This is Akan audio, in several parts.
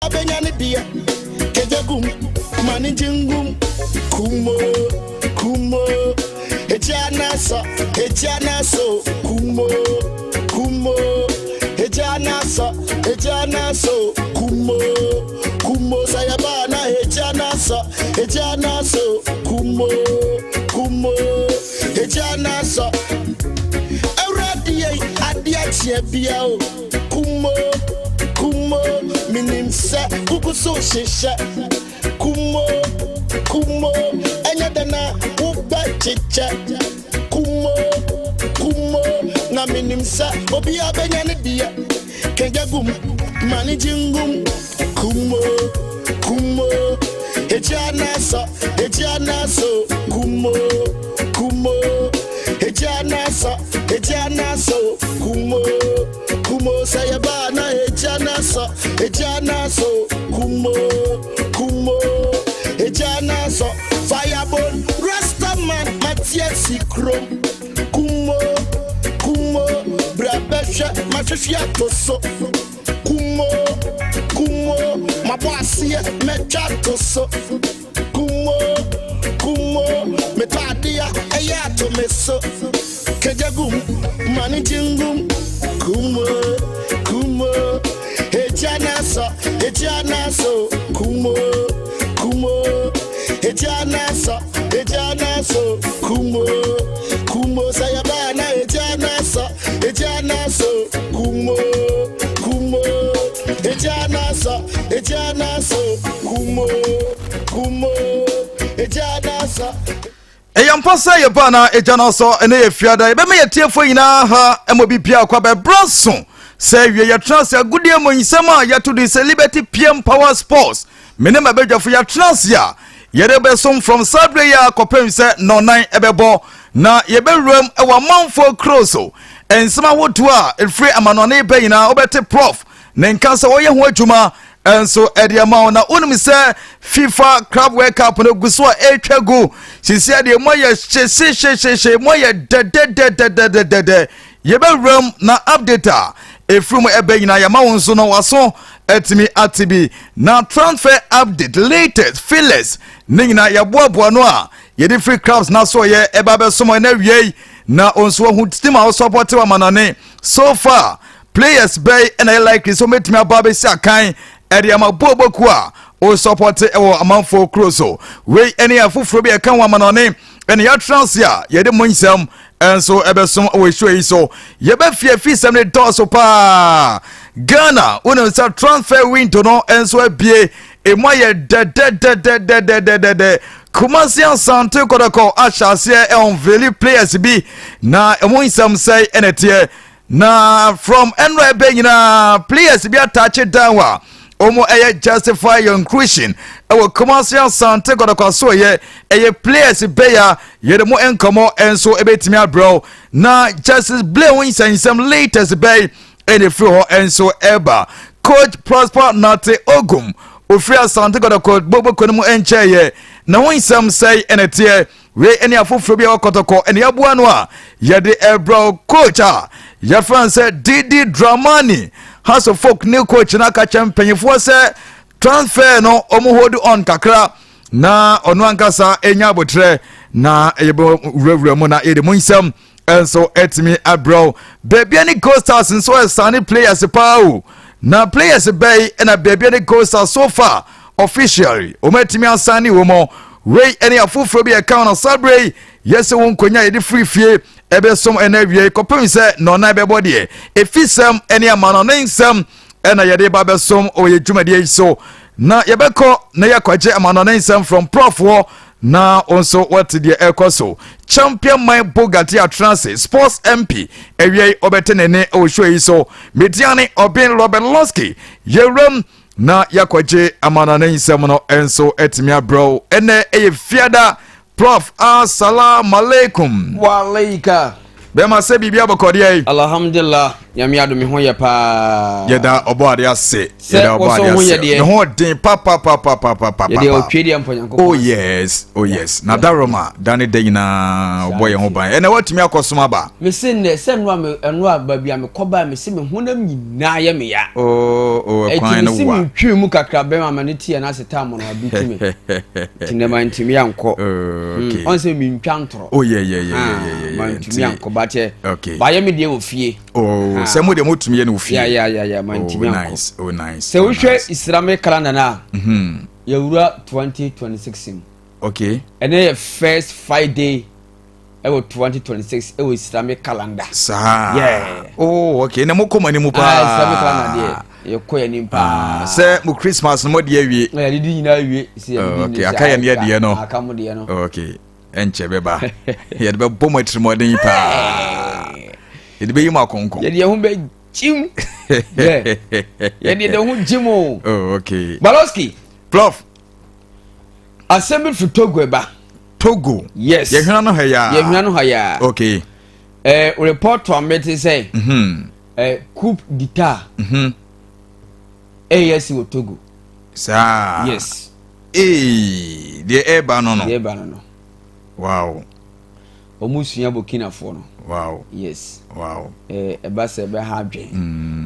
Abenya ne deɛ kegya gum ma ne ngye ngum kumo kumo egya n'asɔ egya n'asɔ kumo kumo egya n'asɔ egya n'asɔ kumo kumo sɛ yɛba na egya n'asɔ egya n'asɔ kumo kumo egya n'asɔ awurade yɛ adeɛ kyeɛ bia o kumo kumo minim sɛ kuku so hyehyɛ kumo kumo ɛnyɛ dɛ na wobɛ kyekyɛ kumo kumo na minim sɛ obiara bɛnya ne deɛ kɛgya gum ma ne gye ngum kumo kumo egya n'asɔ egya n'asɔ kumo kumo egya n'asɔ egya n'asɔ kumo kumo sɛ yɛba na egya n'asɔ egya n'asɔ kumo kumo egya n'asɔ firebone rastaman matiasi kurom kumo kumo bra bɛhwɛ mahwehwɛ ato so kumo kumo mabɔ aseɛ mɛtwa ato so kumo kumo metɔ adeɛ ɛyɛ ato me so kagya gum ma ne gye ngum kumo kumo egya n'asɔ egya n'asɔ kumo kumo egya n'asɔ egya n'asɔ kumo kumo sɛ yɛba na egya n'asɔ egya n'asɔ kumo kumo egya n'asɔ egya n'asɔ kumo kumo egya n'asɔ. Ɛyɛ mpa sɛ yɛba na agya no sɔ ɛne yɛ fiada yɛbɛma yɛtiefoɔ nyinaa ha ma bibia kɔ bɛbrɛ so sɛ wie yɛtena ase agodie mu nsɛm a yɛto de sɛ Liberty PM Power Sports. Me ne mabadwafo yɛatena ase a yɛde bɛsom from saa berɛ yi a kɔpem sɛ nɔnan ɛbɛbɔ na yɛbɛwuram ɛwɔ amanfoɔ kuro so. Nsɛm ahodoɔ a ɛfiri amanɔne bɛ nyinaa wobɛte Prof ne nka sɛ wɔyɛ ho adwuma nso ɛde ama wo. Na wonim sɛ FIFA Club World Cup no gu so a ɛretwa gu sisi adeɛ mu ayɛ hyehyehyehye mu ayɛ dɛdɛdɛdɛdɛdɛ. Yɛbɛwuram na update a ɛfiri mu ɛbɛ nyinaa yɛma wo nso no waso atumi ate bi. Na transfer update, latest fillers ne nyinaa yɛboaboa no a yɛde free clubs na so yɛ ɛba bɛsom ɛna awiei na nso wahu team a wɔsupporte wɔ amanɔne. So far players bɛyi ɛna yɛ likely sɛ wɔbɛtumi aba abɛsi akan ɛde ama boboku a ɔsupporte ɛwɔ amanfoɔ kuro so. Wei ɛne afoforɔ bi ɛka ho amanɔne ɛne yɛatena ase a yɛde mo nsɛm ɛnso ɛbɛsom wɔ show yi so. Yɛbɛfie fi sɛm ne dɔɔso paa. Ghana, wonim sɛ transfer window no nso abie, emu ayɛ dɛdɛdɛdɛdɛdɛdɛ. Kumasi Asante Kɔtɔkɔ ahyɛ aseɛ ɛunveili players bi na ɛmo nsɛm sɛe ɛna teɛ. Na from ɛnora ɛbɛ nyinaa players bi atouche down a wɔn ɛyɛ justify your inclusion ɛwɔ Kumasi Asante Kɔtɔkɔ so. Ɛyɛ players bɛyɛ yɛde mo nkɔmɔ nso ɛbɛtumi abrɛw. Na Justice Blay ho nsɛnsɛm latest bɛyi ɛna efiri hɔ nso ɛba. Coach Prosper Nate Ogum ofiri Asante Kɔtɔkɔ gbogbo no mu nkyɛn na ho nsɛm sɛe ɛna teɛ. Wei ɛne afoforɔ bi a ɛwɔ Kɔtɔkɔ ɛne aboa no a yɛde ɛbrɛw. Coach a yɛfrɛ no sɛ Didi Dramani, Hearts of Oak ne coach no aka kyerɛ mpanyinfoɔ sɛ transfer no ɔmo hold on kakra na ɔno ankasa enya abotire na yɛbɛ wurawura mu na yɛde mu nsɛm nso ɛtumi abrɛw. Bibiani Gold Stars nso ɛsane players paa o. Na players bɛyi ɛna Bibiani Gold Stars so far officially wɔn atumi asane wɔ mu? Wei ɛne afoforɔ bi ɛka wɔn asabere yi yɛsɛ wɔn nkonnwa yɛde firi fie ɛbɛsom ɛna awie kɔpem sɛ nɔnan bɛbɔ deɛ efi sɛm ɛne amanɔne nsɛm ɛna yɛde ba bɛsom wɔ yɛ dwumadie yi so. Na yɛbɛkɔ na yɛakɔgye amanɔne nsɛm from prof na nso wɔte deɛ ɛrekɔ so. Champion man Bogati atena Sports MP awia yi ɔbɛte ne ne wɔ show yi so. Mediane ɔben Robert Losky yɛwuram na yɛakɔgye amanɔne nsɛm no nso atumi abrɛw. Ɛnɛ ɛyɛ fiada. Prof, assalamu alaikum. Walaika. Bɛma sɛ biribi abɔkɔdeɛ yi. Alhamdulillah. Nyame adom, me ho yɛ paa. Yɛda ɔbɔ ade ase. Sɛ Yɛda ɔbɔ wɔsɔ ade ho yɛ ase. deɛ. Ne ho ɔden papapapapapapa. Yɛdeɛ ɔtwe deɛ mpɔ Nyankopɔn Oh ase. yes, oh yes. Na daroma da ne da nyinaa ɔbɔ yɛn ho ban. Ɛnɛ watumi akɔsom aba. Mese nnɛ sɛ ɛno a me ɛno a baabi a mekɔ baa, mese me honam nyinaa yɛ me ya. Oh, Ɛti ɛkwan no mese wa. Mentwi mu kakra bɛma ma ne tiɛ no ase tam no abi ti me. Nti nnɛ mantumi ankɔ. Oh, okay. Ɔn sɛ mentwa ntorɔ. Oh yeah. Mantumi ankɔ bakyɛ. Okay. Bayɛ me deɛ wɔ fie. Oh, sɛ mo deɛ motumi yɛ no wɔ fie. Yeah, mantumi Oh ankɔ. nice, oh nice. Sɛ Oh, wohwɛ nice. Islamic calendar no a, yɛwura 2026 mu. Ɛnɛ yɛ first Friday ɛwɔ 2026 ɛwɔ Islamic calendar. Saa. Yeah. Oh, okay. Na mo kɔ mo anim paa. Ah, Islamic calendar deɛ, yɛkɔ yɛn anim paa. Ah, sɛ mo Christmas no mo de awie. Na yɛde di nyinaa awie sɛ yɛde Oh, di okay. nyinaa Aka yɛn deɛ deɛ no. Aka mo deɛ no. Okay. Ɛnkyɛ bɛba. Yɛde bɛbɔ mo atirimɔden paa. Yɛde bɛyi mo akɔnkɔn. Yɛde yɛn ho bɛ gyim. Yeah. Yɛde yɛn ho gyim o. Oh, okay. Baloski. Prof. Asɛm bi firi Togo ɛba. Togo. Yes. Yɛhwena no ha yaa. Yɛhwena no ha yaa. Report a mete sɛ coup d'etat ɛyɛ si wɔ Togo. Saa. Yes. Ee, deɛ ɛreba no. Deɛ ɛba no. Wɔn sua Burkinafoɔ no. Yes. Ɛba sɛ ɛbɛha adwen.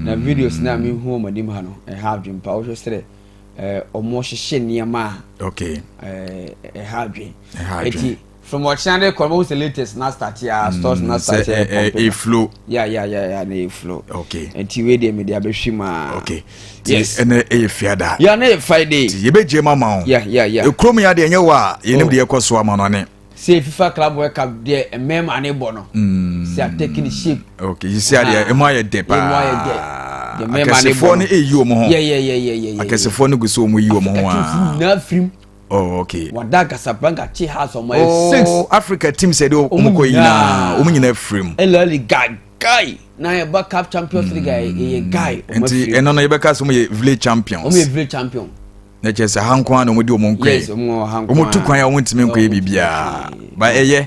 Na videos na mehu wɔn anim ha no, ɛha adwen pa. Wohwɛ sɛ wɔn hyehyɛ nneɛma a ɛha adwen. Ɛha adwen. Eti from ɔkyena de kɔ no, wɔn sɛ latest na start ya stores na start Sɛ ya ɛ ɛ eflow. Ya, na eflow. Nti wei deɛ, mede abɛhwi mu a. Yes. Ɛnɛ ɛyɛ fiada. Ya, ne yɛ Friday. Ti yɛbɛgye ma ma wo. Ya. Ekurom ya deɛ, ɛnyɛ wɔ a yɛnim Oh. deɛ ɛkɔ so ama no ne. Sɛ FIFA Club World Cup deɛ, mmarima ne bɔ no sɛ atake ne shape. Okay, yisi adeɛ Ah. emu ayɛ dɛ paa. Emu ayɛ dɛ. Deɛ mmarima ne bɔ Akɛsefoɔ no. no eyi wɔn ho. Yeah. Akɛsefoɔ no gu so wɔn yi wɔn ho Africa teams a. nyinaa firim. Oh, okay. Wada Casablanca kye house, ɔmo ayɛ six. Oh, Africa team sɛ de wɔn kɔ nyinaa, wɔn nyinaa firim. Ɛlɛli guy guy na yɛba CAF Champions League a, ɛyɛ guy ɔmo Nti afirim. ɛno no yɛbɛka sɛ wɔn yɛ village champions. Ɔmo yɛ village champion. Na kyerɛ sɛ ha nko ara na wɔn di wɔn nkɔ Yes, yi. ɔmo wɔ ha nko Wɔn tu ara. kwan a wɔn ntumi nkɔ yɛ Ɔmo biribiara. ntumi. Ba ɛyɛ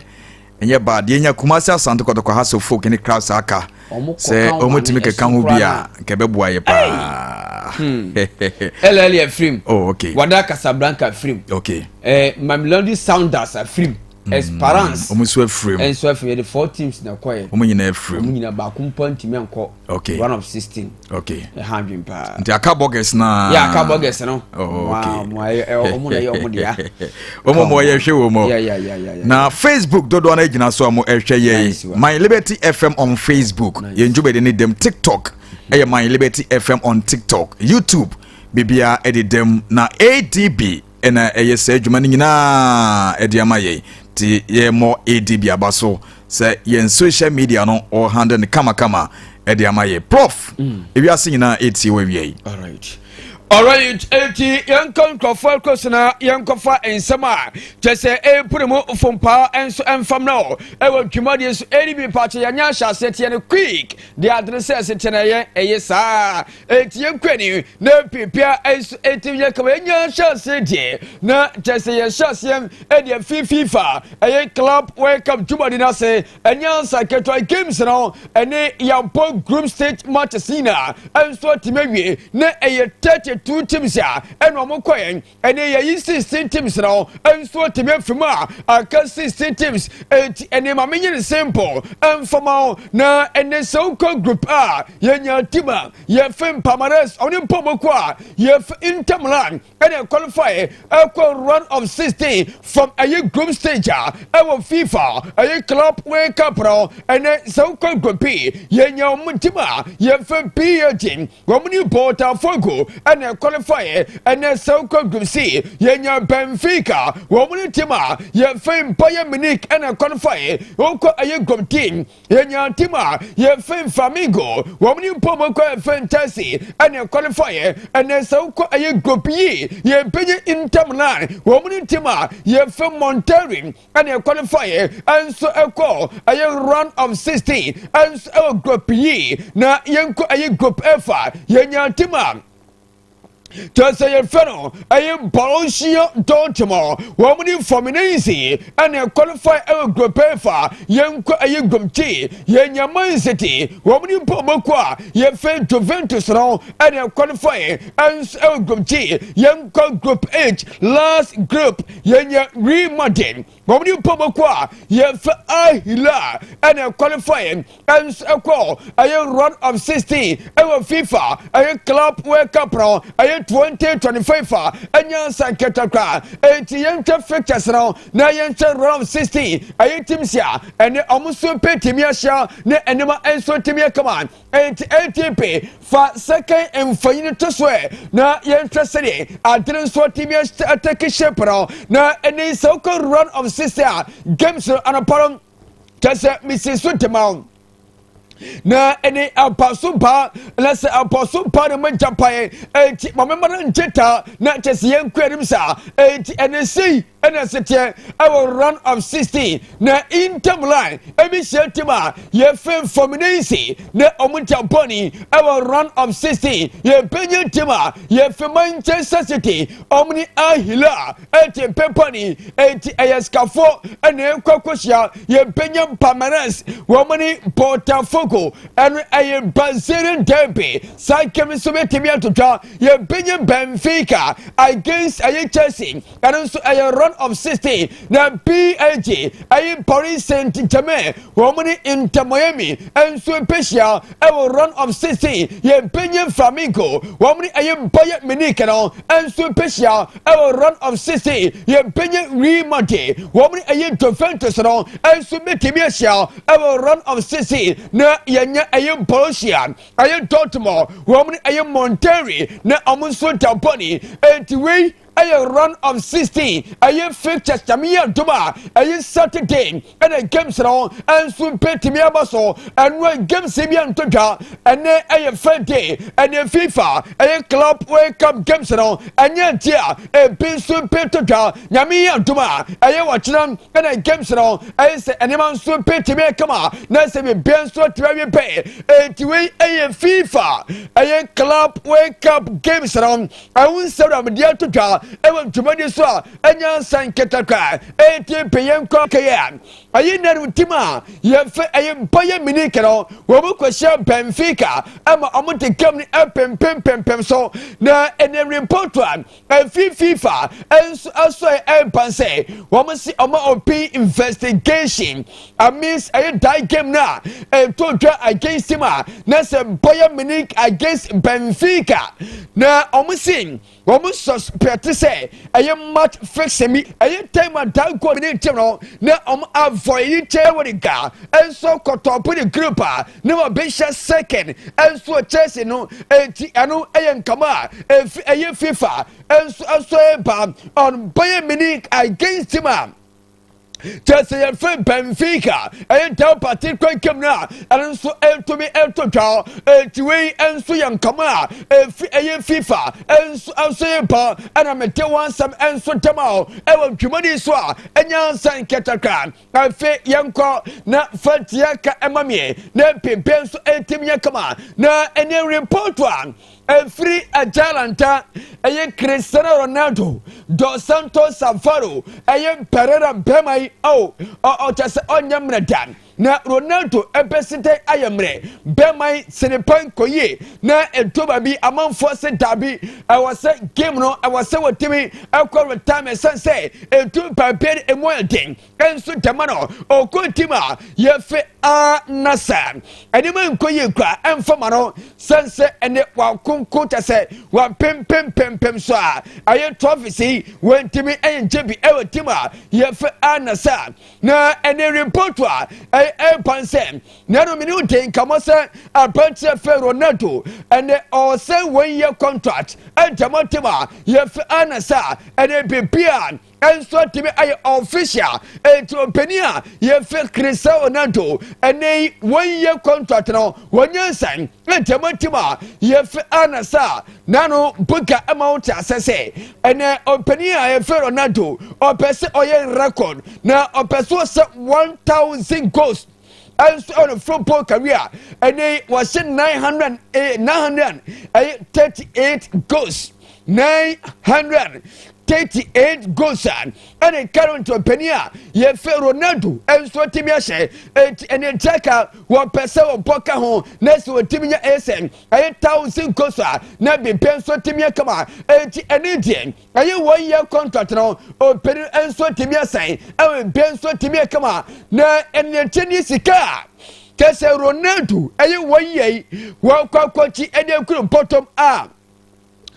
ɛnyɛ bad, yɛnya Kumasi Asante Kɔtɔkɔ, Hearts of Oak ne crowds aka. Ɔmo kɔ Sɛ ka wɔn wɔn tumi ano keka ho ɛso bi a, koraa. nka ɛbɛboa yɛ paa. Ɛlɛli afirim. Wada Casablanca afirim. Mamelodi Sundowns afirim, Esperance Wɔn nso afirim. Ɛnso afirim. Yɛde four teams na ɛkɔɛ. Wɔn nyinaa Ɔmo afirim. nyinaa, baako mpo ntumi ankɔ round of 16. Ɛha adwene paa. Nti aka burgers naa. Yɛ aka burgers no. Oh, okay. Ɔmo ayɛ ɔmo na ɛyɛ ɔmo dea. Wɔn mo yɛ hwɛ wɔ mu. Yeah. Na Facebook dodoɔ no gyina so a mo ɛhwɛ Nice yɛn. one. My Liberty FM on Facebook. Nice. Yɛn dwumadi ne dɛm. TikTok ɛyɛ My Liberty FM on TikTok, YouTube, biribiara ɛde dɛm. Na ADB ɛna ɛyɛ sɛ adwuma no nyinaa ɛde ama yɛn, nti yɛmmɔ ADB aba so sɛ yɛn social media no ɔhandle no kamakama ɛde ama yɛn. Prof, ewiase nyinaa ɛtie wɔ awia yi. Alright, eti yɛnkɔ nkurɔfoɔ kɔ so na yɛnkɔfa nsɛm a kyɛ sɛ ɛpere mu fompaa nso ɛmfam no ɛwɔ dwumadie so. Ɛni bi mpakyɛ yɛnyɛ ahyɛ aseɛ teɛ no quick deɛ adene sɛ ɛsɛ teɛ no ɛyɛ saa. Eti yɛnkɔ ani na pipia nso eti yɛ kama yɛnyɛ ahyɛ aseɛ deɛ na kyɛ sɛ yɛhyɛ aseɛ ɛdeɛ fi FIFA ɛyɛ Club World Cup dwumadi no ase. Ɛnyɛ ansa ketewa, games no ɛne yɛabɔ group stage matches nyinaa ɛnso atumi awie na ɛyɛ 32 teams a ɛna ɔmo kɔɛ. Ɛne yɛyi 16 teams no ɛnso atumi afi mu a aka 16 teams. Eti ɛne maame nye ne simple ɛnfama wo na ɛne sɛ wokɔ group a, yɛnya team a yɛfɛ Palmeiras, ɔne mpɔmɔkɔ a yɛfɛ Inter Milan ɛna qualify ɛkɔ round of 16 from ɛyɛ group stage a ɛwɔ FIFA ɛyɛ Club World Cup no. Ɛnɛ sɛ wokɔ group B, yɛnya wɔn team a yɛfɛ PSG, wɔn ne Botafogo ɛna qualify. Ɛnɛ sɛ wokɔ group C, yɛnya Benfica, wɔn ne team a yɛfɛ Bayern Munich ɛna qualify. Wokɔ ɛyɛ group D, yɛnya team a yɛfɛ Flamengo, wɔn ne mpɔmɔkɔ yɛfɛ Chelsea ɛna qualify. Ɛnɛ sɛ wokɔ ɛyɛ group E, yɛbɛnya Inter Milan, wɔn ne team a yɛfɛ Monterrey ɛna qualify ɛnso ɛkɔ ɛyɛ round of 16 ɛnso ɛwɔ group E. Na yɛnkɔ ɛyɛ group F a, yɛnya team a Kyerɛ sɛ yɛfrɛ no ɛyɛ Borussia Dortmund, wɔn ne Fluminense ɛna qualify ɛwɔ Group F. A yɛnkɔ ɛyɛ Group G, yɛnya Man City, wɔn ne Bɔɔbɔku a yɛfrɛ Juventus no ɛna qualify ɛnso ɛwɔ Group G. Yɛnkɔ Group H, last group, yɛnya Real Madrid, wɔn ne Bɔɔbɔku a yɛfrɛ Al Hilal ɛna qualify ɛnso ɛkɔ ɛyɛ round of 16 ɛwɔ FIFA ɛyɛ Club World Cup no ɛyɛ 2025 a ɛnyɛ nsa nketekora. Eti yɛntwɛ fixtures no na yɛntwɛ round of 16 ɛyɛ teams a ɛne ɔmo nso pɛ tumi ahyia ne ɛnneɛma nso tumi akama. Eti ATP fa second mfonyin to so ɛ na yɛntwɛ sɛdeɛ adene nso tumi atake shape no. Na ɛne sɛ wokɔ round of 16 a, games no anɔpa no kyɛ sɛ mesi so tema na ɛne apaso ba na sɛ apaso ba na mo gya pae. Eti maame ma no ngye ta na kyɛ sɛ yɛn kɔ anim saa. Eti ɛne sei ɛna ɛsɛ ɛwɔ round of 16 na Inter Milan ebi hyɛ team a yɛfɛ Fluminense na ɔmo nta bɔnni ɛwɔ round of 16. Yɛbɛnya team a yɛfɛ Manchester City, ɔmo ne Al Hilal ɛte pepani. Eti ɛyɛ sikafo ɛna ɛkɔ akɔhyia. Yɛbɛnya Palmeiras, wɔn ne Botafogo, ɛno ɛyɛ Brazilian derby. Saa kɛm nso bɛtumi atotwa. Yɛbɛnya Benfica against ɛyɛ Chelsea, ɛno nso ɛyɛ round of 16. Na PSG, ɛyɛ Paris Saint Germain, wɔn ne Inter Miami nso mpɛhyia ɛwɔ round of 16. Yɛbɛnya Flamengo, wɔn ne ɛyɛ Bayern Munich no nso mpɛhyia ɛwɔ round of 16. Yɛbɛnya Real Madrid, wɔn ne ɛyɛ Juventus no nso bɛtumi ahyia ɛwɔ round of 16. Na yɛnya ɛyɛ Borussia ɛyɛ Dortmund, wɔn ne ɛyɛ Monterrey na wɔn nso tampɔni. Eti wei ɛyɛ round of 16 ɛyɛ fixtures. Nyame yɛ adom a, ɛyɛ Saturday ɛna games no ɛnso mpɛtumi aba so. Ɛno games bi anto dwa. Ɛnɛ ɛyɛ Friday, ɛnɛ FIFA ɛyɛ Club World Cup games no ɛnyɛ nti a ebi nso mpɛto dwa. Nyame yɛ adom a, ɛyɛ wɔkyerɛ ɛna games no ɛyɛ sɛ ɛnneɛma nso mpɛtumi ɛkama na sɛ biribiara nso atumi awie pɛ. Eti wei ɛyɛ FIFA ɛyɛ Club World Cup games no ɛho nsɛm na mede ato dwa ɛwɔ dwumadi so a ɛnya nsa nketekwa. Eti pɛyɛ nkɔ kɛyɛ a ɛyɛ nanu team a yɛfɛ ɛyɛ Bayern Munich no, wɔn mu kɔhyia Benfica ɛma wɔn de game no ɛpempempempem so. Na ɛnɛ report a ɛfi FIFA ɛnso ɛso ɛɛba sɛ wɔn si wɔn open investigation amidst ɛyɛ die game na ɛto dwa against team a na sɛ Bayern Munich against Benfica. Na wɔn si wɔn suspect sɛ ɛyɛ match fixing mi ɛyɛ time a danko ne team no na wɔn avoid kyɛ wɔ ne ga ɛnso kɔtɔpo ne group a ne wɔn bɛhyɛ second ɛnso Chelsea no. Eti ɛno ɛyɛ nkama a efi ɛyɛ FIFA ɛnso ɛnso ɛba on Bayern Munich against team a kyerɛ sɛ yɛfrɛ Benfica ɛyɛ ntam party kwankam no a ɛno nso ɛntumi ɛnto dwa. Enti wei nso yɛ nkama a ɛfi ɛyɛ FIFA ɛnso ɛnso yɛ ba ɛna mete wɔn nsɛm ɛnso dɛm a ɛwɔ dwumadi so a ɛnya nsa nketekra. Afei yɛnkɔ na fatia ka ɛma mie na pempe nso ɛntumi yɛ kama. Na ɛne report a ɛfiri Atalanta, ɛyɛ Cristiano Ronaldo dos Santos Savaro ɛyɛ Pereira bɛrima yi ɔ ɔkyɛ sɛ ɔnyɛ mmerɛ da na Ronaldo ɛbɛsi dɛn ayɛ mmerɛ. Bɛrima yi sinipa nkɔyie na ɛto baabi amanfoɔ sɛ dabi, ɛwɔ sɛ game no ɛwɔ sɛ wɔtumi ɛkɔ retirement sɛn sɛ ɛtu pampɛ emu ayɛ den. Ɛnso dɛma no ɔkɔ team a yɛfɛ Anasa ɛnneɛma nkɔ yie kura ɛnfama no sɛn sɛ ɛnɛ wakonko kyɛ sɛ wampempempempem so a ɛyɛ trophies yi wɔntumi ɛyɛ nkyɛn bi ɛwɔ team a yɛfɛ Anasa. Na ɛnɛ report a ɛyɛ ɛmpan sɛ nanu mene wo nkamɔ sɛ aberanteɛ fɛ Ronaldo ɛnɛ ɔsɛn wɔn yɛ contract ɛntɛmɔ team a yɛfɛ Anasa ɛnɛ beebi a ɛnso atumi ayɛ official. Eti ɔpanin a yɛfɛ Cristiano Ronaldo ɛnɛ yi wɔn yɛ contract no wɔnyɛ nsan ntɛmɔ team a yɛfɛ Anasa. Nanu buka ɛma wɔn te asɛ sɛ ɛnɛ ɔpanin a yɛfɛ Ronaldo ɔpɛ sɛ ɔyɛ record na ɔpɛ sɛ ɔsɛ 1,000 goals ɛnso ɛwɔ football career. Ɛnɛ wɔhyɛ 900 ɛyɛ 938 goals. 938 goals a ɛne current ɔpanin a yɛfɛ Ronaldo nso tumi ahyɛ. Eti ɛne nkyɛka wɔpɛ sɛ wɔbɔ ka ho na sɛ wɔtumi nya ɛsɛ ɛyɛ 1,000 goals a, na biribi nso tumi akama. Eti ɛne deɛ ɛyɛ 1 year contract no, ɔpanin nso tumi asan ɛwɔ biribi nso tumi akama. Na ɛne nkyɛn ne sika a kɛsɛ Ronaldo ɛyɛ 1 year yi wɔkɔ akɔkyi ɛde akuru bɔtɔm a,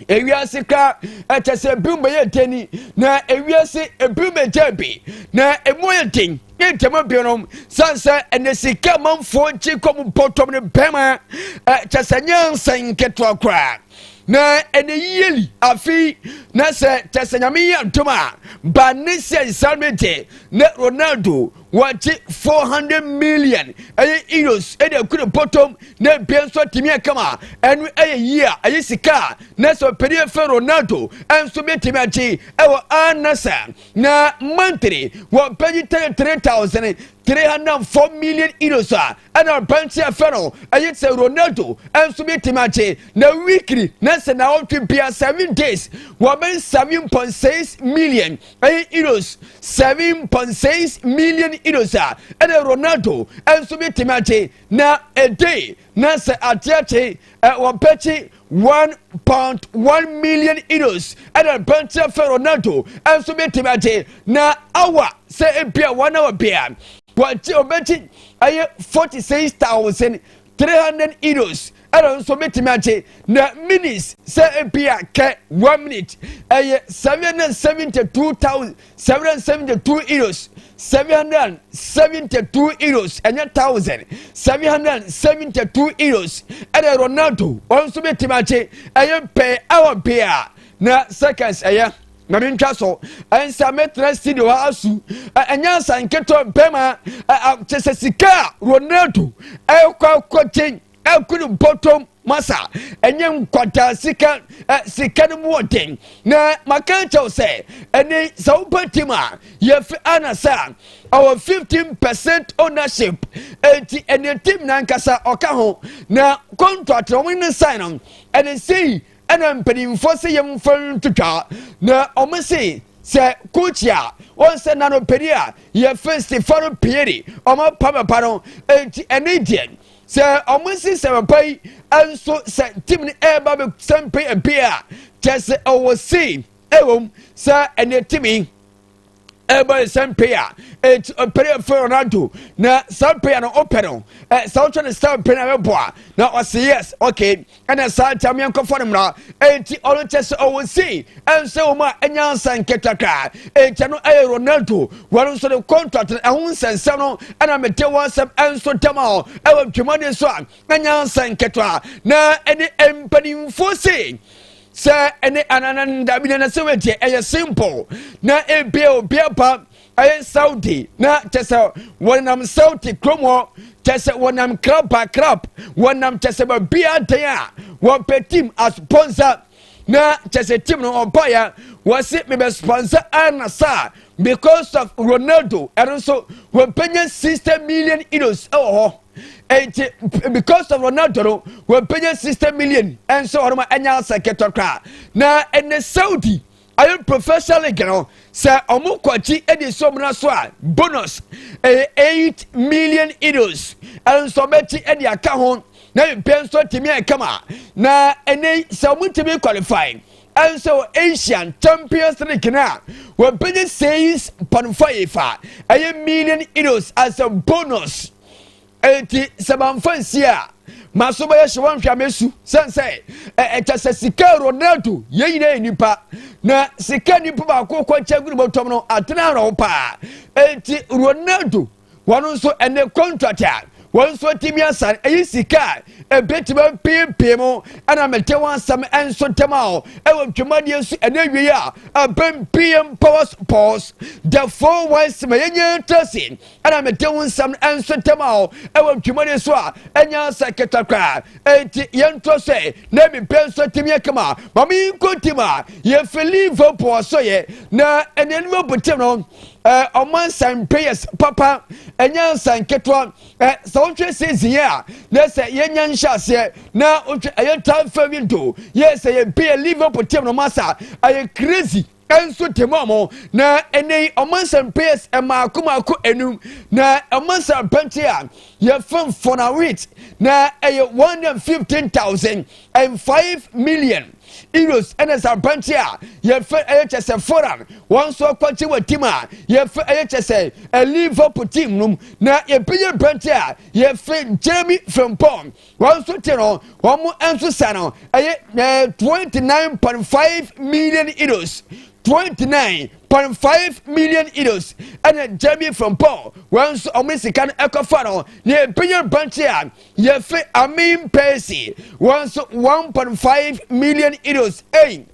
ewiase ka ɛkyɛ sɛ ebi bɛyɛ tani na ewiase ebi bɛgya bi na emu yɛ den ne ntɛm binom san sɛ ɛnɛ sika manfoɔ nkyi kɔm bɔtɔm ne bɛrima ɛkyɛ sɛ nyansa nketewa koraa. Na ɛnɛ yiyeli afi na sɛ kyɛ sɛ Nyame yi atom a ba ne sɛ nsa no gye na Ronaldo wɔgye 400 million ɛyɛ euros ɛde akuru bɔtɔm na ebien nso atumi akama. Ɛno ɛyɛ yie a ɛyɛ sika a na sɛ ɔpanin fɛ Ronaldo ɛnso bɛtumi agye ɛwɔ anasa. Na monthly wɔbɛgye €33,304 million a ɛna aberanteɛ fɛ no ɛyɛ sɛ Ronaldo ɛnso bɛtumi agye. Na weekly na sɛ na ɔtwe bia 7 days wɔbɛn 7.6 million ɛyɛ euros, €7.6 million a ɛna Ronaldo ɛnso bɛtumi agye. Na a day na sɛ ateakye ɛ wɔbɛkye €1.1 million ɛna aberanteɛ fɛ Ronaldo ɛnso bɛtumi agye. Na hour sɛ ebia 1 hour bia wɔgye ɔbɛkye ɛyɛ €46,300 ɛna nso bɛtumi agye. Na minutes sɛ ebia kɛ 1 minute ɛyɛ €772,772, €772, ɛnyɛ thousand, €772 ɛna Ronaldo wɔn nso bɛtumi agye ɛyɛ pɛ hour bia. Na seconds ɛyɛ na mentwa so ɛnsa mɛtena studio ha asu. Ɛnyɛ nsa nketewa bɛrima kyɛ sɛ sika a Ronaldo ɛkɔ akɔgye ɛkɔ ne bɔtɔm masa ɛnyɛ nkwadaa sika. Sika no mu wɔ den. Na maka kyɛw sɛ ɛne sɛ wopɛ team a yɛfi anasa ɔwɔ 15% ownership, eti ɛne team nankasa ɔka ho. Na contract wɔn ne sign no ɛne sei ɛna mpanimfoɔ sɛ yɛmfa ntotwa na ɔmo se sɛ coach a wɔn sɛ nano panin a yɛfɛ Stefano Pioli ɔmo pa no. Eti ɛne deɛ sɛ ɔmo si sɛ papa yi nso sɛ team no ɛreba bɛ sɛmpe ebi a kyɛ sɛ ɔwɔ sei ɛwɔ mu sɛ ɛne team yi ɛbɛ sɛmpe a eti ɔpɛrɛ fɛ Ronaldo na saa player no ɔpɛ no ɛ sɛ ɔtwa ne star player na ɛbɛbɔ a na ɔsi yes, okay. Ɛna saa ntam yɛn nkɔfɔ no mmra. Eti ɔno kyɛ sɛ ɔwɔ sei ɛnsɛ wɔn a ɛnya nsa nketewa. Eti no ɛyɛ Ronaldo wɔn nso de contract no ɛho nsɛnsɛm no ɛna mete wɔn nsɛm ɛnso dɛm a ɛwɔ dwumadie so a ɛnya nsa nketewa. Na ɛne mpanimfoɔ sei sɛ ɛne ananandabi na sɛ wɔdeɛ ɛyɛ simple na ebia obi aba ɛyɛ Saudi na kyɛ sɛ wɔnam Saudi kurom hɔ kyɛ sɛ wɔnam club by club, wɔnam kyɛ sɛ baabi adan a wɔpɛ team as sponsor. Na kyɛ sɛ team no ɔbaeɛ wɔsi mebɛ sponsor anasa because of Ronaldo. Ɛno nso wɔbɛnya €60 million ɛwɔ hɔ. Eti because of Ronaldo no wɔbɛnya 60 million ɛnso wɔn ɛnya asa ketewa koraa. Na ɛnɛ Saudi ayɛ professional league no sɛ ɔmo kɔkyi ɛde so ɔmo na so a bonus ɛyɛ €8 million ɛnso ɔbɛkyi ɛde aka ho na mpɛ nso tumi ɛkama. Na ɛnɛ sɛ ɔmo tumi qualify ɛnso Asian Champions League na wɔbɛnya 6.5 a ɛyɛ million euros as a bonus. Eti sɛ manfa nsi a maso bɛyɛ hyɛ wɔn hwɛ amesu sɛn sɛ ɛkyɛ sɛ sika Ronaldo yɛn nyinaa yɛ nipa na sika nipa baako kɔ nkyɛn gu ne bɔtɔm no atena ahorow paa. Eti Ronaldo wɔn nso ɛnɛ contract a wɔn nso tumi asan ɛyi sika a ebetumi piepie mu ɛna mɛte wɔn asɛm ɛnso ntɛm a ɛwɔ dwumadie nso ɛnɛ wie a ɛbɛn PM Power Sports, the four wise ma yɛnyɛ interest ɛna mɛte wɔn nsɛm ɛnso ntɛm a ɛwɔ dwumadie so a ɛnyɛ asɛ ketekwa. Eti yɛn to sɛ na ebi pɛ nso tumi yɛ kama maame yi nko tim a yɛfɛ Liverpool so yɛ. Na ɛnɛ Liverpool team no ɔmo nsan players papa ɛnyɛ nsan ketewa. Sɛ wɔhwɛ season yi a na sɛ yɛnya nhyɛ aseɛ na wotwe ɛyɛ transfer window yɛ sɛ yɛ bi yɛ Liverpool team no masa ɛyɛ crazy nso te mu ɔmo. Na ɛnɛ yi ɔmo nsɛm players mmaako mmaako enum na ɔmo nsɛm pɛnti a yɛfɛn Fonawit na ɛyɛ €115,005 million. Ɛna sɛ aberanteɛ a yɛfɛ ɛyɛ kyɛ sɛ Foran, wɔn nso akɔkye wɔ team a yɛfɛ ɛyɛ kyɛ sɛ Liverpool team nom. Na yɛbɛyɛ aberanteɛ a yɛfɛ Jeremy Frimpong, wɔn nso te no, wɔn nso sa no ɛyɛ €29.5 million, €29.5 million. Ɛna Jeremy Frimpong, wɔn nso wɔn sika no ɛkɔfa no. Na yɛbɛyɛ aberanteɛ a yɛfɛ Amin Percy, wɔn nso €1.5 million. Ɛyi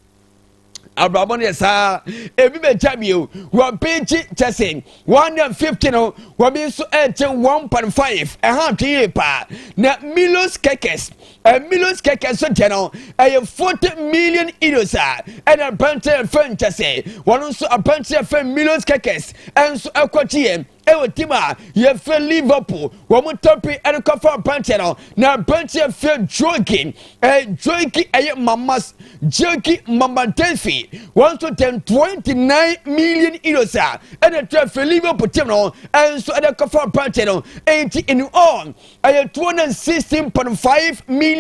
abrabɔ no yɛ saa, ebi bɛ gya bio. Wɔn kyi kyɛ sɛ 150 no, wɔn nso ɛrekye 1.5. Ɛha atwe yie paa. Na Milos Kerkez, Milos Kerkez nso deɛ no ɛyɛ €40 million a ɛna aberanteɛ fɛn kyɛ sɛ wɔn nso aberanteɛ fɛn Milos Kerkez ɛnso ɛkɔkye yɛ ɛwɔ team a yɛfrɛ Liverpool. Wɔn tɔpi ɛde kɔfa aberanteɛ no. Na aberanteɛ fɛ Giorgi, Giorgi ɛyɛ Mamas Giorgi Mamardashvili, wɔn nso ten €29 million a ɛna tura fɛ Liverpool team no ɛnso ɛde kɔfa aberanteɛ no. Ɛnti in all ɛyɛ €216.5 million,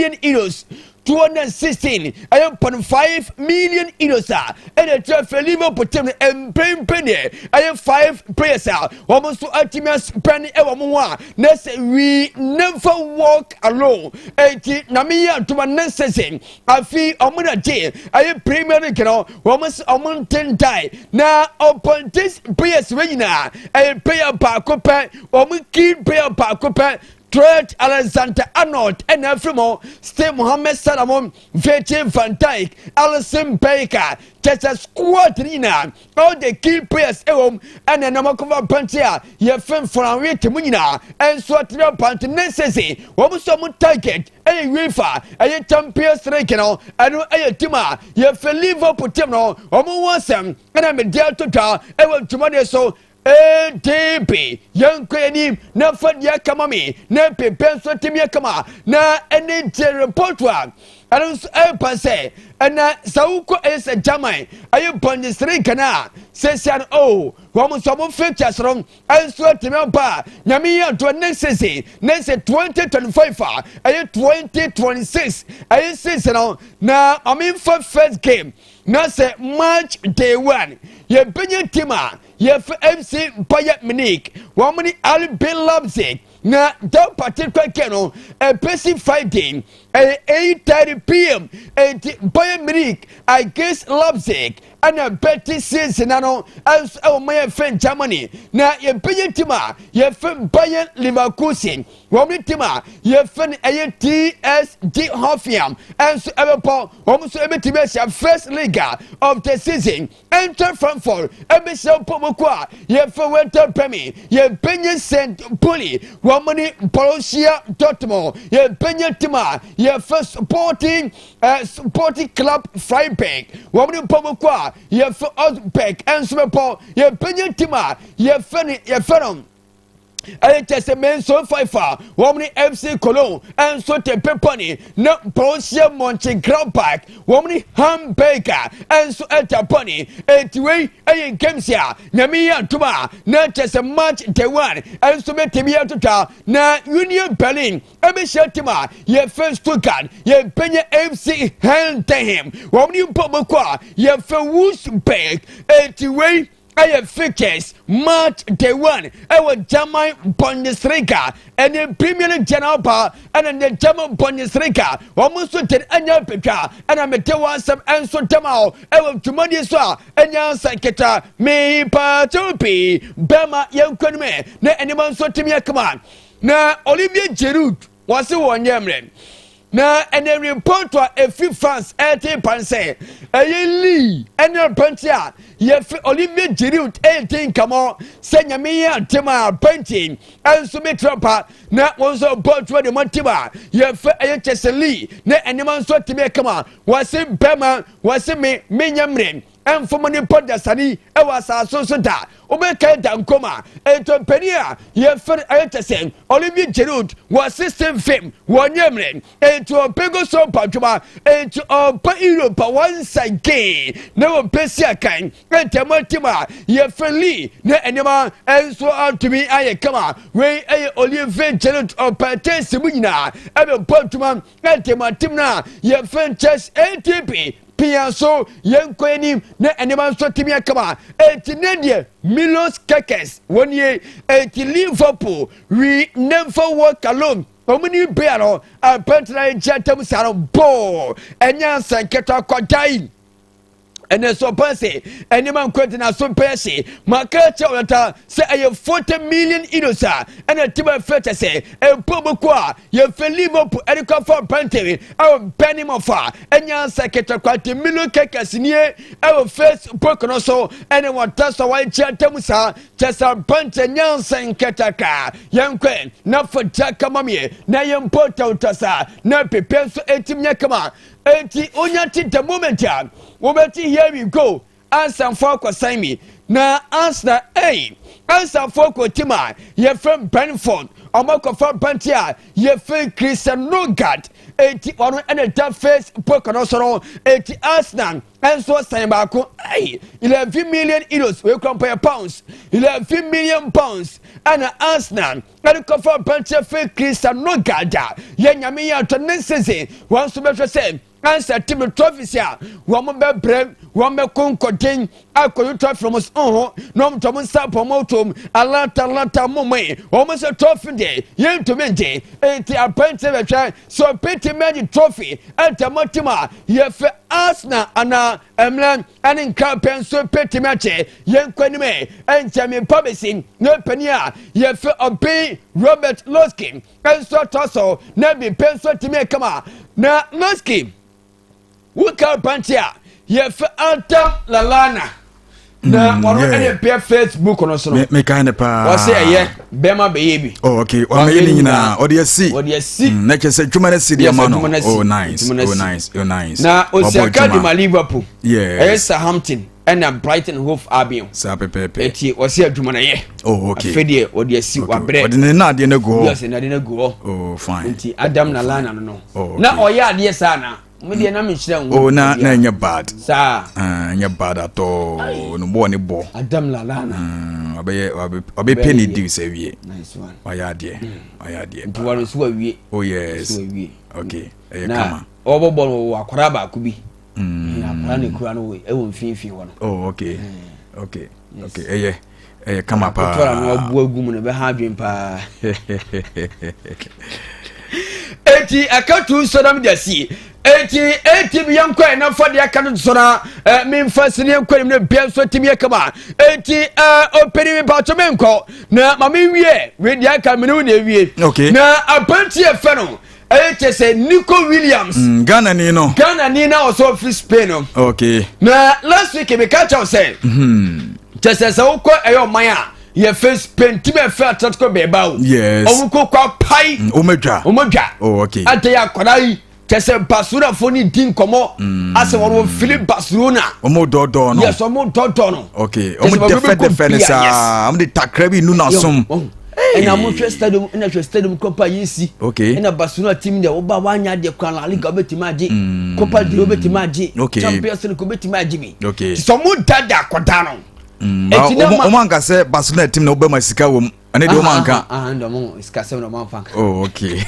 216 ɛyɛ 0.5 million euros a ɛna ɛkyerɛ fɛ Liverpool team no. Mpempem deɛ ɛyɛ five players a wɔn nso atumi asopɛne ɛwɔ mo ho a na sɛ we never walk alone. Eti na mi yɛ atoma ne sese afi wɔn na gye ɛyɛ Premier League no, wɔn nso wɔn ntentan na upon this players wɔ nyinaa ɛyɛ player baako pɛ, wɔn key player baako pɛ, Trent Alexander Arnold, ɛna afiri mu Steve Mohammed Salah mo, Virgil van Dijk, Alisson Becker, kyɛ sɛ squad ne nyinaa, all the key players ɛwɔ mu. Ɛna ɛnam akɔfa pante a yɛfɛ mfranwe te mu nyinaa ɛnso atena pante ne sese wɔn nso wɔn target ɛyɛ UEFA ɛyɛ Champions League no. Ɛno ɛyɛ team a yɛfɛ Liverpool team no wɔn ho asɛm ɛna mede ato dwa ɛwɔ dwumadie so. ADB yɛnkɔ anim na fa deɛ kama me na pepe nso tumi kama. Na ɛne gye report a ɛno nso ɛrepa sɛ ɛna sɛ wokɔ ɛyɛ sɛ German ɛyɛ Bundesliga no a sɛsia no o, wɔn nso wɔn fixtures no ɛnso atumi aba a Nyame yɛ ntoɔ next season, next 2025 a ɛyɛ 2026 ɛyɛ season no. Na ɔmemfa first game na sɛ match day one, yɛbɛnya team a yɛfɛ FC Bayern Munich, wɔn ne RB Leipzig. Na that particular game no ɛbɛsi Friday ɛyɛ 8:30 p.m. Eti Bayern Munich against Leipzig ɛna bɛti season na no ɛnso ɛwɔ mo yɛfɛ Germany. Na yɛbɛnya team a yɛfɛ Bayern Leverkusen, wɔn ne team a yɛfɛ no ɛyɛ TSG Hoffenheim ɛnso ɛbɛpɔ. Wɔn nso ɛbɛtumi ahyia first league of the season. Eintracht Frankfurt ɛbɛhyia mpɔmɔko a yɛfɛ Werder Bremen. Yɛbɛnya St Pauli, wɔn ne Borussia Dortmund. Yɛbɛnya team a yɛfɛ Sporting Club Freiburg, wɔn ne mpɔmɔko a yɛfɛ Augsburg ɛnso bɛpɔ. Yɛbɛnya team a yɛfɛ no yɛfɛ no ɛyɛ kyɛ sɛ Mainz 05 a wɔn ne FC Cologne ɛnso te pepɔni. Na Borussia Mönchengladbach, wɔn ne Hamburger ɛnso ɛta pɔni. Eti wei ɛyɛ games a Nyame yi atom a na kyɛ sɛ match day one ɛnso bɛtumi atotwa. Na Union Berlin ɛbɛhyia team a yɛfɛ Stuttgart. Yɛbɛnya FC Heidenheim, wɔn ne mpɔmɔkɔ a yɛfɛ Wolfsburg. Eti wei ɛyɛ fixtures match day one ɛwɔ German Bundesliga ɛne Premier League general ba. Ɛna ne German Bundesliga wɔn nso te ɛnya petwa ɛna mete wɔn asɛm ɛnso dɛm a ɛwɔ dwumadie so a ɛnya nsa nketa miipaakyɛw pii bɛrima yɛn nkɔ anim na nneɛma nso tumi akama. Na Olivier Giroud wɔsi wɔn nyɛ mmerɛ na ɛnɛ report a efi France ɛte pan sɛ ɛyɛ Lee ɛne aberanteɛ a yɛfɛ Olivier Giroud ɛredi nkɔmɔ sɛ Nyame yɛ antem a aberanteɛ ɛnso bɛtira pa na wɔn nso bɔ adwuma de wɔn team a yɛfɛ ɛyɛ kyɛsɛ Lee na nneɛma nso atumi ɛkama. Wɔsi bɛrima wɔsi me menyɛ mmerɛ. ɛmfom nipa dasani ɛwɔ asase so da. Wobɛkae da nkɔm a ntɔmpanin a yɛfrɛ ɛyɛ kyɛ sɛ Olivier Giroud wɔ system fam wɔnyɛ mmerɛ, enti ɔpɛ go so mpa adwuma, enti ɔpɛ Europe once again na wɔpɛ si akan ntɛm tim a yɛfrɛ Lee na nneɛma nso atumi ayɛ kama. Wei ɛyɛ Olivier Giroud, ɔpɛ tɛnsi mu nyinaa ɛbɛbɔ adwuma ntɛm tim no a yɛfrɛ Chess ATP pia so. Yɛnkɔ anim na nneɛma nso tumi akama. Eti ne deɛ Milos Kerkez wɔn nie, eti Liverpool, we never walk alone. Wɔn ni bea no apɛntena gye atam saa no bɔɔl ɛnyɛ asɛnketewa kɔda yi. Ɛnɛ nso ɔpan sɛ ɛnneɛma nkɔ na so mpɛyɛ hye maka kyerɛ ɔnata sɛ ɛyɛ 40 million euros a ɛna tim afɛ kyɛ sɛ mpo boko a yɛfɛ Liverpool ɛde kɔfa mpɛntɛn ɛwɔ Bournemouth a ɛnya sɛ ketekwate Milos Kerkez nie ɛwɔ Facebook no so ɛne wɔta so a wɔakyia ntam saa kyɛ sɛ mpɛntɛn nyansa nkɛtaka. Yɛnkɔ na fa kama meɛ na yɛmpɔ tawta saa na pepe nso ɛtim nyɛ kama. Enti onya te the moment a wobɛti "Here we go", ansamfo akɔsan mi na Arsenal ɛyi ansamfo akɔ tim a yɛfrɛ Brentford, ɔmo akɔfa bante a yɛfrɛ Christian Nørgaard, eti ɔno ɛna da Facebook no so no. Eti Arsenal ɛnso san baako ɛyi €11 million, wei kura mpɔ yɛ pounds, £11 million ɛna Arsenal ɛde kɔfa bante fɛ Christian Nørgaard a yɛ Nyame yɛ atɔ ne season wɔn nso bɛhwɛ sɛ ansa team trophies a wɔn bɛbrɛ wɔn bɛko nkɔden akɔyi trophy wɔn so na wɔn tɔn nsa pɔn wɔn tom alata alata mɔmɔ yi wɔn sɛ trophy deɛ yɛntumi ngye. Eti apɛnti bɛhwɛ so piti mɛgye trophy ɛntɛmɔ team a yɛfɛ Arsenal ana mmerɛ ɛne nkrapɛ nso piti mɛkyɛ. Yɛn kɔ anim ɛ ɛnkyɛn mi besi ne panin a yɛfɛ ɔbɛn Robert Lewandowski nso atɔ so na bi pɛ nso tumi kama na Lewandowski woka pante a yɛfɛ Adam Lallana na wɔn ɛna pɛ Facebook no so no. Mekae ne paa. Wɔsɛ ɛyɛ bɛrima bɛyɛ bi. Oh okay, wɔn ne nyinaa ɔde asi. Wɔde asi. Na kyerɛ sɛ dwuma no si deɛ ma no. Oh nice, oh nice, oh nice. Na osi aka de ma Liverpool. Ɛyɛ Southampton ɛna Brighton Hove Albion. Saa pɛpɛɛpɛ. Eti wɔsi adwuma no yɛ. Oh okay. Afei deɛ wɔde asi wabrɛ. Ɔde ne naadeɛ no gu hɔ. Yes, naadeɛ no gu hɔ. Oh fine. Nti Adam Lallana no. Oh okay. Na ɔyɛ adeɛ saa na mo deɛ na mi kyerɛ nwo. Oh, na ɛnyɛ bad. Saa. Ɛnyɛ bad at all no bɔ ne bɔ. Adam Lallana. Ɔbɛyɛ ɔbɛpɛ ne deal sɛ wie. Nice one. Ɔyɛ adeɛ, ɔyɛ adeɛ. Nti wɔn nso wawie. Oh yes. Wawie. Okay, ɛyɛ kama. Na ɔbɔ bɔɔl wɔ akwaraa baako bi. Akwaraa ne kura no wɔ ɛwɔ mfimfini hɔ no. Oh okay, ɛyɛ kama paa. Akɔtɔra no abu agu mu no bɛha adwene paa. Eti ɛka tu nso nam da si eti bi yɛn kɔ ɛna fa deɛ aka no so na memfa sini yɛn kɔ anim no bia nso timi yɛ kama. Eti ɔpɛni mi baatɔ mi nkɔ na maame wie wei deɛ aka mi ne wo na ewie. Okay. Na aberanteɛ fɛ no ɛyɛ kyɛ sɛ Nico Williams. Ghana ni no. Ghana ni na ɔsɔ fi Spain no. Na last week mi ka kyɛw sɛ kyɛ sɛ wokɔ ɛyɛ ɔman a yɛfɛ Spain team ɛfɛ Atletico Bilbao. Ɔmo kɔ apae. Ɔmo adwa. Ɔmo dwa. Oh okay. Ante yɛ akwadaa yi kyɛ sɛ Barcelona fo ni di nkɔmɔ asɛ wɔn wɔ fili Barcelona. Ɔmo dɔɔdɔɔ no. Yes, ɔmo dɔɔdɔɔ no. Okay, ɔmo dɛfɛ dɛfɛ ne saa, ɔmo de takra bi nu n'asom. Ɛna mo hwɛ stadium, ɛna hwɛ stadium Copa yi si. Ɛna Barcelona team deɛ ɔba wanya adeɛ kwan La Liga ɔbɛtumi agye. Copa del ɔbɛtumi agye. Champions League ɔbɛtumi agye bi. Sɛ ɔmo dada akɔda no. Ɔmo anka sɛ Barcelona team na ɔbɛma sika wɔ mu ɛne deɛ ɔmo anka. Ɛne deɛ ɔmo sika sɛm na ɔmo anfa nka. Oh okay.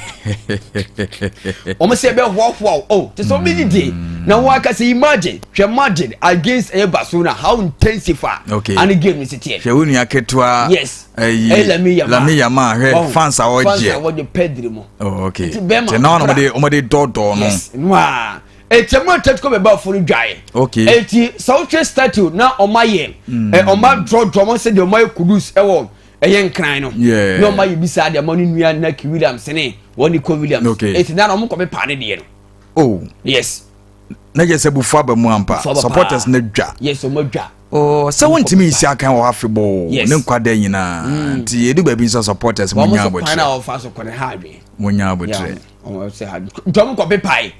Ɔmo sɛ ɛbɛ hoahoa o te sɛ ɔmo yi die na wɔn aka sɛ imagine hwɛ Madrid against ɛyɛ Barcelona, how intensive a. Ane game ni si teɛ. Hwɛ wo nua ketewa. Yes. Ɛyi ɛyɛ Lamine Yamal. Lamine Yamal, hwɛ fans a wɔgye. Fans a wɔgye Pedri mu. Oh okay. Ti bɛrima. Te na ɔmo de dɔɔdɔɔ no. Yes, nua eti mu Atletico Bilbao fo no dwae. Eti sɛ wohwɛ statue na ɔmo ayɛ ɛ ɔmo adrɔdrɔ ɔmo sɛ deɛ ɔmo ayɛ Kudus ɛwɔ ɛyɛ Nkran no na ɔmo ayɛ bi saa deɛ ɔmo ne nua Naki Williams ne wɔn Nico Williams. Eti na ɔmo kɔ bɛ paa ne deɛ no. Oh. Yes. Na yɛ sɛ bufu aba mu ampa, supporters na dwa. Yes, ɔmo dwa. Oh, sɛ wontumi nsi akan wɔ afebɔɔ Yes. ne nkwa da nyinaa nti ɛdu baabi nso supporters Wɔn monya nso kwan a abotrɛ wɔfa so kɔ ne ha adwene. monya abotrɛ. Wɔn sɛ ha nti wɔn kɔ pepae.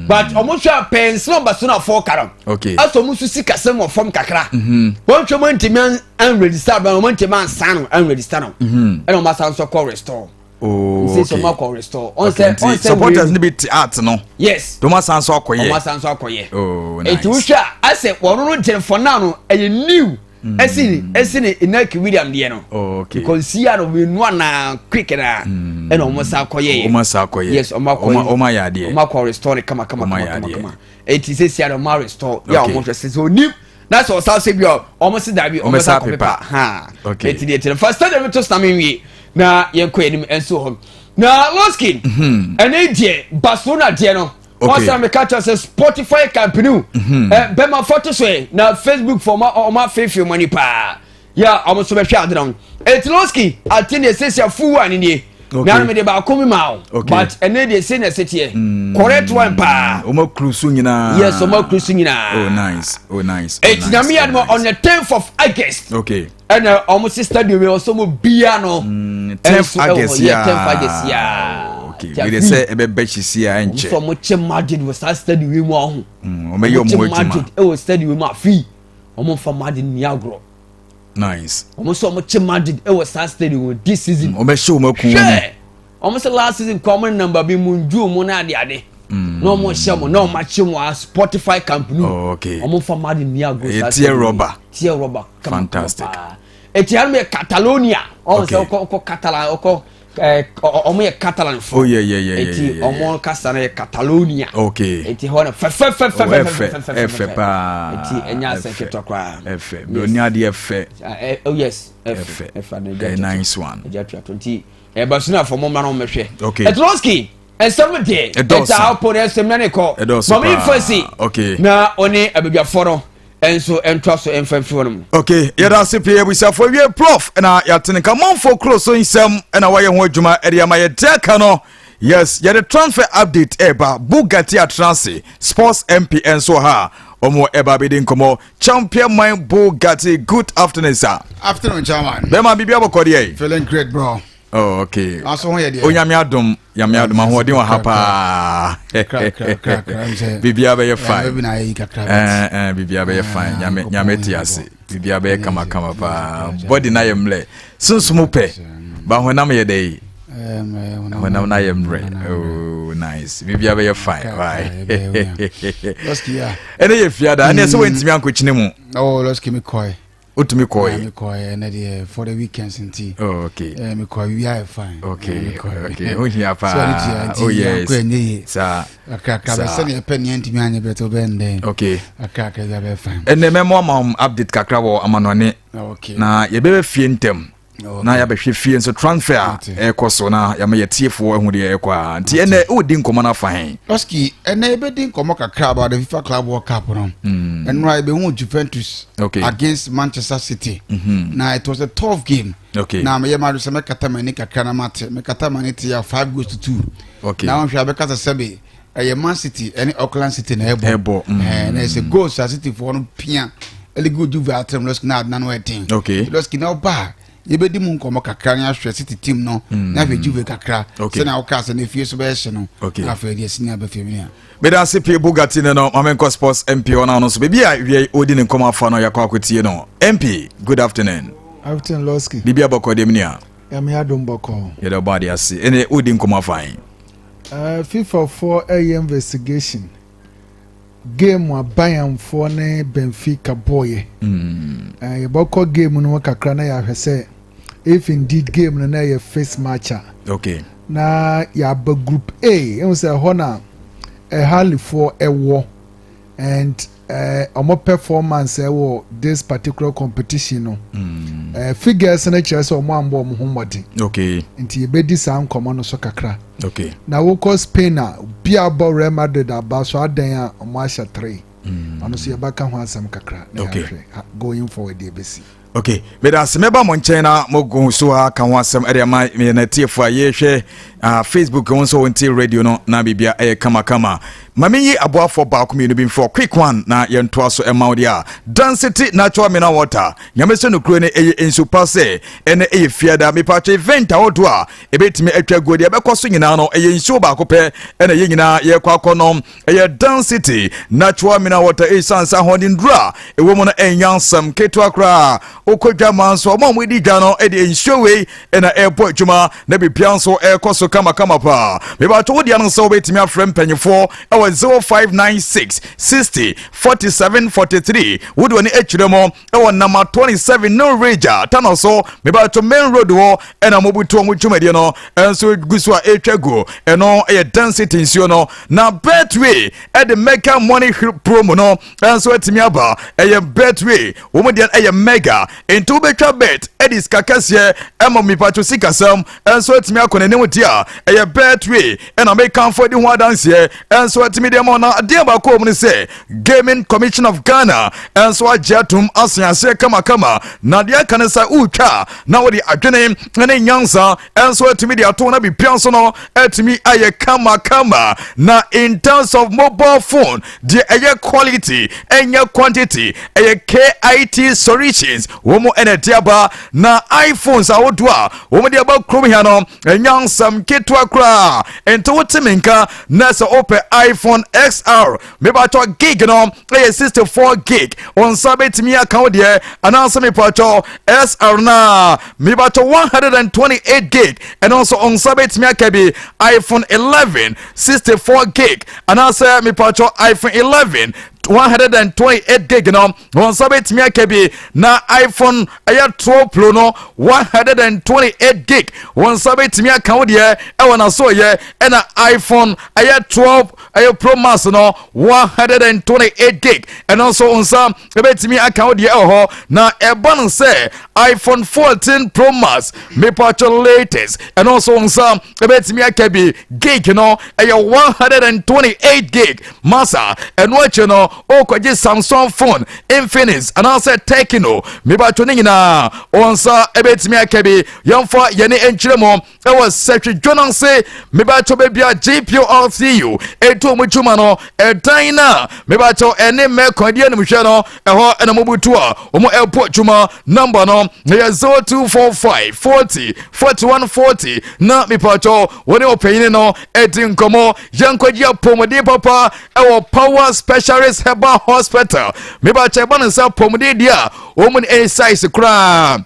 But wɔn hwɛ a pɛɛ nsɛm Barcelona fɔ ka no. Asɔ wɔn nso si kasɛm wɔ fam kakra. Wɔn hwɛ wɔn ntumi an register abɛn wɔn ntumi ansan no an register no. Ɛna wɔn asan nso kɔ restore. Nse sɛ wɔn akɔ restore. Wɔn Okay, sɛ nti wɔn sɛ supporters no bi te art no Yes. de wɔn asan so akɔyɛ. Wɔn asan so akɔyɛ. Oh, nice. Eti wohwɛ a asɛ wɔn no gyere for now no ɛyɛ new. Ɛsi ne Inaki William deɛ no. Oh, okay. Because si a no we nua na quick na ɛna wɔn sa akɔyɛ yɛ. Wɔn asan akɔyɛ. Yes, wɔn akɔyɛ. Wɔn ayɛ adeɛ. Wɔn akɔ restore ne kama kama Wɔn kama ayɛ kama adeɛ. kama. Eti sɛ si a no wɔn restore. Yɛ a wɔn hwɛ sɛ sɛ onim na sɛ ɔsan sɛ bi a wɔn si dabi Wɔn wɔn sa sa akɔ pepa. pepa ha. Eti deɛ kyerɛ fa stadium to sinam nwie na yɛn kɔ anim nso hɔ. Na Loskin ɛne deɛ Barcelona deɛ no. Wɔn sɛ meka kyerɛ sɛ Spotify company bɛma fɔto so yɛ na Facebook fɔ ɔma ɔma afeefee wɔn ani paa yɛ a wɔn nso bɛhwɛ ade no. Eti Loskin ate ne esiesie afuw a ne nie. Na mede baako mi ma o. But ɛne deɛ se na ɛsɛ teɛ. Correct one paa. Wɔn akuru so nyinaa. Yes, wɔn akuru so nyinaa. Oh nice, oh nice. Oh, Eti nice, nyame yɛ oh, adum nice. on the 10th of August. Ɛna wɔn si stadium yi ɔsɔ mo bia no. 10th Ɛnso ɛwɔ hɔ, August yeah, yaa. 10th August yaa. Okay. Ti Wei de afi- sɛ ɛbɛbɛ hyisi a Wɔn ɛnkyɛ. nso wɔn kyɛ Madrid wɔ saa stadium yi mu ɔho. Wɔn bɛyɛ wɔn kyɛ adwuma. Madrid ɛwɔ stadium yi mu afi. Wɔn nfa Madrid ni agorɔ. Nice. Wɔn nso wɔn kyɛ Madrid ɛwɔ saa stadium wɔ this season. Wɔn bɛhyɛ wɔn akun wɔn. Hwɛ, wɔn sɛ last season kɔ wɔn number bi mu nju mu na ade ade. Na wɔn hyɛ mo na wɔn akyɛ mo a Spotify Camp Nou. Wɔn nfa Madrid ni agorɔ Ɛyɛ saa tear stadium yi. rubber. Tear rubber. Kama kama Fantastic. paa. Eti anum yɛ Catalonia. Wɔn sɛ ɔkɔ Catalan ɔkɔ ɔmo yɛ Catalan fo. Eti ɔmo kasa no yɛ Catalonia. Eti hɔ no fɛfɛfɛfɛfɛfɛfɛfɛ. Ɛfɛ paa. Eti ɛnyɛ asɛ ketewa koraa. Ɛfɛ. Broni adeɛ fɛ. Oh yes, ɛfɛ. Ɛfɛ. Ɛyɛ nice one. Ɛgya tua to nti ɛba fɔ mo mma no mɛhwɛ. Ɛtulɔski nsɛm deɛ Ɛdɔɔso. ɛta apo ne ɛsɛm na ne kɔ. Ɛdɔɔso Mɔmi paa. nfa si. Na ɔne abadwafoɔ no ɛnso ɛntoa so ɛnfa mfiri hɔ nom. Okay, yɛda ase pii abusuafoɔ. Wie prof na yɛatene ka manfoɔ kuro so nsɛm ɛna wayɛ ho adwuma ɛde ama yɛde aka no. Yes, yɛde transfer update ɛba. Bugatti atena ase, Sports MP nso wɔ ha a ɔmo ɛba abɛdi nkɔmmɔ. Champion man Bugatti, good afternoon, sir. Afternoon, chairman. Bɛma biribi abɔkɔdeɛ yi? Feeling great, bro. Oh, okay. Aso ho yɛ deɛ. Onyame adom, nyame adom, ahoɔden wɔ ha paa. Kra, kra, kra, kra, sɛ- Biribiara bɛyɛ fine. Baabi na ayɛ yi kakra. Biribiara bɛyɛ fine. Nyame Nyankopɔn nyame te yɛ ase. bɔ. Biribiara bɛyɛ kamakama paa. Body na yɛ mmerɛ, sunsum pɛ ba honam yɛ dɛ yi. Honam na yɛ mmerɛ. Oh nice, biribiara bɛyɛ fine. Kra, Why? kra, ɛbɛyɛ onya. Lɔski ya. Ɛne yɛ fiada ɛne sɛ wɔntumi ankɔkyini mu. Oh, Lɔski mi kɔɛ. Wotumi Ah, kɔɛ? mi kɔɛ ɛnɛ deɛ for the weekends nti. Oh, okay. Mi kɔɛ, we are fine. Mi kɔɛ. Okay, ho hia paa. So ɛne tia nti Oh yes. yankɔ ɛnyɛ yie. Saa. Kakra kakra Saa. bɛ sɛdeɛ ɛpɛ nea ntumi anyɛ bɛtɛ ɔbɛn dɛn. Kakra kakra bi abɛyɛ fine. Ɛnɛ mɛmo ama wo update kakra wɔ amanɔne. Na yɛbɛbɛ fie ntɛm na yɛabɛhwɛ fie nso transfer a ɛkɔ so na yɛama yɛtiefoɔ ahu deɛ ɛkɔ a. Nti ɛnɛ wodi nkɔmmɔ no afa he? Lɔski, ɛnɛ yɛbɛdi nkɔmmɔ kakra about the FIFA Club World Cup no. Ɛno a yɛbɛhu Juventus against Manchester City. Na it was a tough game. Na meyɛ ma sɛ mɛkata m'ani kakra na mate mekata m'ani te a 5 goals to 2. Na wɔhwɛ a bɛka sɛ sɛbe ɛyɛ Man City ɛne Auckland City na ɛbɔ. Ɛbɔ. Na ɛsɛ goals a City foɔ no pia ɛde gu Juve atrɛm, Lɔski, na adena no ɛden. Lɔski, na ɔba a yɛbɛdi mu nkɔmmɔ kakra ne ahwɛ City team no na ahwɛ Juve kakra sɛnea wokaa sɛ ne fie so bɛyɛ hye no. Na afei deɛ sini abɛfie mu nea. Meda ase pii Bugatti ne no. Ma menkɔ Sports MP hɔ no ano so baabi a wiei ɔdi ne nkɔmmɔ afa no yɛakɔ akɔtie no. MP, good afternoon. Afternoon, Lɔski. Biribi abɔkɔ deɛ mu nua? Nyame adom, bɔkɔɔ. Yɛde ɔbɔ ade ase. Ɛne wodi nkɔmmɔ afa he? FIFA foɔ ɛyɛ investigation game a Bayernfoɔ ne Benfica bɔɔyɛ. Yɛbɛkɔ game no mu kakra na yɛahwɛ sɛ if indeed game no na ɛyɛ first match a. Na yɛaba Group A, ɛhu sɛ ɛhɔ na Ahlifoɔ ɛwɔ and ɔmo performance ɛwɔ this particular competition no. Figures no kyerɛ sɛ ɔmo ambɔ ɔmo ho mmɔden. Nti yɛbɛdi saa nkɔmmɔ no so kakra. Na wokɔ Spain a, obi abɔ Real Madrid aba so adan a ɔmo ahyɛ three. Ɔno nso yɛbɛka ho asɛm kakra na yɛahwɛ going forward deɛ ɛbɛsi. Ok, meda ase. Mɛba mo nkyɛn na mogo so a ka ho asɛm ɛde ama yɛn atiefo a yɛhwɛ Facebook ho nso wɔntie radio no na biribia ɛyɛ kamakama. Ma menyi aboafoɔ baako mmienu bi mfɔ quick one na yɛntoa so. Ɛma wo deɛ a Dancity Natural Mineral Water, Nyame sɛ nokuro no ɛyɛ nsu pa sɛ ɛnɛ ɛyɛ fiada. Mepatwɛ, event ahodoɔ a ɛbɛtumi atwa guo deɛ ɛbɛkɔ so nyinaa no, ɛyɛ nsuo baako pɛ ɛna yɛn nyinaa yɛkɔ akɔ nom, ɛyɛ Dancity Natural Mineral Water. Ɛsiane sɛ ahoɔden duro a ɛwɔ mu no ɛnya nsɛm ketewa koraa, wokɔ dwa ma nso ɔma a wɔdi dwa no ɛde nsuo wei ɛna ɛrebɔ adwuma na biribia nso ɛrekɔ so kamakama paa. Mebatɔ wo deɛ no sɛ wobɛtumi afrɛ mpanyimfoɔ ɛwɔ 0596 60 47 43. Wode w'ani akyerɛ mu ɛwɔ number 27 no Regya tano so, mebatɔ main road hɔ ɛna mobutu ɔmo dwumadie no ɛnso gu so a ɛretwa gu. Ɛno ɛyɛ Dancity nsuo no. Na Betway ɛde mega money promo no ɛnso atumi aba. Ɛyɛ Betway wɔn deɛ ɛyɛ mega, nti wobɛtwa bet ɛde sika kɛseɛ ɛma mipatwo sikasɛm ɛnso atumi akɔ n'anim di a ɛyɛ Betway ɛna mekanfo di ho adanseɛ ɛnso atumi deɛ ma. Na adeɛ baako wɔ mu no sɛ Gaming Commission of Ghana ɛnso agye atom aseaseɛ kamakama, na deɛ aka no sɛ wotwa na wode adwene ne nyansa ɛnso atumi de ato na bibia nso no atumi ayɛ kamakama. Na in terms of mobile phone deɛ, ɛyɛ quality ɛnyɛ quantity. Ɛyɛ KIT Solutions wɔn mu ɛna ɛde aba, na iPhones ahodoɔ a wɔn de aba kurom ha no ɛnya nsɛm ketewa koraa. Nti wote me nka na sɛ wopɛ iPhone XR, mebatɔ gig no ɛyɛ 64 gig, wɔn nsa bɛtumi aka wo deɛ, anaasɛ mepatɔ SR na mebatɔ 128 gig, ɛno nso wɔn nsa bɛtumi aka bi. iPhone 11 64 gig anaasɛ mepatɔ iPhone 11 128 gig no, wɔn nsa bɛtumi aka bi. Na iPhone ɛyɛ 12 Pro no 128 gig, wɔn nsa bɛtumi aka wo deɛ ɛwɔ n'aso yɛ. Ɛna iPhone ɛyɛ 12 ɛyɛ Pro Max no 128 gig, ɛno nso nsa ɛbɛtumi aka wo deɛ ɛwɔ hɔ. Na ɛbɔ no sɛ iPhone 14 Pro Max, mepatwo latest, ɛno nso nsa ɛbɛtumi aka bi. Gig no ɛyɛ 128 gig masa. Ɛno akyi no, ɔrekɔgye Samsung phone, Infinix anaasɛ Tecno, mepatwo ne nyinaa wɔn nsa ɛbɛtumi aka bi. Yɛmfa yɛne nkyerɛ mu ɛwɔ Sɛhwedwo no ase, mebatwɛ baabi a GPRTU ɛtu ɔmo dwuma no, ɛdan no a mebatwɛ ɛne mmɛkɔ adi animhwɛ no, ɛhɔ ɛna mobutu a ɔmo ɛbɔ dwuma. Number no ɛyɛ 0245 40 41 40 na mepatwɛ wɔne ɔpanyini no ɛdi nkɔmmɔ. Yɛnkɔgye apɔmuden papa ɛwɔ Power Specialist Herbal Hospital. Mebatwɛ ɛbɔ ne nsa apɔmuden deɛ a wɔn mu no ɛyɛ size koraa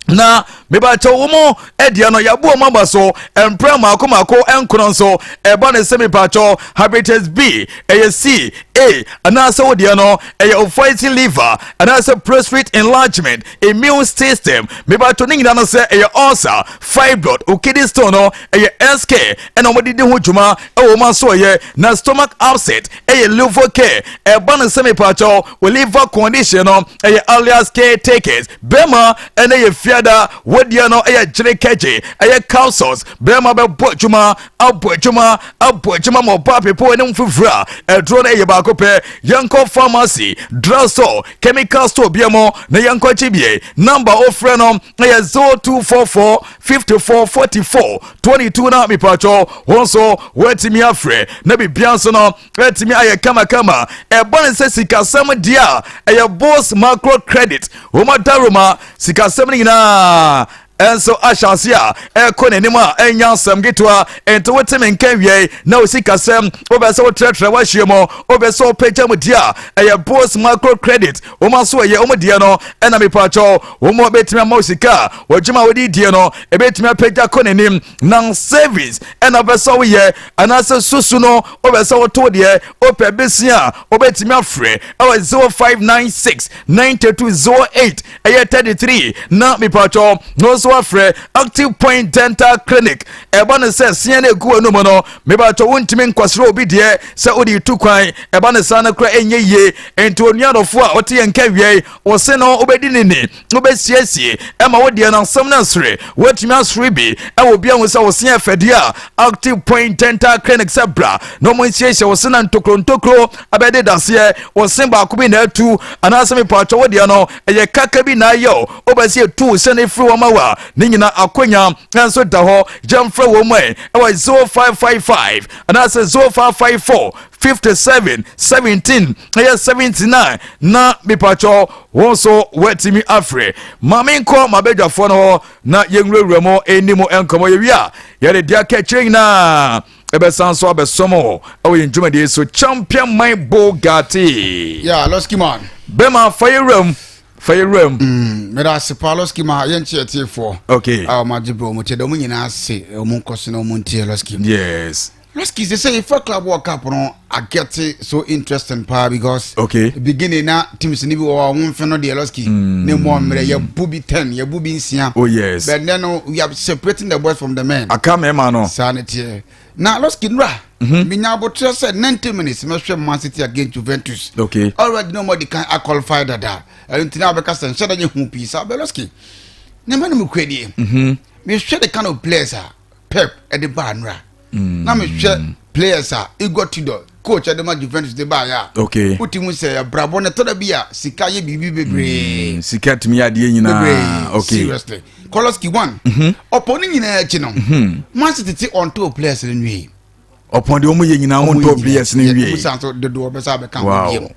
na mebakyɛ wo mu ɛdeɛ no yɛabo ɔmo aba so mprɛ maako maako nkono nso. Ɛba ne sɛ mepakyɛw hepatitis B, ɛyɛ C, A, anaasɛ wo deɛ no ɛyɛ fatty liver anaasɛ prostate enlargement, immune system, mebakyɛw ne nyinaa no sɛ ɛyɛ ulcer, fibroid, o kidney stone no, ɛyɛ SK ɛna wɔde di ho dwuma ɛwɔ wɔn aso. Ɛyɛ na stomach upset, ɛyɛ liver care. Ɛba ne sɛ mepakyɛw o liver condition no, ɛyɛ alias caretakers. Bɛrima ɛna yɛ fiada, wodeɛ no ɛyɛ gyere kɛgye, ɛyɛ capsules. Bɛrima bɛbɔ adwuma, abɔ adwuma, abɔ adwuma ma ɔba pepo anim fifiri a ɛduro no ɛyɛ baako pɛ. Yɛnkɔ pharmacy, drug store, chemical store bia mu na yɛnkɔ akyi bie. Number ofrɛ no ɛyɛ 0244 54 44 22 na mipatwɔ wɔn nso wɔatumi afrɛ na biribia nso no atumi ayɛ kamakama. Ɛbɔ ne sɛ sikasɛm deɛ a ɛyɛ Bos Micro Credit wɔn adaroma sikasɛm no nyinaa ɛnso ahyɛ ase a ɛkɔ n'anim a ɛnya asɛm ketewa. Nti wote me nka wie na wo sikasɛm wobɛ sɛ wotrɛtrɛ woahyia mu, wobɛ sɛ wopagya mu di a, ɛyɛ Bos Micro Credit wɔn aso ɛyɛ wɔn deɛ no. Ɛna mepatwɔ wɔn bɛtumi ama wo sika a wɔdwuma a wɔde die no ɛbɛtumi apagya kɔ n'anim. Na savings ɛna wobɛ sɛ woyɛ anaasɛ susu no wobɛ sɛ woto deɛ wopɛ bɛsi a, wobɛtumi afrɛ ɛwɔ 0596 92 08 ɛyɛ 33 na mepatwɔ no nso. afrɛ Active Point Dental Clinic. Ɛba no sɛ seɛ no ɛgu w'anum no, mebatɔ wontumi nkɔsrɛ obi deɛ sɛ wode tu kwan. Ɛba no saa no kora ɛnyɛ yie. Enti onua dɔfo a ɔte yɛn nka wiei, wo se no wobɛdi ne ni, wobɛsiesie ɛma wo deɛ no asɛm no asere. Woatumi asere bi ɛwɔ obi ahu sɛ wo se ɛfɛdeɛ a, Active Point Dental Clinic sɛ bra na ɔmo nsiesie wo se na ntokuro ntokuro abɛde daseɛ. Wo se baako bi na atu anaasɛ mepatwɔ wo deɛ no ɛyɛ kaka bi na ayɛ o, wobɛsɛ etu wo se no efiri wɔn awa ne nyina akonya nso da hɔ. Gyɛmfrɛ wɔn mu ɛ ɛwɔ 0555 anaasɛ 0554 57 17 ɛyɛ 79 na mepatwɔ wɔn nso wɔatumi afrɛ. Maame nkɔ mabadwafoɔ no hɔ na yɛnwurawura mu ɛni mu nkɔmmɔ. Yɛwie a, yɛde deɛ aka akyire nyinaa ɛbɛsan so abɛsɔm wɔ ɛwɔ yɛn dwumadie so. Champion Man Bogatti. Yeah, Losky man. Bɛma fa yɛwura mu, fa yɛwura mu. Meda ase paa, Losky ma yɛnkyɛ atiefoɔ a ɔmo agye berɛ ɔmo tie dɛ ɔmo nyinaa ase, ɔmo nkɔ so na ɔmo ntie, Losky. Losky sɛ FIFA Club World Cup no agɛte so interesting paa because beginning na teams ni bi wɔ hɔ a ɔmo mfe no deɛ, Losky, ne mu ɔmmerɛ yɛbu bi 10, yɛbu bi 6. But then no, we are separating the boys from the men. Aka mmarima no. Saa ne teɛ na Losky nura menya abotire sɛ 90 minutes mɛhwɛ Man City against Juventus. Already no ɔmo kan aqualify dada, ɛno nti na wabɛka sɛ nhyɛ da nyɛ hu pii saa. Bɛ Losky, nneɛma no mu kura die, mehwɛ the kind of players a Pep ɛde baa nura na mehwɛ players a Igor Tudor, coach ɛde ma Juventus, de baa yɛ a, wotu mu sɛ abrabɔ no tɔda bi a sika yɛ biribi bebree. Sika tumi yɛ adeɛ nyinaa. Bebree. Seriously, Koloski one ɔpɔ ne nyinaa akyi no, Man City ti ɔnto players no nwie. Ɔpɔn deɛ ɔmo yɛ nyinaa, ɔmo ntɔ players no nwie. Ɔmo san so dodoɔ bɛsa abɛka ho bio.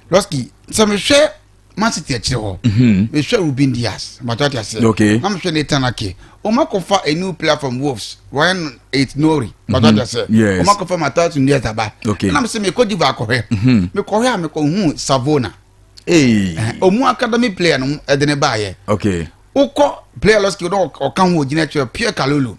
Losky, sɛ mehwɛ Man City akyire hɔ, mehwɛ Ruben Dias, mbatɔ ate aseɛ, na mehwɛ Nathan Ake. Ɔmo akɔfa a new player from Wolves, Ryan Ait Nouri, mbatɔ ate aseɛ. Ɔmo akɔfa Matheus Nunes aba. Ɛna mesɛ mekɔ Juve akɔhwɛ, mekɔhwɛ a mekɔhu Savona. Hey. Ɔmo academy player no ɛde ne baayɛ. Wokɔ player, Losky, ɔdɔ ɔka ho ogyina akyerɛ Pierre Kalulu.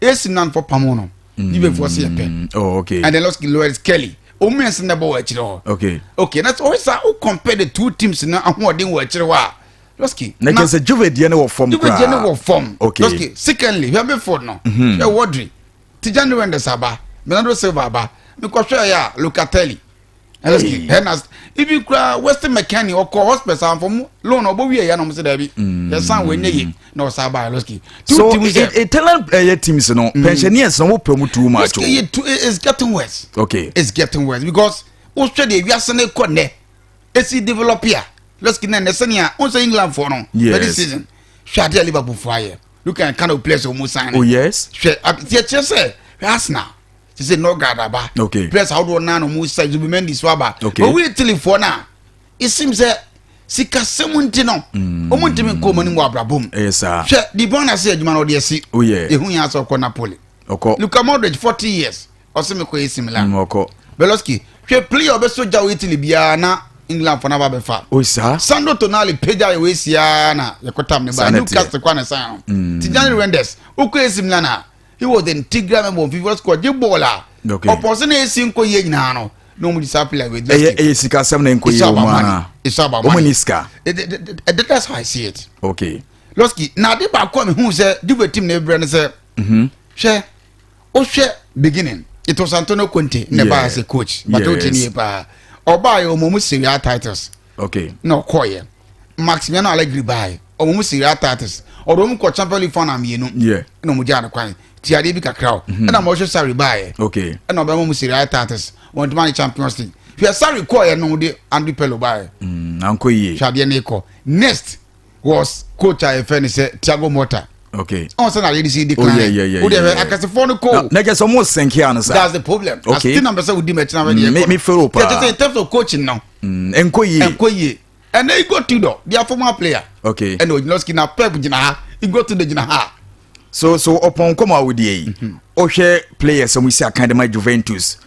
AC Milan fɔ pam no, Juve fɔ se yɛ pɛ. And then Losky, Lewis Kelly, ɔmo mmiɛnsa na ɛbɔ wɔ akyire hɔ. Okay, na sɛ ɔyɛ saa o, compare the two teams na ahoɔden wɔ akyire hɔ a, Losky, na kyerɛ sɛ Juve deɛ no wɔ fam Juve deɛ no koraa. Wɔ fam. Losky, secondly, hwɛ midfield no, hwɛ Rodri, Tijani Reijnders aba, Bernardo Silva aba, mekɔhwɛ yɛ a Locatelli, Losky, hɛnas ibi kura Weston McKennie ɔkɔ Hotspurs anfɔ loan ɔbɔ wie yɛ na ɔmo sɛ dɛbi yɛsan wɔ enye ye na ɔsan ba. Losky, two so teams sɛ Italian ɛyɛ teams no, pensioners no wopɛ mu too much o. Losky, yɛ two, it's getting worse. It's getting worse because wohwɛ deɛ wiase ne kɔ nnɛ esi develop a, Losky, na nnɛ sɛnea wɔn sɛ England fɔ no for this season, hwɛ adeɛ a Liverpool fo ayɛ. Look at kind of players wɔn sign. Hwɛ tiɛ kyerɛ sɛ hwɛ Arsenal te sɛ Norgard aba, players ahodoɔ naa na wɔn sign, Zubimendi so aba. But wo Italy foɔ na it seems sɛ sikasɛm nti no wɔn ntumi nkɔ wɔn anim wɔ abrabɔ mu. Ɛyɛ saa. Hwɛ De Bruyne ase adwuma na ɔde asi. Ehu yɛn asɛ ɔkɔ Napoli. Ɔkɔ. Luka Modric, 40 years, ɔsɛ mekɔ AC Milan. Ɔkɔ. Beloski, hwɛ player ɔbɛso gya wɔ Italy biara na England fɔ n'aba bɛfa. O saa. Sandro Tonali pagya yɛ wɔ esia na yɛkɔtam ne Saa ba na ɛteɛ. Newcastle kɔ ne sign no. Tijani Reijnders, wokɔ AC Milan a, he was the integral member of FIFA squad, gye ball a ɔpɔ sɛ na AC nkɔ yie nyinaa no na wɔn di saa player wei. Ɛyɛ sikasɛm na nkɔ It's yie all wɔ about mu money. ana? It's all about Wɔn money. ni sika. That's how I see it. Losky, na ade baako a mehu sɛ Juve team na ebrɛ no sɛ hwɛ, wohwɛ beginning, it was Antonio Conte na ɛbaa as a coach, but o ti nie paa ɔbaa yɛ ɔmo mu Serie A titles. Na ɔkɔɔyɛ Maximiano Allegri baa yɛ ɔmo mu Serie A titles, ɔde ɔmo kɔ Champions League final mmienu. Ɛna ɔmo gyaa no kwan ti adeɛ bi kakra o, ɛna Mauricio Sarri baa yɛ ɛna ɔbɛn mu Serie A titles, wɔn ntoma ne Champions League. Hwɛ, Sarri kɔɔyɛ no de Andrea Pirlo baa yɛ. Ankɔ yie. Hwɛ adeɛ ne kɔ. Next was coach a yɛfɛ ne sɛ Thiago Motta. Ɔn sɛ na adeɛ de si decline. O de hwɛ akɛsefoɔ no ko. Na kyerɛ sɛ ɔmo sɛnke ano sa. That's the problem. Ati na mpɛ sɛ odi mɛkyina bɛ deɛ. Me feel paa. Kyerɛ sɛ in terms of coaching no. Nkɔ yie. Nkɔ yie. Ɛnna Igor Tudor, their former player. Ɛna ogyina na Pep gyina ha, Igor Tudor gyina ha. So ɔpɔn nkɔmɔ a wodie yi, ɔhwɛ players a wɔn si akan de ma Juventus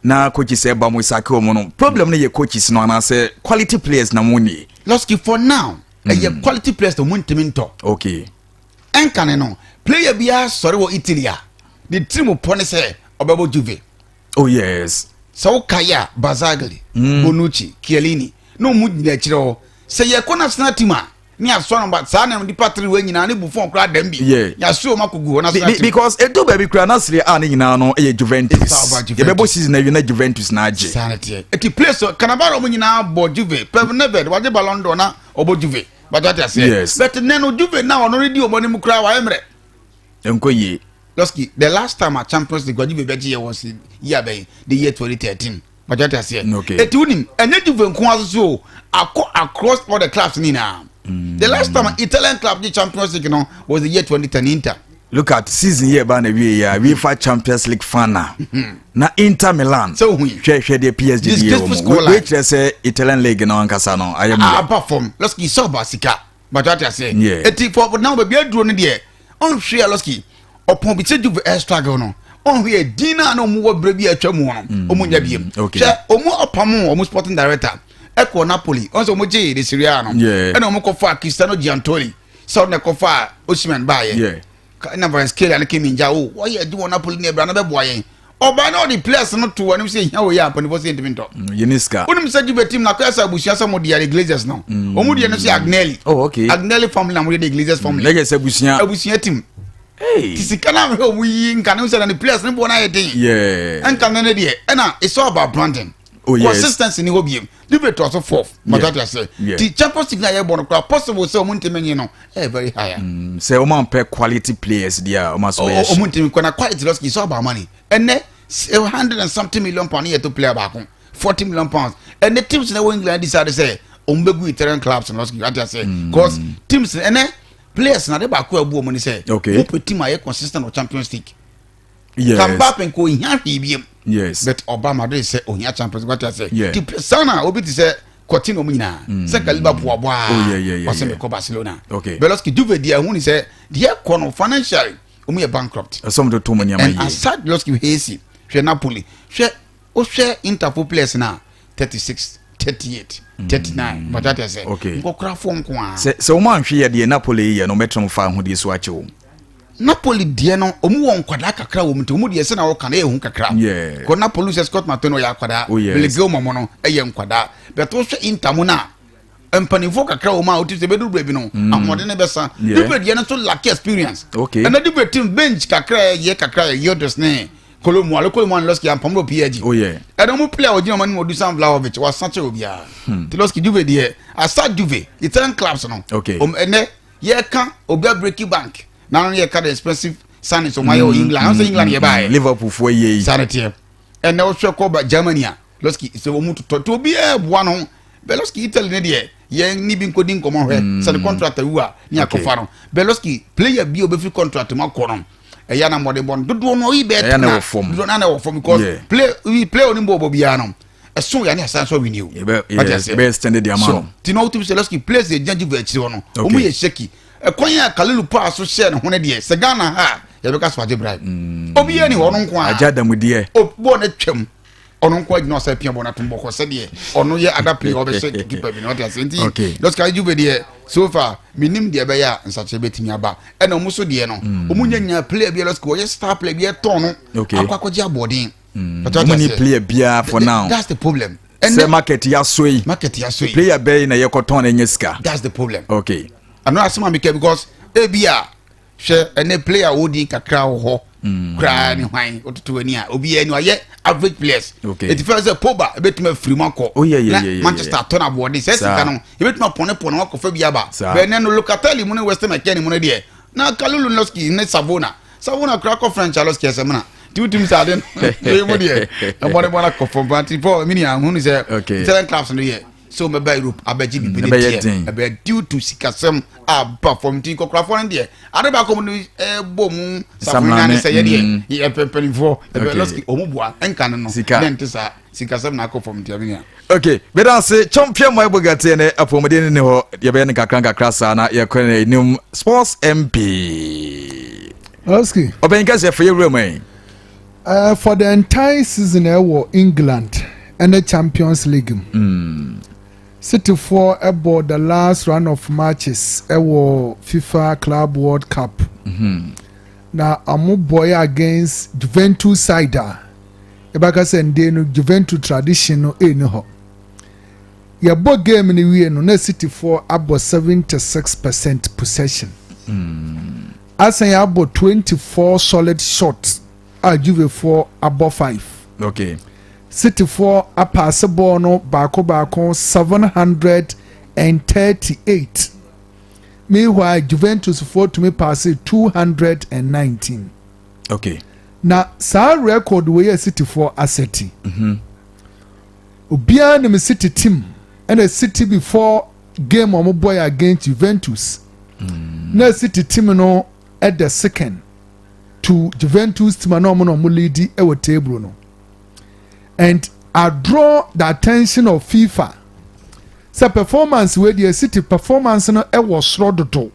na coaches ɛba mo sake wɔn no, problem no yɛ coaches no anaasɛ quality players na mo nie? Losky, for now ɛyɛ quality players na wɔn ntumi ntɔ. Ɛnkane no, player biara sɔre wɔ Italy a ne tirim pɔ ne sɛ ɔbɛbɔ Juve. Sɛ wokae a, Barzagli, Bonucci, Chiellini na ɔmu gyina akyirɛ hɔ sɛ yɛkɔ national team a. Ne asɔ no ba saa na nipa tiri wɔ nyinaa ne Buffon koraa dɛm bi. Yɛaso wɔn akɔgu hɔ national team. Because edu baabi koraa na Serie A ne nyinaa no yɛ Juventus. Yɛbɛbɔ season awie na Juventus na agye. Saa na teɛ. Eti place Cannavaro mu nyinaa bɔ Juve. Pep Nedved wagye Ballon d'Or na ɔbɔ Juve. But wate aseɛ. Yes. But nɛ no Juve na ɔno redi wɔn anim koraa wayɛ mmerɛ. Nkɔ yie. Lɔski, the last time a Champions League Juve bɛgye yɛ was year bɛn? The year 2013. But wate aseɛ. Okay. Eti wonim, ɛnyɛ Juve nko ara so o, akɔ across all the clubs nyinaa. The last time Italian club gye Champions League no was the year 2010 Inter. Look at season yɛ ba na wie yɛ a UEFA Champions League final na Inter Milan Sɛ ohun yi. Hwɛ hwɛ deɛ PSG di yɛ Disgraceful wɔ mu. scoreline. Wei kyerɛ sɛ Italian league no ankasa no ayɛ mmerɛ. Aba fam. Lɔski sɛ ɔba sika. But wate aseɛ. Yeah. Eti for now baabi aduro no deɛ ɔnhwɛ a Lɔski ɔpɔn bi sɛ Juve air struggle no ɔnhwɛ yɛ din na na ɔmo wɔ berɛ bi a atwa mu no ɔmo nya biem. Okay. Hwɛ ɔmo ɔpam ɔmo sporting director ɛkɔ Napoli ɔn sɛ ɔmo gye de Serie A no. Yeah. Ɛna ɔmo kɔfa Cristiano Giuntoli sɛ ɔno na ɛkɔfa Osimhen baayɛ. Yeah. Na Kvaratskhelia ne Kim Min-jae o wɔyɛ adi wɔ Napoli ne ɛbra no bɛboa yɛn. Ɔbaa na ɔde players no to wɔn sɛ ehia wɔ yɛ a mpanimfoɔ sɛ yɛntumi ntɔ. Yɛne sika. Wonim sɛ Juve team na akɔyɛ sɛ abusua sɛ mo deɛ the Glazers no. Ɔmo deɛ no sɛ Agnelli. Oh, okay. Agnelli family na mo deɛ the Glazers family. Na yɛ sɛ abusua. Abusua team. Hey. Ti sika na ahwɛ ɔmo yi nka ne sɛ na ne players ne boɔ no ayɛ den. Yeah. Nka ne ne deɛ ɛna it's all about branding. Oh, yes. Consistency ni hɔ biem. Juve tɔ so fourth. Yeah. Mata ase. Yeah. Ti Champions League na yɛ bɔ no koraa possible sɛ ɔmo ntumi nye no ɛyɛ very high. Sɛ ɔmo ampɛ quality players deɛ a ɔmo aso bɛyɛ Ɔmo hye. ntumi kɔ na quality lɔski it's all about money. Ɛnɛ hundred and something million pound yɛ to player baako, £40 million. Ɛnɛ teams na ɛwɔ England decide sɛ ɔmo bɛ gu Italian clubs no lɔski ati ase. Cause teams ɛnɛ players na de baako a ɛbu ɔmo ni sɛ. Okay. Mo pɛ team a yɛ consistent wɔ Champions League. Yes. Ka Mbappe nka ohia hwee biem. Yes. But ɔba Madrid sɛ ohia Champions League ati ase. Yeah. Ti sana obi ti sɛ Coutinho mu nyinaa. Sɛ nka Liverpool abɔ a. Oh, yeah, Ɔsɛ mekɔ Barcelona. Okay. But lɔski Juve deɛ ɛho ni sɛ deɛ kɔ no financially ɔmo yɛ bankrupt. Ɛsɛ ɔmo de to mo nneɛma And yie. aside lɔski hesi hwɛ Napoli hwɛ wohwɛ Interpol players na 36, 38, 39 but that is it. Okay. Nkɔkorafoɔ nko a. Sɛ ɔmo anhwɛ yɛ deɛ Napoli yɛ no ɔmɛtena fa ahodie so akyɛ o. Napoli deɛ no ɔmo wɔ nkwadaa kakra wɔ mu nti ɔmo deɛ sɛ na ɔka no ɛyɛ hu kakra. Yeah. Kɔ Napoli sɛ Scott McTominay ɔyɛ akwadaa. Oh, yes. Billy Gilmour mo no ɛyɛ nkwadaa. But wohwɛ Inter mu na mpanimfoɔ kakra wɔ mu a wotu sɛ bɛduru baabi no ahoɔden no bɛsa. Yeah. Juve deɛ no nso lack experience. Okay. Ɛna Juve team bench kakra yɛ kakra yɛ Yildiz ne Kolo Muani. Kolo Muani Lɔski ampam wɔ PSG. Oh, yeah. Ɛna ɔmo player a ɔgyina ɔmo anim wɔ Dusan Vlahovic wasa kyerɛ obiara. Ti Lɔski Juve deɛ asa Juve Italian clubs no. Okay. Ɔmo ɛnɛ yɛka obi a breaking bank na no yɛka the expensive signings ɔmo ayɛ wɔ England. Ɔmo sɛ England yɛ baayɛ. Liverpool foɔ yie yi. Saa ne teɛ. Ɛnɛ wohwɛ kɔ ba Germany a Lɔski sɛ ɔmo totɔ nti obiara boa no. Bɛ Lɔski Italy ne deɛ yɛn ni bi nkɔdi nkɔmɔ hwɛ sɛ ne contract awu a ne Okay. akɔfa no. Bɛ Lɔski player bi a obɛfiri contract mu akɔ no ɛyɛ na mmɔden bɔ no dodoɔ no ɔyi bɛɛ Ɛyɛ na ɛwɔ fam. dodoɔ no na ɛwɔ fam because player onim bɔ ɔbɔ biara no ɛso yɛ ne asan so win o. Wate aseɛ? Yɛbɛ extend the amount. So ti na wotumi sɛ Lɔski players yɛ gyina Juve akyire hɔ no Okay. ɔmo yɛ shaky. Ɛkwan a Kalilu paa so hyɛ ne ho no deɛ sɛ Ghana ha a yɛbɛka so agye bribe. Obiara ni hɔ ɔno nko a Agya damudeɛ. Bɔɔl no twam ɔno nko agyina ɔsɛ pia bɔɔl no atom bɔkɔ sɛdeɛ ɔno yɛ ada player ɔbɛhyɛ keeper bi no ɔte ase nti Okay. Lɔski Juve deɛ so far menim deɛ ɛbɛyɛ a nsakyerɛ bɛtumi aba. Ɛna ɔmo so deɛ no ɔmo nya nya player bi a Lɔski ɔyɛ star player bi ɛtɔn no Okay. akɔ akɔgye aboɔden. Ɔmo ni player biara for now. That's the problem. Sɛ Ɛnɛ market yaso yi. Market yaso yi. Player bɛyi na yɛkɔtɔn na ɛnyɛ sika. That's the problem. Okay. Ano asɛm a meka because ebi a hwɛ ɛnɛ player a wodi kakra wɔ hɔ koraa ne hwan wototo ani a obiara ni ɔyɛ average players. Okay. Eti fɛn sɛ Pogba ebetumi afiri mu akɔ Oh, yeah, na yeah. Manchester atɔ no aboɔden sɛ Saa. sika no ebetumi apɔnepɔne wakɔfa bi aba. Saa. Bɛn no Locatelli mu ne Weston McKennie mu no deɛ na Kalulu Lɔski ne Savona kora kɔ French a Lɔski ɛsɛm na ti wotum sɛ ade no wei mu deɛ ɛbɔne bɔne akɔ fam nti Paul mini ahunu sɛ Okay. Italian clubs no yɛ sɛ wɔbɛba Europe abɛgye biribi ne Ɛbɛyɛ deɛ den. ɛbɛyɛ due to sikasɛm a ba fam nti nkɔkorafoɔ no deɛ ade baako mu no ɛbɔ mu safohene ne sɛ yɛdeɛ yɛ mpanimfoɔ ɛbɛ Lɔski ɔmo boa ɛnka no no Sika. ne nte saa sikasɛm na akɔ fam nti ɛmi Okay, bɛda ase champion ma ɛbɔgateɛ ne apɔmuden ne hɔ yɛbɛyɛ no kakra nkakra saa na yɛkɔ no anim sports MP. Lɔski. Ɔbɛn kɛsɛ fɛ yɛwura mu ɛ. For the entire season ɛwɔ England ɛne Champions League mu. Cityfoɔ ɛbɔ the last round of matches ɛwɔ FIFA Club World Cup. Na ɔmo bɔyɛ against Juventus side a yɛbɛka sɛ nde no Juventus tradition no ɛni hɔ. Yɛbɔ game no wie no, na Cityfoɔ abɔ 76% possession. Asan abɔ 24 solid shots a Juvefoɔ abɔ 5. Cityfoɔ apaase bɔɔl no baako baako 738. Meanwhile, Juventusfoɔ tumi paase 219. Na saa record wei yɛ Cityfoɔ asɛti. Obiara nim City team, ɛna City before game a wɔn bɔ yɛ against Juventus. Na City team no ɛda second to Juventus team a na wɔn na wɔn lead ɛwɔ table no. And I draw the attention of FIFA sɛ performance wei deɛ, City performance no ɛwɔ soro dodo.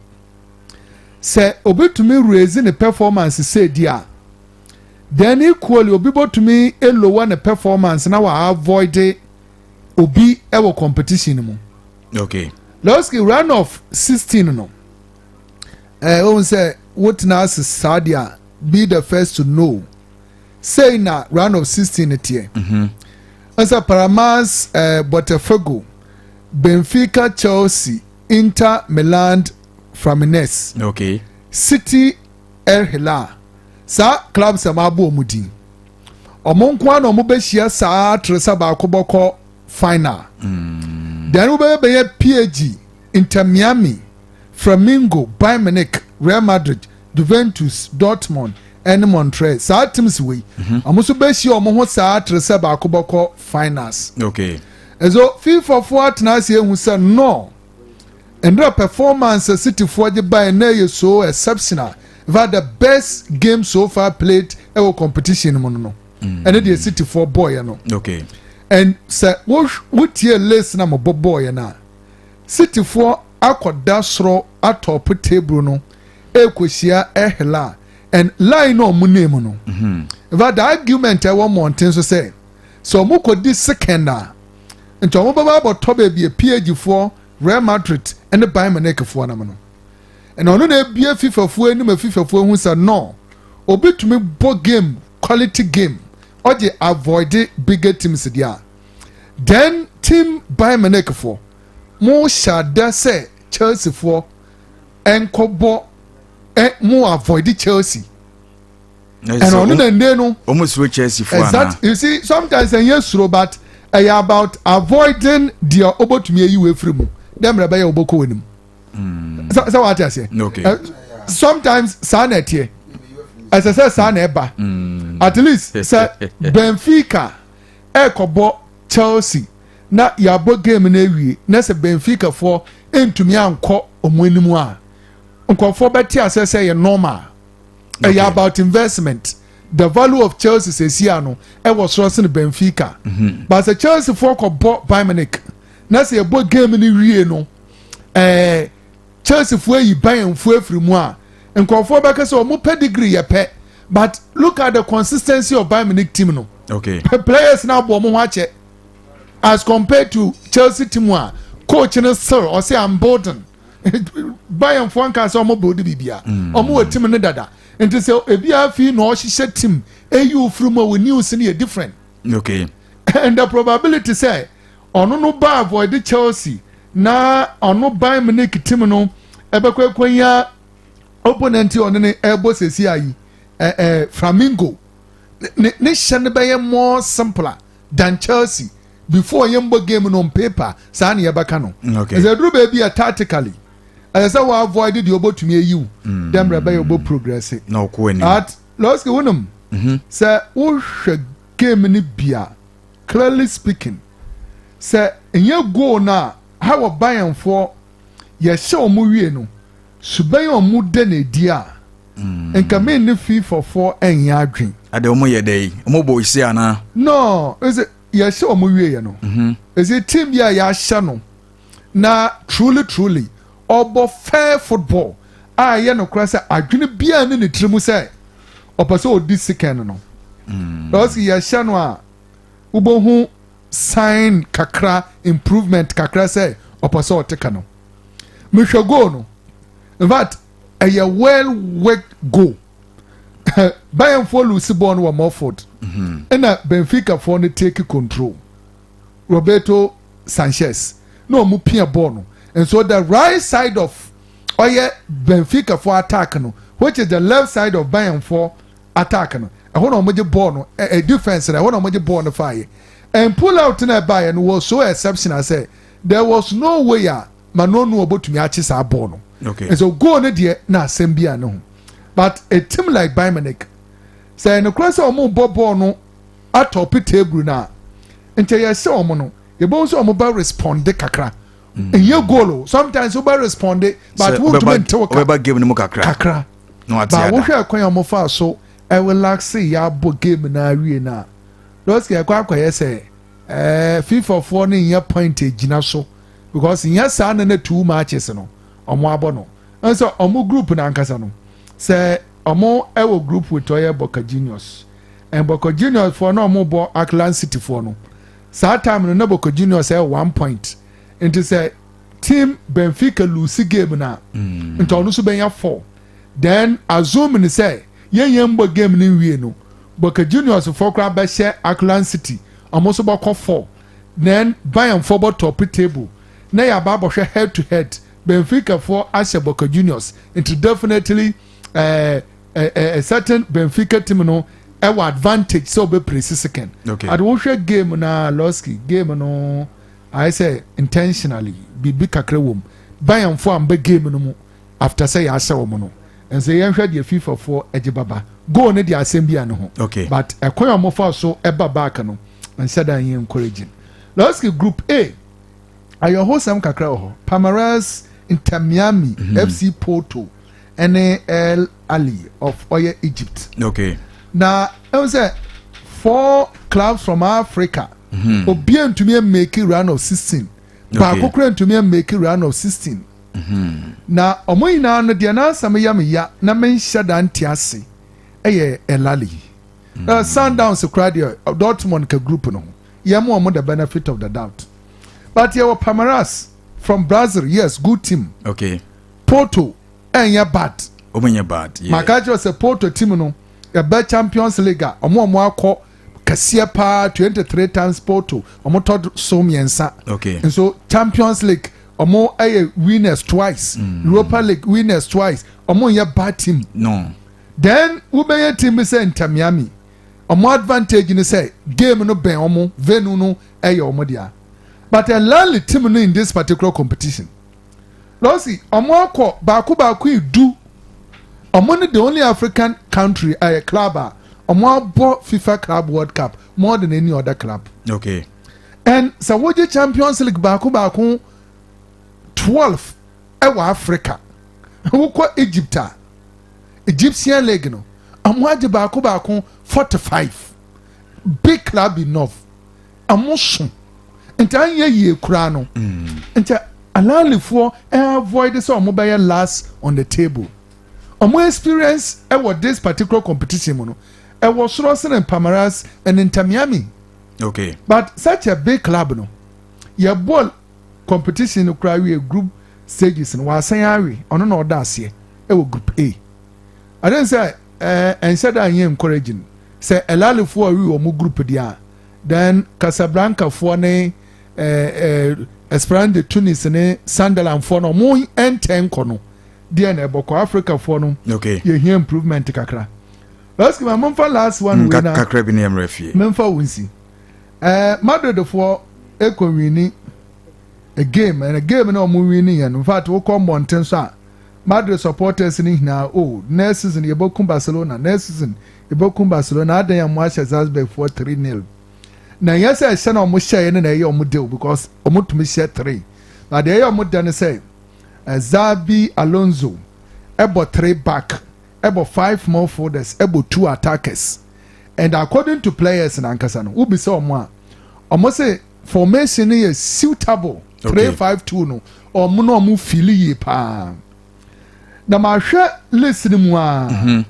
Sɛ obi tumi raise ne performance sɛ di a, then equally obi bɔtumi elower ne performance na wa avoid obi ɛwɔ competition mu. Lɔski, round of 16 no, ohun sɛ wotena ase saa deɛ a, be the first to know sei na round of 16 teɛ. Ɛsɛ Palmeiras, Botafogo, Benfica, Chelsea, Inter Milan, Fluminense, City, El Hilal. Saa clubs a maabɔ wɔn din, ɔmo nko ara na ɔmo bɛhyia saa tere sɛ baako bɔkɔ final. Then wobɛyɛ bɛyɛ PSG, Inter Miami, Flamengo, Bayern Munich, Real Madrid, Juventus, Dortmund ɛne Montreal. Saa teams wei, ɔmo nso bɛhyia ɔmo ho saa tere sɛ baako bɔkɔ finals. Ɛso FIFA foɔ atena ase ehu sɛ no ndra performance City foɔ de ban na yɛ so exceptional. In fact, the best game so far played ɛwɔ competition mu no, ɛne deɛ City foɔ bɔɔyɛ no. And sɛ wotie list na mo bɔ bɔɔyɛ no a, City foɔ akɔda soro atop table no ekohyia ɛhela and line na ɔmo name no. In fact, the argument ɛwɔ mmɔnten so sɛ ɔmo kɔ di second a, nti ɔmo bɛba abɔtɔ baabi a PSG foɔ, Real Madrid ɛne Bayern Munich foɔ nam no. Ɛna ɔno na ebie FIFA foɔ anim a FIFA foɔ ehu sɛ no obi tumi bɔ game, quality game, ɔgye avoid bigger teams deɛ a, then team Bayern Munich foɔ mo hyɛ ada sɛ Chelsea foɔ ɛnkɔbɔ ɛ mo avoid Chelsea, ɛna ɔno na nne no. Ɔmo suro Chelsea foɔ ana? Exact. You see, sometimes ɛnyɛ suro, but ɛyɛ about avoiding deɛ ɔbɛtumi ayi wo efiri mu dɛ mmerɛ bɛyɛ ɔbɛkɔ wɔ anim sɛ wate aseɛ. Sometimes saa na ɛteɛ, ɛsɛ sɛ saa na ɛba. At least sɛ Benfica ɛkɔbɔ Chelsea na yɛabɔ game no awie na sɛ Benfica foɔ ntumi ankɔ ɔmo anim a, nkɔfoɔ bɛte aseɛ sɛ ɛyɛ normal, ɛyɛ about investment. The value of Chelsea sɛsi ano ɛwɔ soro sene Benfica, but sɛ Chelsea foɔ kɔbɔ Bayern Munich na sɛ yɛbɔ game no wie no, Chelsea foɔ ayi Bayern foɔ afiri mu a, nkɔfoɔ bɛka sɛ ɔmo pedigree yɛ pɛ, but look at the consistency of Bayern Munich team no. Players na abɔ ɔmo ho akyɛ as compared to Chelsea team a coach no still ɔsɛ, "I'm building." Bayern foɔ nka sɛ ɔmo build bibia, ɔmo wɔ team no dada, nti sɛ ebi afi na ɔhyehyɛ team eyi ofiri mu a, wɔ news no yɛ different. And the probability sɛ ɔno no ba avoid Chelsea na ɔno Bayern Munich team no ɛbɛkɔ ekonya opponent a ɔno ne ɛbɔ sɛsi ayi ɛ ɛ Flamengo ne hyɛ no bɛyɛ more simpler than Chelsea before yɛn bɔ game no on paper. Saa ne yɛbɛka no. Ɛsɛ duru baabi a, tactically, ɛsɛ sɛ wɔ avoid deɛ ɔbɛtumi ayi wo dɛ mmerɛ bɛyɛ ɔbɛ progress. Na ɔkɔ anim. At lɔski wonim sɛ wohwɛ game no bia, clearly speaking, sɛ ɛnyɛ goal no a ha wɔ Bayernfoɔ yɛhyɛ wɔn wie no, suban a wɔn da n'adi a, nka me ne FIFA foɔ ɛnyɛ adwen. Ade ɔmo yɛ dɛ yi, ɔmo bɔ esi ana? No, ɛsɛ yɛhyɛ wɔn wie yɛ no, ɛsɛ team bi a yɛahyɛ no na truly truly ɔbɔ fair football a ɛyɛ no kora sɛ adwene biara ne ne tirim sɛ ɔpɛ sɛ ɔdi second no. Lɔsi yɛhyɛ no a, wobɛhu sign kakra, improvement kakra sɛ ɔpɛ sɛ ɔte ka no. Mehwɛ goal no, in fact, ɛyɛ well worked goal. Bayernfoɔ lose ball no wɔ midfield, ɛna Benfica foɔ no take control. Roberto Sanchez na ɔmo pia ball no. And so the right side of ɔyɛ Benfica foɔ attack no, which is the left side of Bayern foɔ attack no, ɛhɔ na ɔmo gye ball no, ɛ defence no, ɛhɔ na ɔmo gye ball no fa yɛ. And pull out na ɛbaayɛ no was so exceptional sɛ there was no way a Manuel Neuer obotumi akye saa ball no. And so goal no deɛ, na asɛm bi a ne ho, but a team like Bayern Munich, sɛ ɛnokora sɛ ɔmo bɔ ball no atop table na nkyɛn yɛ sɛ ɔmo no, yɛbɛn sɛ ɔmo bɛ respond kakra. Ɛnyɛ goal o, sometimes wobɛ respond, but wontumi ntew ka. Ɔbɛba game no mu kakra. Kakra. Na wate ba ada. Wohwɛ kwan a wɔfa so ɛrelax, yɛ abɔ game na awie na lɔski ɛkɔ akɔyɛ sɛ FIFA foɔ no nyɛ point egyina so, because nyɛ saa na two matches no ɔmo abɔ no nso ɔmo group na ankasa no sɛ ɔmo ɛwɔ group with ɔyɛ Boca Juniors, and Boca Juniors foɔ na ɔmo bɔ Auckland City foɔ no saa time no, na Boca Juniors ɛwɔ 1 point, nti sɛ team Benfica lose game na nti ɔno nso bɛnya four. Then assume ni sɛ yɛn yɛn mbɔ game no nwie no, Boca Juniors foɔ koraa bɛhyɛ Auckland City, ɔmo nso bɛkɔ four. Then Bayern foɔ bɔ top table na yɛaba abɔhwɛ head to head, Benfica foɔ ahyɛ Boca Juniors, nti definitely a certain Benfica team no ɛwɔ advantage sɛ ɔbɛ place second. Ade wohwɛ game na lɔski game no ayɛ sɛ intentionally biribi kakra wɔ mu. Bayern foɔ amba game no mu after sɛ yɛahyɛ wɔn no. Nso yɛnhwɛ deɛ FIFA foɔ agye baba. Goal no deɛ, asɛm bi a ne ho, but ɛkwan a wɔfa so ɛba back no nhyɛ da yɛ encouraging. Lɔski, group A, ayɔhosɛm kakra wɔ hɔ. Palmeiras, Inter Miami, FC Porto ɛne El Ahly of ɔyɛ Egypt. Na ɛhu sɛ four clubs from Africa, obiara ntumi make round of 16. Baako kura ntumi make round of 16. Na ɔmo nyinaa no deɛ, n'asɛm yɛ me ya na menhyɛ da nte ase ɛyɛ El Ahly. Sundowns kura deɛ, Dortmund ka group no ho, yɛn mo ɔmo the benefit of the doubt, but yɛwɔ Palmeiras from Brazil, yes, good team. Porto ɛnyɛ bad. Ɔmo nyɛ bad, yeah. Maka kyerɛ sɛ Porto team no ɛbɛ Champions League a ɔmo akɔ kɛseɛ paa 23 times. Porto ɔmo tɔ so mmiɛnsa. Nso Champions League ɔmo ɛyɛ winners twice, Europa League winners twice. Ɔmo nyɛ bad team. No. Then wobɛyɛ team bi sɛ Inter Miami, ɔmo advantage ni sɛ game no bɛn ɔmo, venue no ɛyɛ ɔmo dea. But El Ahly team no in this particular competition, lɔsi ɔmo akɔ baako baako yi du. Ɔmo ne the only African country ɛyɛ club a ɔmo abɔ FIFA Club World Cup more than any other club. And sɛ wogye Champions League baako baako 12 ɛwɔ Africa, wokɔ Egypt a, Egyptian League no, ɔmo agye baako baako 45. Big club enough, ɔmo so nti anyɛ yie koraa no. Nti Al Ahlyfoɔ avoid sɛ ɔmo bɛyɛ last on the table. Ɔmo experience ɛwɔ this particular competition mu no ɛwɔ soro sene Palmeiras and Inter Miami. But such a big club no, yɛ ball competition no koraa wie group stages no, wasan awe. Ɔno na ɔda aseɛ ɛwɔ group A. Ade sɛ ɛnhyɛ da nyɛ encouraging sɛ El Ahlyfoɔ a wi wɔn group deɛ a, then Casablanca foɔ ne ɛɛ ɛɛ Esperance de Tunis ne Sunderland foɔ no, ɔmo ɛntɛn kɔ no deɛ na ɛbɔkɔ Africa foɔ no. Yɛhia improvement kakra. Last ma momfa last one wei na kakra bi ne yɛmmerɛ fie. Memfa wo nsi Madrid foɔ ekɔ win a game, and a game na ɔmo win yɛn no, in fact, wokɔ mmɔnten so a, Madrid supporters ni nyinaa, oh, next season yɛbɛkum Barcelona, next season yɛbɛkum Barcelona. Adan yɛn mo ahyɛ Salzburg foɔ 3-0, na nyɛ sɛ ɛhyɛ na ɔmo hyɛ yɛ no na ɛyɛ ɔmo deal, because ɔmo tumi hyɛ three, na deɛ ɛyɛ ɔmo da no sɛ Xabi Alonso ɛbɔ three back, ɛbɔ five midfielders, ɛbɔ two attackers. And according to players nankasa no, wobisa ɔmo a, ɔmo sɛ formation no yɛ suitable. 3-5-2 no, ɔmo na ɔmo feel yie paa. Na mahwɛ list no mu a,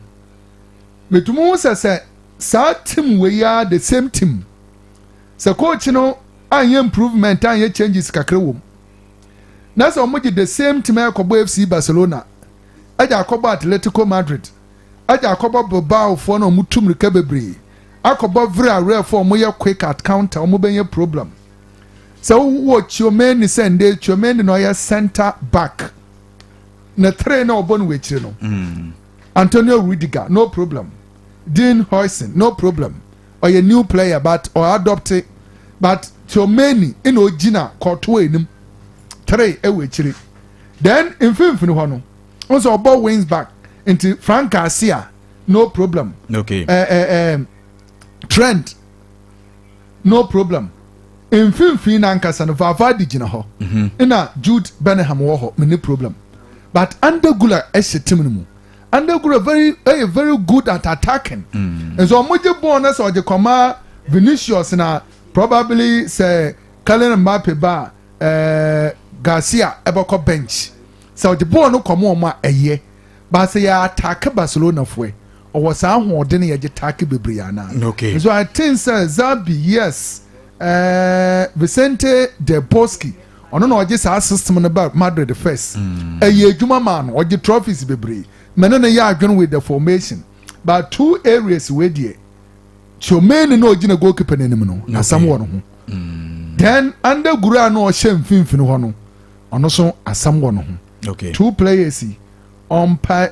metumi ho sɛ saa team wei ya, the same team, sɛ coach no anyɛ improvement, anyɛ changes kakra wɔ mu, na sɛ ɔmo gye the same team ɛkɔbɔ FC Barcelona, ɛgye akɔbɔ Atletico Madrid, ɛgye akɔbɔ Bilbao foɔ na ɔmo tu mirika bebree, akɔbɔ Villarreal foɔ, ɔmo yɛ quick at counter, ɔmo bɛnyɛ problem. Sɛ wowɔ Tchouameni, sɛ nde Tchouameni na ɔyɛ centre back na three na ɔbɔ no wɔ akyire no, Antonio Rudiger, no problem. Dean Huijsen, no problem. Ɔyɛ new player but ɔadopt, but Tchouameni ɛna ogyina kɔto anim three ɛwɔ akyire. Then mfimfini hɔ no nso ɔbɔ wings back, nti Fran Garcia, no problem. Trent, no problem. Mfimfini nankasa no, Valverde gyina hɔ ɛna Jude Bellingham wɔ hɔ, mene problem. But Arda Guler ɛhyɛ team no mu. Arda Guler very ɛyɛ very good at attacking. Nso ɔmo gye bɔɔl no sɛ ɔgye kɔma Vinicius na probably sɛ Kylian Mbappe ba Garcia ɛbɛkɔ bench. Sɛ ɔgye bɔɔl no kɔma ɔmo a, ɛyɛ baasa yɛ attack Barcelona foɛ ɔwɔ saa ahoɔden yɛgye attack bebree ana. So I think sɛ Xabi, yes, Vicente del Bosque, ɔno na ɔgye saa system no ba Madrid first. Ɛyɛ adwuma maa no, ɔgye trophies bebree. Mɛne no yɛ adwene with the formation, but two areas wei deɛ, Tchouameni na ɔgyina goalkeeper n'anim no, asɛm wɔ no ho. Then Arda Guler na ɔhyɛ mfimfini hɔ no, ɔno nso asɛm wɔ no ho. Two players yi, ɔmpa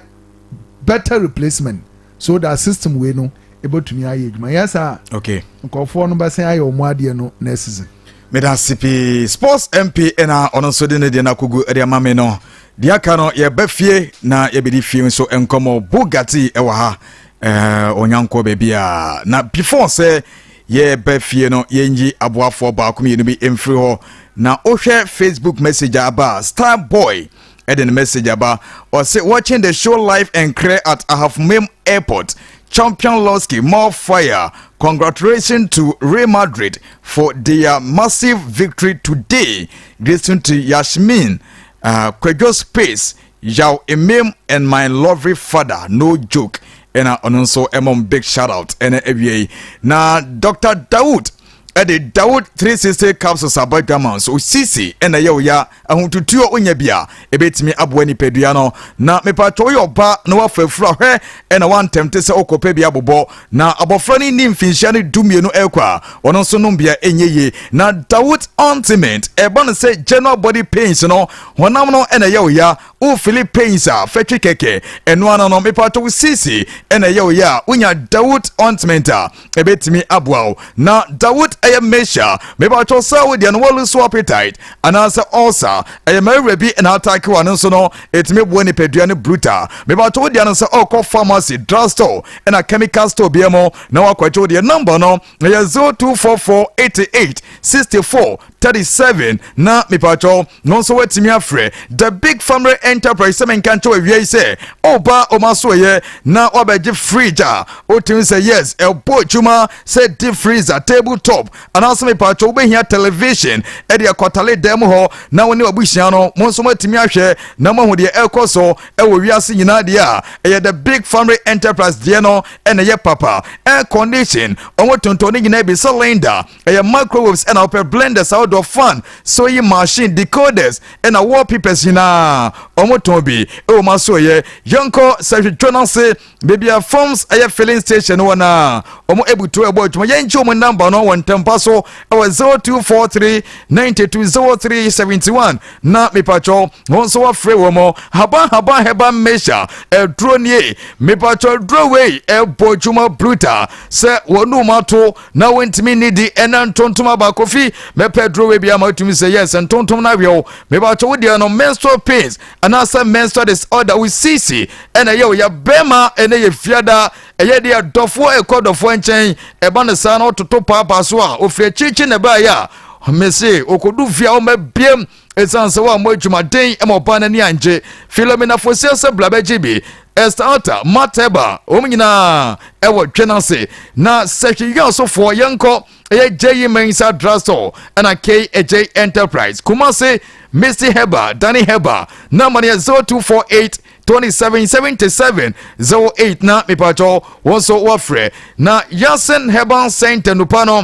better replacement so that system wei no ebɛtumi ayɛ adwuma. Yɛ saa, nkɔfoɔ no bɛsɛn ayɛ ɔmo adeɛ no next season. Meda ase pii, Sports MP. Ɛna ɔno nso de ne deɛ no akɔgu de ama me no. Deɛ aka no, yɛba fie na yɛbɛdi fie nso nkɔmmɔ. Bugatti ɛwɔ ha, ɔnyankɔ baabi a. Na before sɛ yɛba fie no, yɛnyi aboafoɔ baako mmienu bi mfiri hɔ. Na wohwɛ Facebook message aba, Star Boy ɛde ne message aba. Ɔse, "Watching the show live and clear at Ahafumem Airport. Champion Lowski, more fire. Congratulations to Real Madrid for their massive victory today. Greeting to Yasmin, Kwejo Space, Yao Emim and my lovely father." No joke. Ɛna ɔno nso ɛmɔ big shout out. Ɛna awie na Dr. Dawood ɛde Dawood 360 capsules aba dwama nso. Osisi ɛna ɛyɛ oya ahotutuo onya bi a ɛbɛtumi aboa nipadua no. Na mepatwa, woyɛ ɔba na wafa afuru ahwɛ ɛna wantɛmte sɛ wokɔpɛ bi abobɔ na abɔfra no ni mfinhyia no 12 ɛkɔ a, ɔno nso nom bia ɛnyɛ yie. Na Dawood ointment ɛba no sɛ general body pains no, honam no ɛna ɛyɛ oya, wofili pains a fɛtwi kɛkɛ ɛno ano no. Mepatwa, wo sisi ɛna ɛyɛ oya a, wonya Dawood ointment a, ɛbɛtumi aboa wo. Na Dawood ɛyɛ mehyia. Mepatwa, sɛ wodeɛ no wɔlose appetite anaasɛ ulcer ɛyɛ mmarima bi ɛna attack wa no nso no, ɛtumi boa nipadua no brutal. Mepatwa, wodeɛ no sɛ ɔkɔ pharmacy, drug store ɛna chemical store bia mu na wakɔgye wodeɛ. Number no ɛyɛ 0244 88 64 37. Na mepatwɔ no nso watumi afrɛ The Big Family Enterprise sɛ menka nkyɛ awie yi sɛ ɔba ɔma so ɛyɛ na wabɛgye fridge a wotumi sɛ yes, ɛbɔ adwuma sɛ deep freezer, table top, anaasɛ mepatwɔ wobɛhia television ɛde akɔtale dan mu hɔ na wo ne wabusua no mo nso moatumi ahwɛ na moahu deɛ ɛrekɔ so ɛwɔ wiase nyinaa deɛ a, ɛyɛ The Big Family Enterprise deɛ no ɛna ɛyɛ papa. Air condition, ɔmo tontɔn ne nyinaa bi, cylinder, ɛyɛ microwaves ɛna wopɛ, blenders ahodoɔ, fan, sewing machine, decoders ɛna wallpapers nyinaa, ɔmo tɔn bi ɛwɔ mu aso. Yɛ yɛnkɔ sɛhwehwɛ no ase baabi a Forms ɛyɛ filling station wɔ na ɔmo ebutu ɛbɔ adwuma. Yɛnkye ɔmo number no wɔ ntɛmpa so ɛwɔ 0243 92 03 71. Na mipatwɔ wɔn nso wɔafrɛ wɔ mo Haban Haban Herbal Mixture. Ɛduro nie, mipatwɔ, duro wei ɛbɔ adwuma brutal. Sɛ wɔn mu ato na wɔntumi nidi ɛna ntontom aba kofi mɛpɛ duro wei bi ama wotumi sɛ yes, ntontom no aweɛw. Mipatwɔ, wo deɛ no menstrual pains anaasɛ menstrual disorder, wo sisi ɛna ɛyɛ wo yɛ bɛrima, ɛna yɛ fiada, ɛyɛ deɛ dɔfoɔ ɛkɔ dɔfoɔ nkyɛn, ɛba no saa na ɔtoto paapaa so a ofiri akyirikyiri na ɛbaeɛ a, mese okodu fie a ɔma biem ɛsiane sɛ woammɔ adwumaden ma ɔbaa n'ani angye. Philomena Fosia sɛ bla bɛgye bi. Esther Mateba, wɔn nyinaa ɛwɔ dwe no ase. Na sɛhwɛ asofoɔ, yɛnkɔ ɛyɛ J Mensa Drugstore ɛna KJ Enterprise, Kumase, Misty Herbal, Danny Herbal. Number no yɛ 0248 27 77 08. Na mepatwɔ wɔn nso wɔfrɛ na Yasin Herbal Center nupa no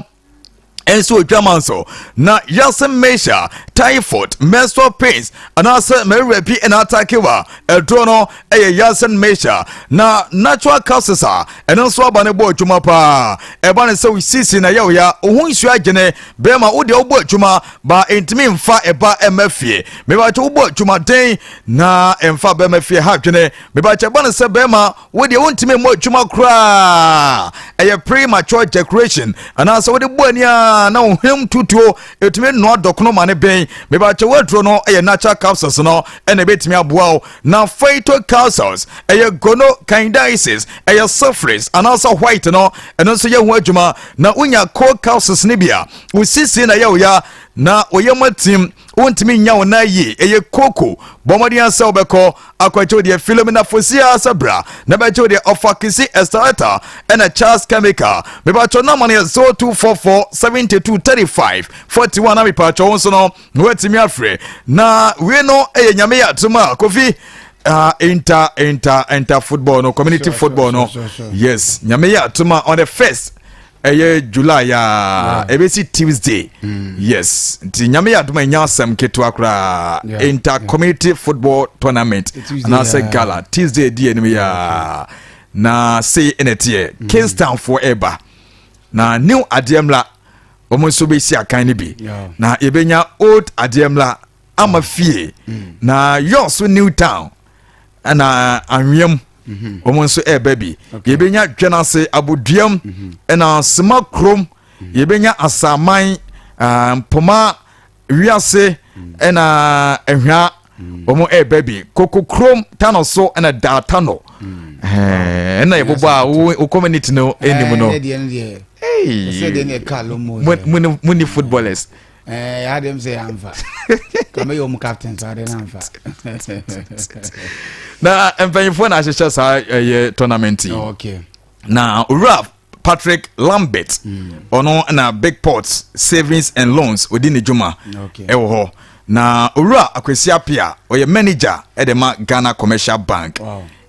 ɛnso odwama nso. Na Yasin Mesha Typhoid, menstrual pains, anaasɛ malaria bi na atake wa, aduro no ɛyɛ Yasen Meisha. Na natural causes a ɛno nso aba no bɔ adwuma paa. Ɛba ne sɛ wo sisi na ɛyɛ wo ya, wo ho nsuo agyene, bɛrima wo deɛ wobɔ adwuma ba ɛntumi mfa ɛba ɛma fie. Mebakyɛ wobɔ adwuma den na ɛmfa bɛrima fie ha adwene. Mebakyɛ ɛba ne sɛ bɛrima wo deɛ wontumi mmɔ adwuma koraa, ɛyɛ premature ejaculation anaasɛ wode bɔ ani a na wo hwem tutuo ɛtumi nnoa dɔkono ma ne bɛn. Mebakyɛ woaduro no ɛyɛ natural capsules no ɛna ɛbɛtumi aboa wo. Na phyto capsules ɛyɛ gono candidiasis, ɛyɛ syphilis anaasɛ white no, ɛno nso yɛ ho adwuma. Na wonya co capsules no bi a, wo sisi na ɛyɛ wo ya na woyɛ mu atim, wontumi nya wo nan yie, ɛyɛ koko, bɔ mmɔden sɛ wobɛkɔ akɔkyɛw deɛ Philomena Fosia sɛ bra na bɛkyɛw deɛ ɔfa kisi Estareta ɛna Charles Chemical. Mepakyɛw nama no yɛ 0244 72 35 41 na mepakyɛw wo nso no na woatumi afrɛ. Na wei no ɛyɛ Nyame yɛ atom a, Kofi, inter football no, community football no, yes, Nyame yɛ atom a, on the first ɛyɛ July a ɛbɛsi Tuesday, yes, nti Nyame yɛ adom a, ɛnya asɛm ketewa koraa. Inter community football tournament anaasɛ gala, Tuesday di anim yɛ na sei ɛna ɛteɛ. Kingstownfoɔ ɛba na New Adeɛ Mmla wɔn nso bɛsi akan no bi. Na yɛbɛnya Old Adeɛ Mmla ama fie na Yɔso New Town ɛna Anweam wɔn nso ɛreba bi. Yɛbɛnya Dwenase Aboduam ɛna Sima Kurom, yɛbɛnya Asaman, Mpoma Wiase ɛna Ɛhwa wɔn ɛreba bi, Koko Kurom Tano so ɛna Daatano ɛna yɛbobɔ a wo community no anim no. Ɛɛ, deɛ no deɛ sɛ deɛ no yɛ kaa lomo. Mu ni footballers. Ɛɛ, adeɛ m sɛ yɛamfa kame yɛ ɔmo captain so adeɛ no amfa. Na mpanyinfoɔ na ahyehyɛ saa ɛyɛ tournament yi. Na Owura Patrick Lambert, ɔno na Big Port Savings and Loans odi ne dwuma ɛwɔ hɔ, na Owura Akwasi Apia ɔyɛ manager ɛde ma Ghana Commercial Bank.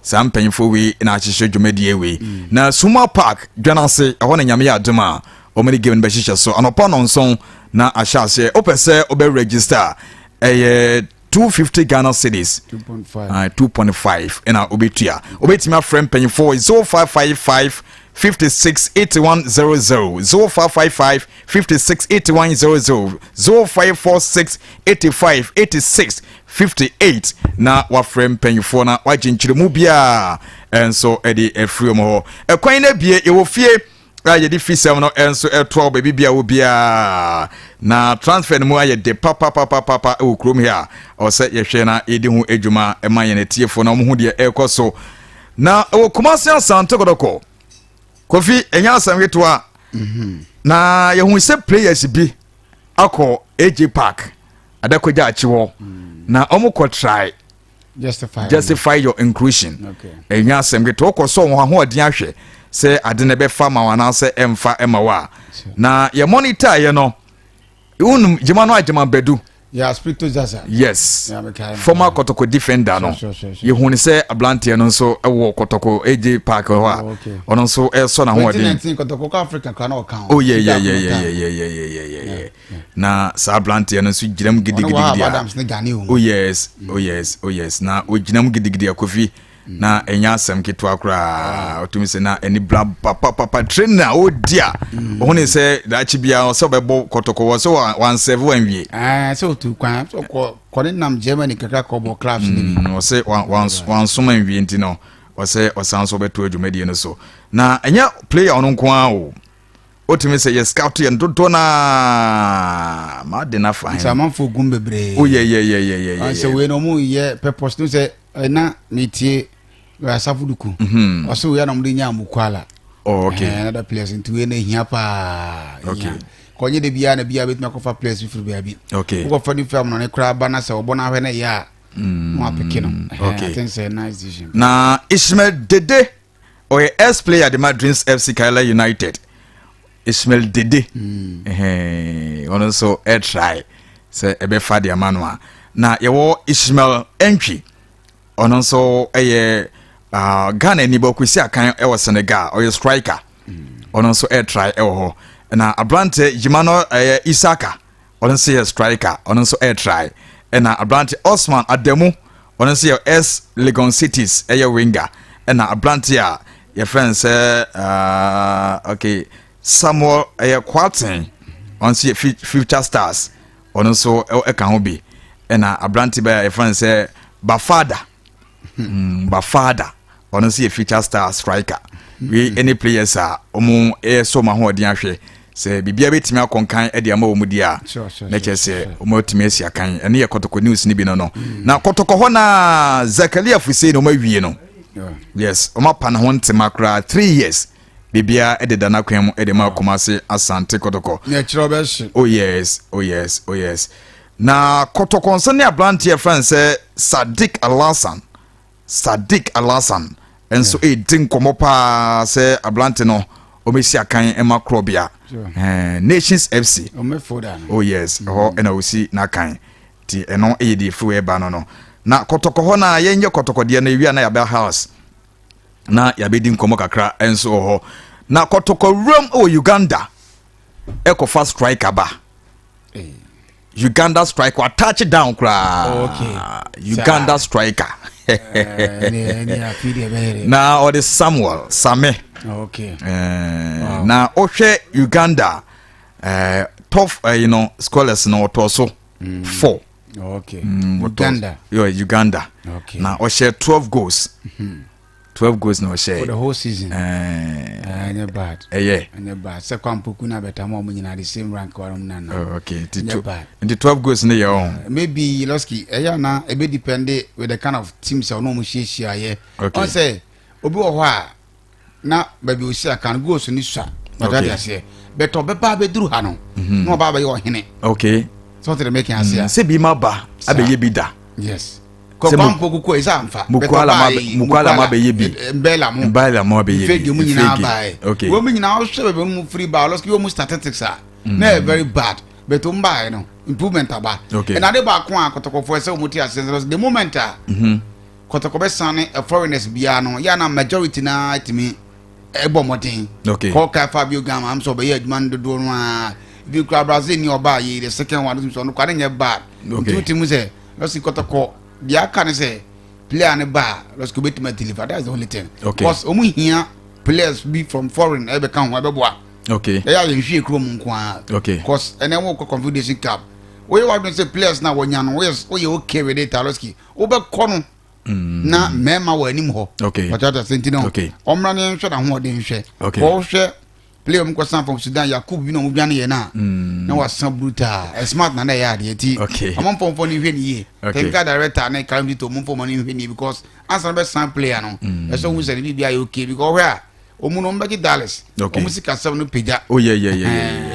Saa mpanyinfoɔ wei na ahyehyɛ dwumadie wei. Na Suma Park Dwanase ɛhɔ na Nyame yɛ adom a wɔn de game no bɛhyehyɛ so anɔpa 7 na ahyɛ aseɛ. Wopɛ sɛ wobɛ register a, ɛyɛ 250 Ghana cedis. 2.5. 2.5 ɛna wobɛtua. Wobɛtumi afrɛ mpanyinfoɔ 0555 56 81 00, 0555 56 81 00, 0546 85 86 58 na wafrɛ mpanyinfoɔ na wagye nkyerɛmu biara ɛnso ɛde afiri wɔn hɔ. Ɛkwan no abie, yɛwɔ fie a yɛde fi sɛm no ɛnso ɛtoa wo baabi bia wo biara. Na transfer no mu ayɛ de papapapapa ɛwɔ kurom ha a ɔsɛ yɛhwɛ na yɛdi ho adwuma ɛma yɛn atiefoɔ na wɔn ho deɛ ɛrekɔ so. Na ɛwɔ Kumase Asante Kɔtɔkɔ, Kofi, ɛnyɛ asɛm ketewa na yɛhu sɛ players bi akɔ AJ Park Adakɔgya akyi hɔ na wɔn kɔ try justify justify your inclusion. Ɛnyɛ asɛm ketewa, wokɔ sɛ wɔn ahoɔden ahwɛ sɛ ade no ɛbɛfa ma wo anaasɛ ɛmfa ma wo a na yɛ monitor yɛ no, wonum gyima no agyema bɛdu. Yeah, Spirito Zaza. Yes. Yeah, mekae no. Former Kɔtɔkɔ defender no. Yɛhu ne sɛ aberanteɛ no nso ɛwɔ Kɔtɔkɔ AJ Park hɔ a ɔno nso ɛsɔ n'ahoɔden. 2019 Kɔtɔkɔ kɔ Africa kora na ɔka ho. Oh yeah, na saa aberanteɛ no nso gyina mu Ɔno gidigidi Wahab a Adams ne Gane o. Oh yes, na ogyina mu gidigidi a, Kofi, na ɛnyɛ asɛm ketewa koraa. Ɔtumi sɛ na ɛni bla papapapa training a ɔdi a ɔho ne sɛ daakye biara ɔsɛ ɔbɛbɔ Kɔtɔkɔ wɔ sɛ wansɛve wanwie. Ɛɛ, sɛ otu kwan sɛ ɔkɔ kɔne nam Germany kakra kɔbɔ clubs ne bi. Ɔsɛ wansoma nwie nti no ɔsɛ ɔsan so ɔbɛto adwumadie no so. Na ɛnyɛ player ɔno nko ara o, wotumi sɛ yɛ scout yɛn dodoɔ naa maa de nafa. Nti amanfoɔ gum bebree. Oh yeah. Sɛ wei no ɔmo yɛ purpose no sɛ ɛna metie Asafo Duku, ɔsɛ wei na ɔmo de nya Amukwala. Another players, nti wei na ehia paa. Kɔnye de biara na biara bɛtumi akɔfa players bi firi baabi. Wokɔfa ne firi amonɔne koraa ba na sɛ ɔbɔ no ahwɛ no ɛyɛ a na wapeke no. I think sɛ nice decision. Na Ismail Dede ɔyɛ ex player de ma Dreams FC, Karela United. Ismail Dede, ɔno nso ɛtry sɛ ɛbɛfa de ama no a. Na yɛwɔ Ismail Entwi, ɔno nso ɛyɛ Ghana ni bɔ kwesi akan ɛwɔ Senegal, ɔyɛ striker, ɔno nso ɛtry ɛwɔ hɔ. Na aberante Yima no ɛyɛ Isaka. Ɔno nso yɛ striker, ɔno nso ɛretry. Ɛna aberante Osman Adamu, ɔno nso yɛ S Legon Cities, ɛyɛ winger. Ɛna aberante a yɛfrɛ no sɛ okay, Samuel ɛyɛ Kwarteng, ɔno nso yɛ Future Stars, ɔno nso ɛka ho bi. Ɛna aberante bɛyɛ a yɛfrɛ no sɛ Bafada, Bafada, ɔno nso yɛ Future Star striker. Wei ɛne players a wɔn ɛsɔ wɔn ahoɔden ahwɛ sɛ biribiara bɛtumi akɔnkan de ama wɔn di a na kyerɛ sɛ wɔn atumi asi akan. Ɛne yɛ Kɔtɔkɔ news no bi no. Na Kɔtɔkɔ hɔ na Zakaria Fusei na wɔn awie no. Yes, wɔn apa ne ho ntoma koraa, 3 years biribiara ɛdeda n'akwan mu ɛde ma Kumase Asante Kɔtɔkɔ. Ne ɛkyerɛ ɔbɛhye. Oh yes, oh yes, oh yes. Na Kɔtɔkɔ nsa ne aberanteɛ fɛn sɛ Sadiq Alhassan, Sadiq Alhassan nso ɛredi nkɔmmɔ paa sɛ aberante no ɔmɛsi akan ma korɔbea Nations FC. Oh yes, ɛhɔ ɛna ɔsi n'akan, nti ɛno ɛyɛ deɛ ɛfiri ɛba no. Na Kɔtɔkɔ hɔ no a yɛnyɛ Kɔtɔkɔdeɛ no ewia na yɛabɛ house na yɛabɛdi nkɔmmɔ kakra nso wɔ hɔ. Na Kɔtɔkɔ wuram wɔ Uganda ɛkɔfa striker ba, Uganda striker wa touch down koraa. Uganda striker na ɔde Samuel Same. Na ɔhwɛ Uganda top scorers no, ɔtɔ so four. Uganda. Yeah, Uganda. Na ɔhyɛ 12 goals, 12 goals na ɔhyɛ. For the whole season. Ɛnyɛ bad. Ɛyɛ. Ɛnyɛ bad. Sɛ Kwampoku na bɛta mu a, ɔmo nyinaa the same rank wa ɔmo nana. Oh, okay, nti Ɛnyɛ bad. Nti 12 goals ne yɛ ɔn. Maybe Losky ɛyɛ ana ebe depend with the kind of teams a ɔno ɔmo hyiahyia yɛ. Ɔn sɛ obi wɔ hɔ a na baabi osi aka no, goals ni sua. Ɔtɔ adi aseɛ. Bɛtɛ ɔbɛba abɛduru ha no, na ɔba abɛyɛ ɔhene. Sɛ ɔte de making ase a. Sɛ bi ma ba abɛyɛ bi da. Yes. Sɛ Kwampoku kɔ ɛsɛ anfa. Mukwala ma bɛyɛ bi. Mbɛla mo. Mbɛla mo abɛyɛ bi. Nfege mu nyinaa baayɛ. Wɔn mu nyinaa ɔhwɛ baabi wɔn mu firi ba, Losky, wɔn mu statistics a na yɛ very bad, but wɔn baayɛ no, improvement aba. Ɛna ade baako a Kɔtɔkɔfoɔ ɛsɛ wɔn ti ase sɛ the moment a Kɔtɔkɔ bɛ san ne foreigners biara no yɛ ana majority naa tumi ɛbɔ mmɔden. Kɔɔka Fabio Gama am sɛ ɔbɛyɛ adwuma no dodoɔ no a ebi kura Brazil ni ɔbaa yi, the second one no sɛ ɔno kora ne nyɛ bad. Nti wote mu sɛ Losky, Kɔtɔkɔ deɛ aka ne sɛ player ne ba a, Losky, obetumi deliver. That's the only thing. Because ɔmo hia players bi from foreign ɛbɛka ho ɛbɛboa. Ɛyɛ a yɛnhwɛ kurom nko ara. Because ɛnɛ wɔn kɔ Confederation Cup, woyɛ wadun sɛ players na wɔnya no, woyɛ okay with it, Losky, wobɛkɔ no na mmarima wɔ anim hɔ. Ɔkyɛ ɔkyɛ sɛ nti no ɔmmra ne nhwɛ n'ahoɔden nhwɛ. Wɔhwɛ player mu kɔsan from Sudan, Yakub bi na ɔmo dwane yɛ na na wasa brutal ɛ smart na na ɛyɛ adeɛ ti. Ɔmo mfɔmfɔ ne nhwɛ ne yie. Technical director ne Karim Tito, ɔmo mfɔmɔ ne nhwɛ ne yie because ansa na bɛsan player no, ɛsɛ ohun sɛ ne biribi ayɛ okay because ɔhwɛ a ɔmo no ɔmo bɛgye dollars. Ɔmo sika sɛm no pagya. Oh yeah.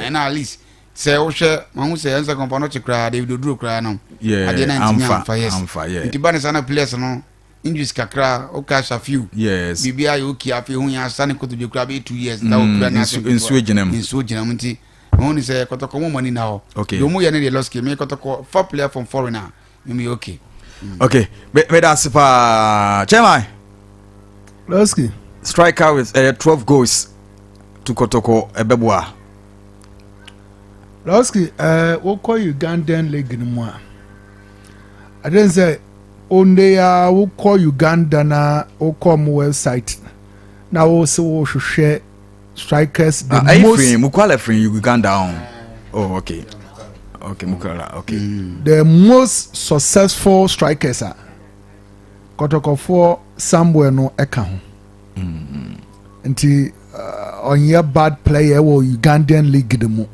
Ɛna at least sɛ wohwɛ mahu sɛ ɛnsɛ kɔmpa no kye koraa, David Oduro koraa no adeɛ na ntumi amfa, amfa. Yes. Amfa, yeah. Nti ba ne saa na players no injuries kakra woka Shafiu biribi ayɛ okay, afei hu yɛn asa ne kotodwe koraa bɛyɛ 2 years na wokura ne asɛm. Nsuo gyina mu. Nsuo gyina mu, nti mahu ne sɛ Kɔtɔkɔ mu mɔni na hɔ. Deɛ ɔmu yɛ no deɛ, Losky, me Kɔtɔkɔ fa player from foreign a meme yɛ okay. Okay, meda ase paa, chairman. Losky. Striker with 12 goals to Kɔtɔkɔ ɛbɛboa. Losky, wokɔ Ugandan league no mu a, ade sɛ onde ya wokɔ Uganda na wokɔ mo website na wo sɛ wohwehwɛ strikers the Ah, most firi Mukwala firi Uganda ɔn. Oh okay, Mukwala, okay. The most successful strikers a Kɔtɔkɔfoɔ Samuel no ɛka ho, nti ɔnyɛ bad player wɔ Ugandan league no mu.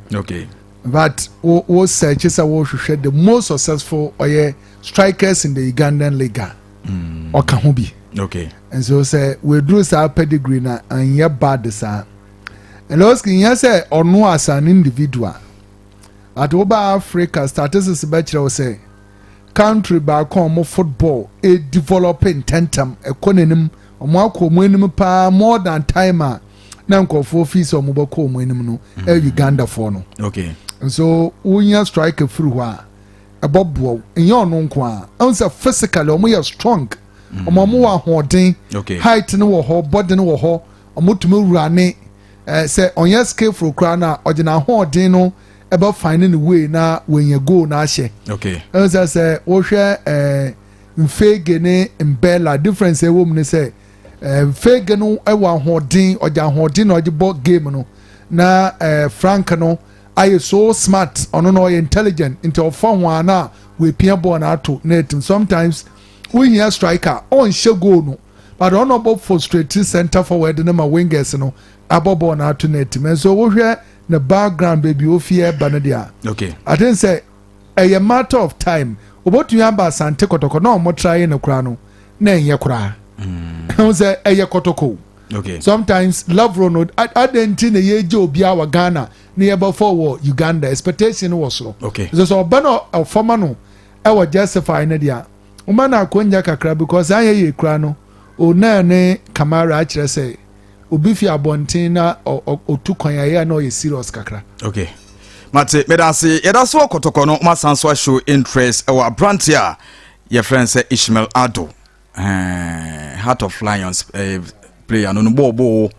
But wo search sɛ wohwehwɛ the most successful ɔyɛ strikers in the Ugandan league a, ɔka ho bi. Nso sɛ weduru saa pedigree na anyɛ bad saa. Losky, nyɛ sɛ ɔno as an individual, but woba Africa, statistics bɛkyerɛ wo sɛ country baako a ɔmo football e develop ntɛntɛm, ɛkɔ n'anim, ɔmo akɔ ɔmo anim paa more than time a na nkurɔfoɔ fi sɛ ɔmo bɛkɔ ɔmo anim no, ɛyɛ Ugandafoɔ no. Nso wonya striker firi hɔ a ɛbɔ boɔ, nyɛ ɔno nko a ɛho sɛ physically ɔmo yɛ strong, ɔmo wɔ ahoɔden. Height no wɔ hɔ, body no wɔ hɔ, ɔmo tumi wura ne sɛ ɔnyɛ skillful koraa na ɔgyina ahoɔden no. ɛbɛ find ne way na wɔnya goal na ahyɛ. Ɛn sɛ wohwɛ Mfegue ne Mbella, difference ɛwɔ mu ne sɛ Mfegue no ɛwɔ ahoɔden, ɔgye ahoɔden na ɔgye bɔ game no, na Frank no ayɛ so smart, ɔno no ɔyɛ intelligent, nti ɔfa ho a na wɔapia bɔɔl na ato net. Sometimes wohia striker ɔnhyɛ goal no, but ɔno ɔbɔ frustrate center forward no ma wingers no abɔ bɔɔl na ato net mu. Nso wohwɛ ne background, baabi ofie ɛba no deɛ, I think sɛ ɛyɛ matter of time obotumi aba Asante Kɔtɔkɔ na ɔmo tra yɛ no koraa no na ɛnyɛ koraa ɛho sɛ ɛyɛ Kɔtɔkɔ. Sometimes level no adan nti na yɛgye obiara wɔ Ghana na yɛbɛfɔ wɔ Uganda, expectation wɔ soro. So sɛ ɔba no ɔfɔma no ɛwɔ justify no deɛ, ɔma no akɔnya kakra, because anyɛ yɛ kura no, Onaa ne Kamara akyerɛ sɛ obi fi abɔnten na ɔtu kwan ayɛ na ɔyɛ serious kakra. Okay, mate, meda ase. Yɛda so wɔ Kɔtɔkɔ no, masan so ahyɛ interest ɛwɔ aberante a yɛfrɛ no sɛ Ishmael Ado, Heart of Lions player no bɔɔbɔɔ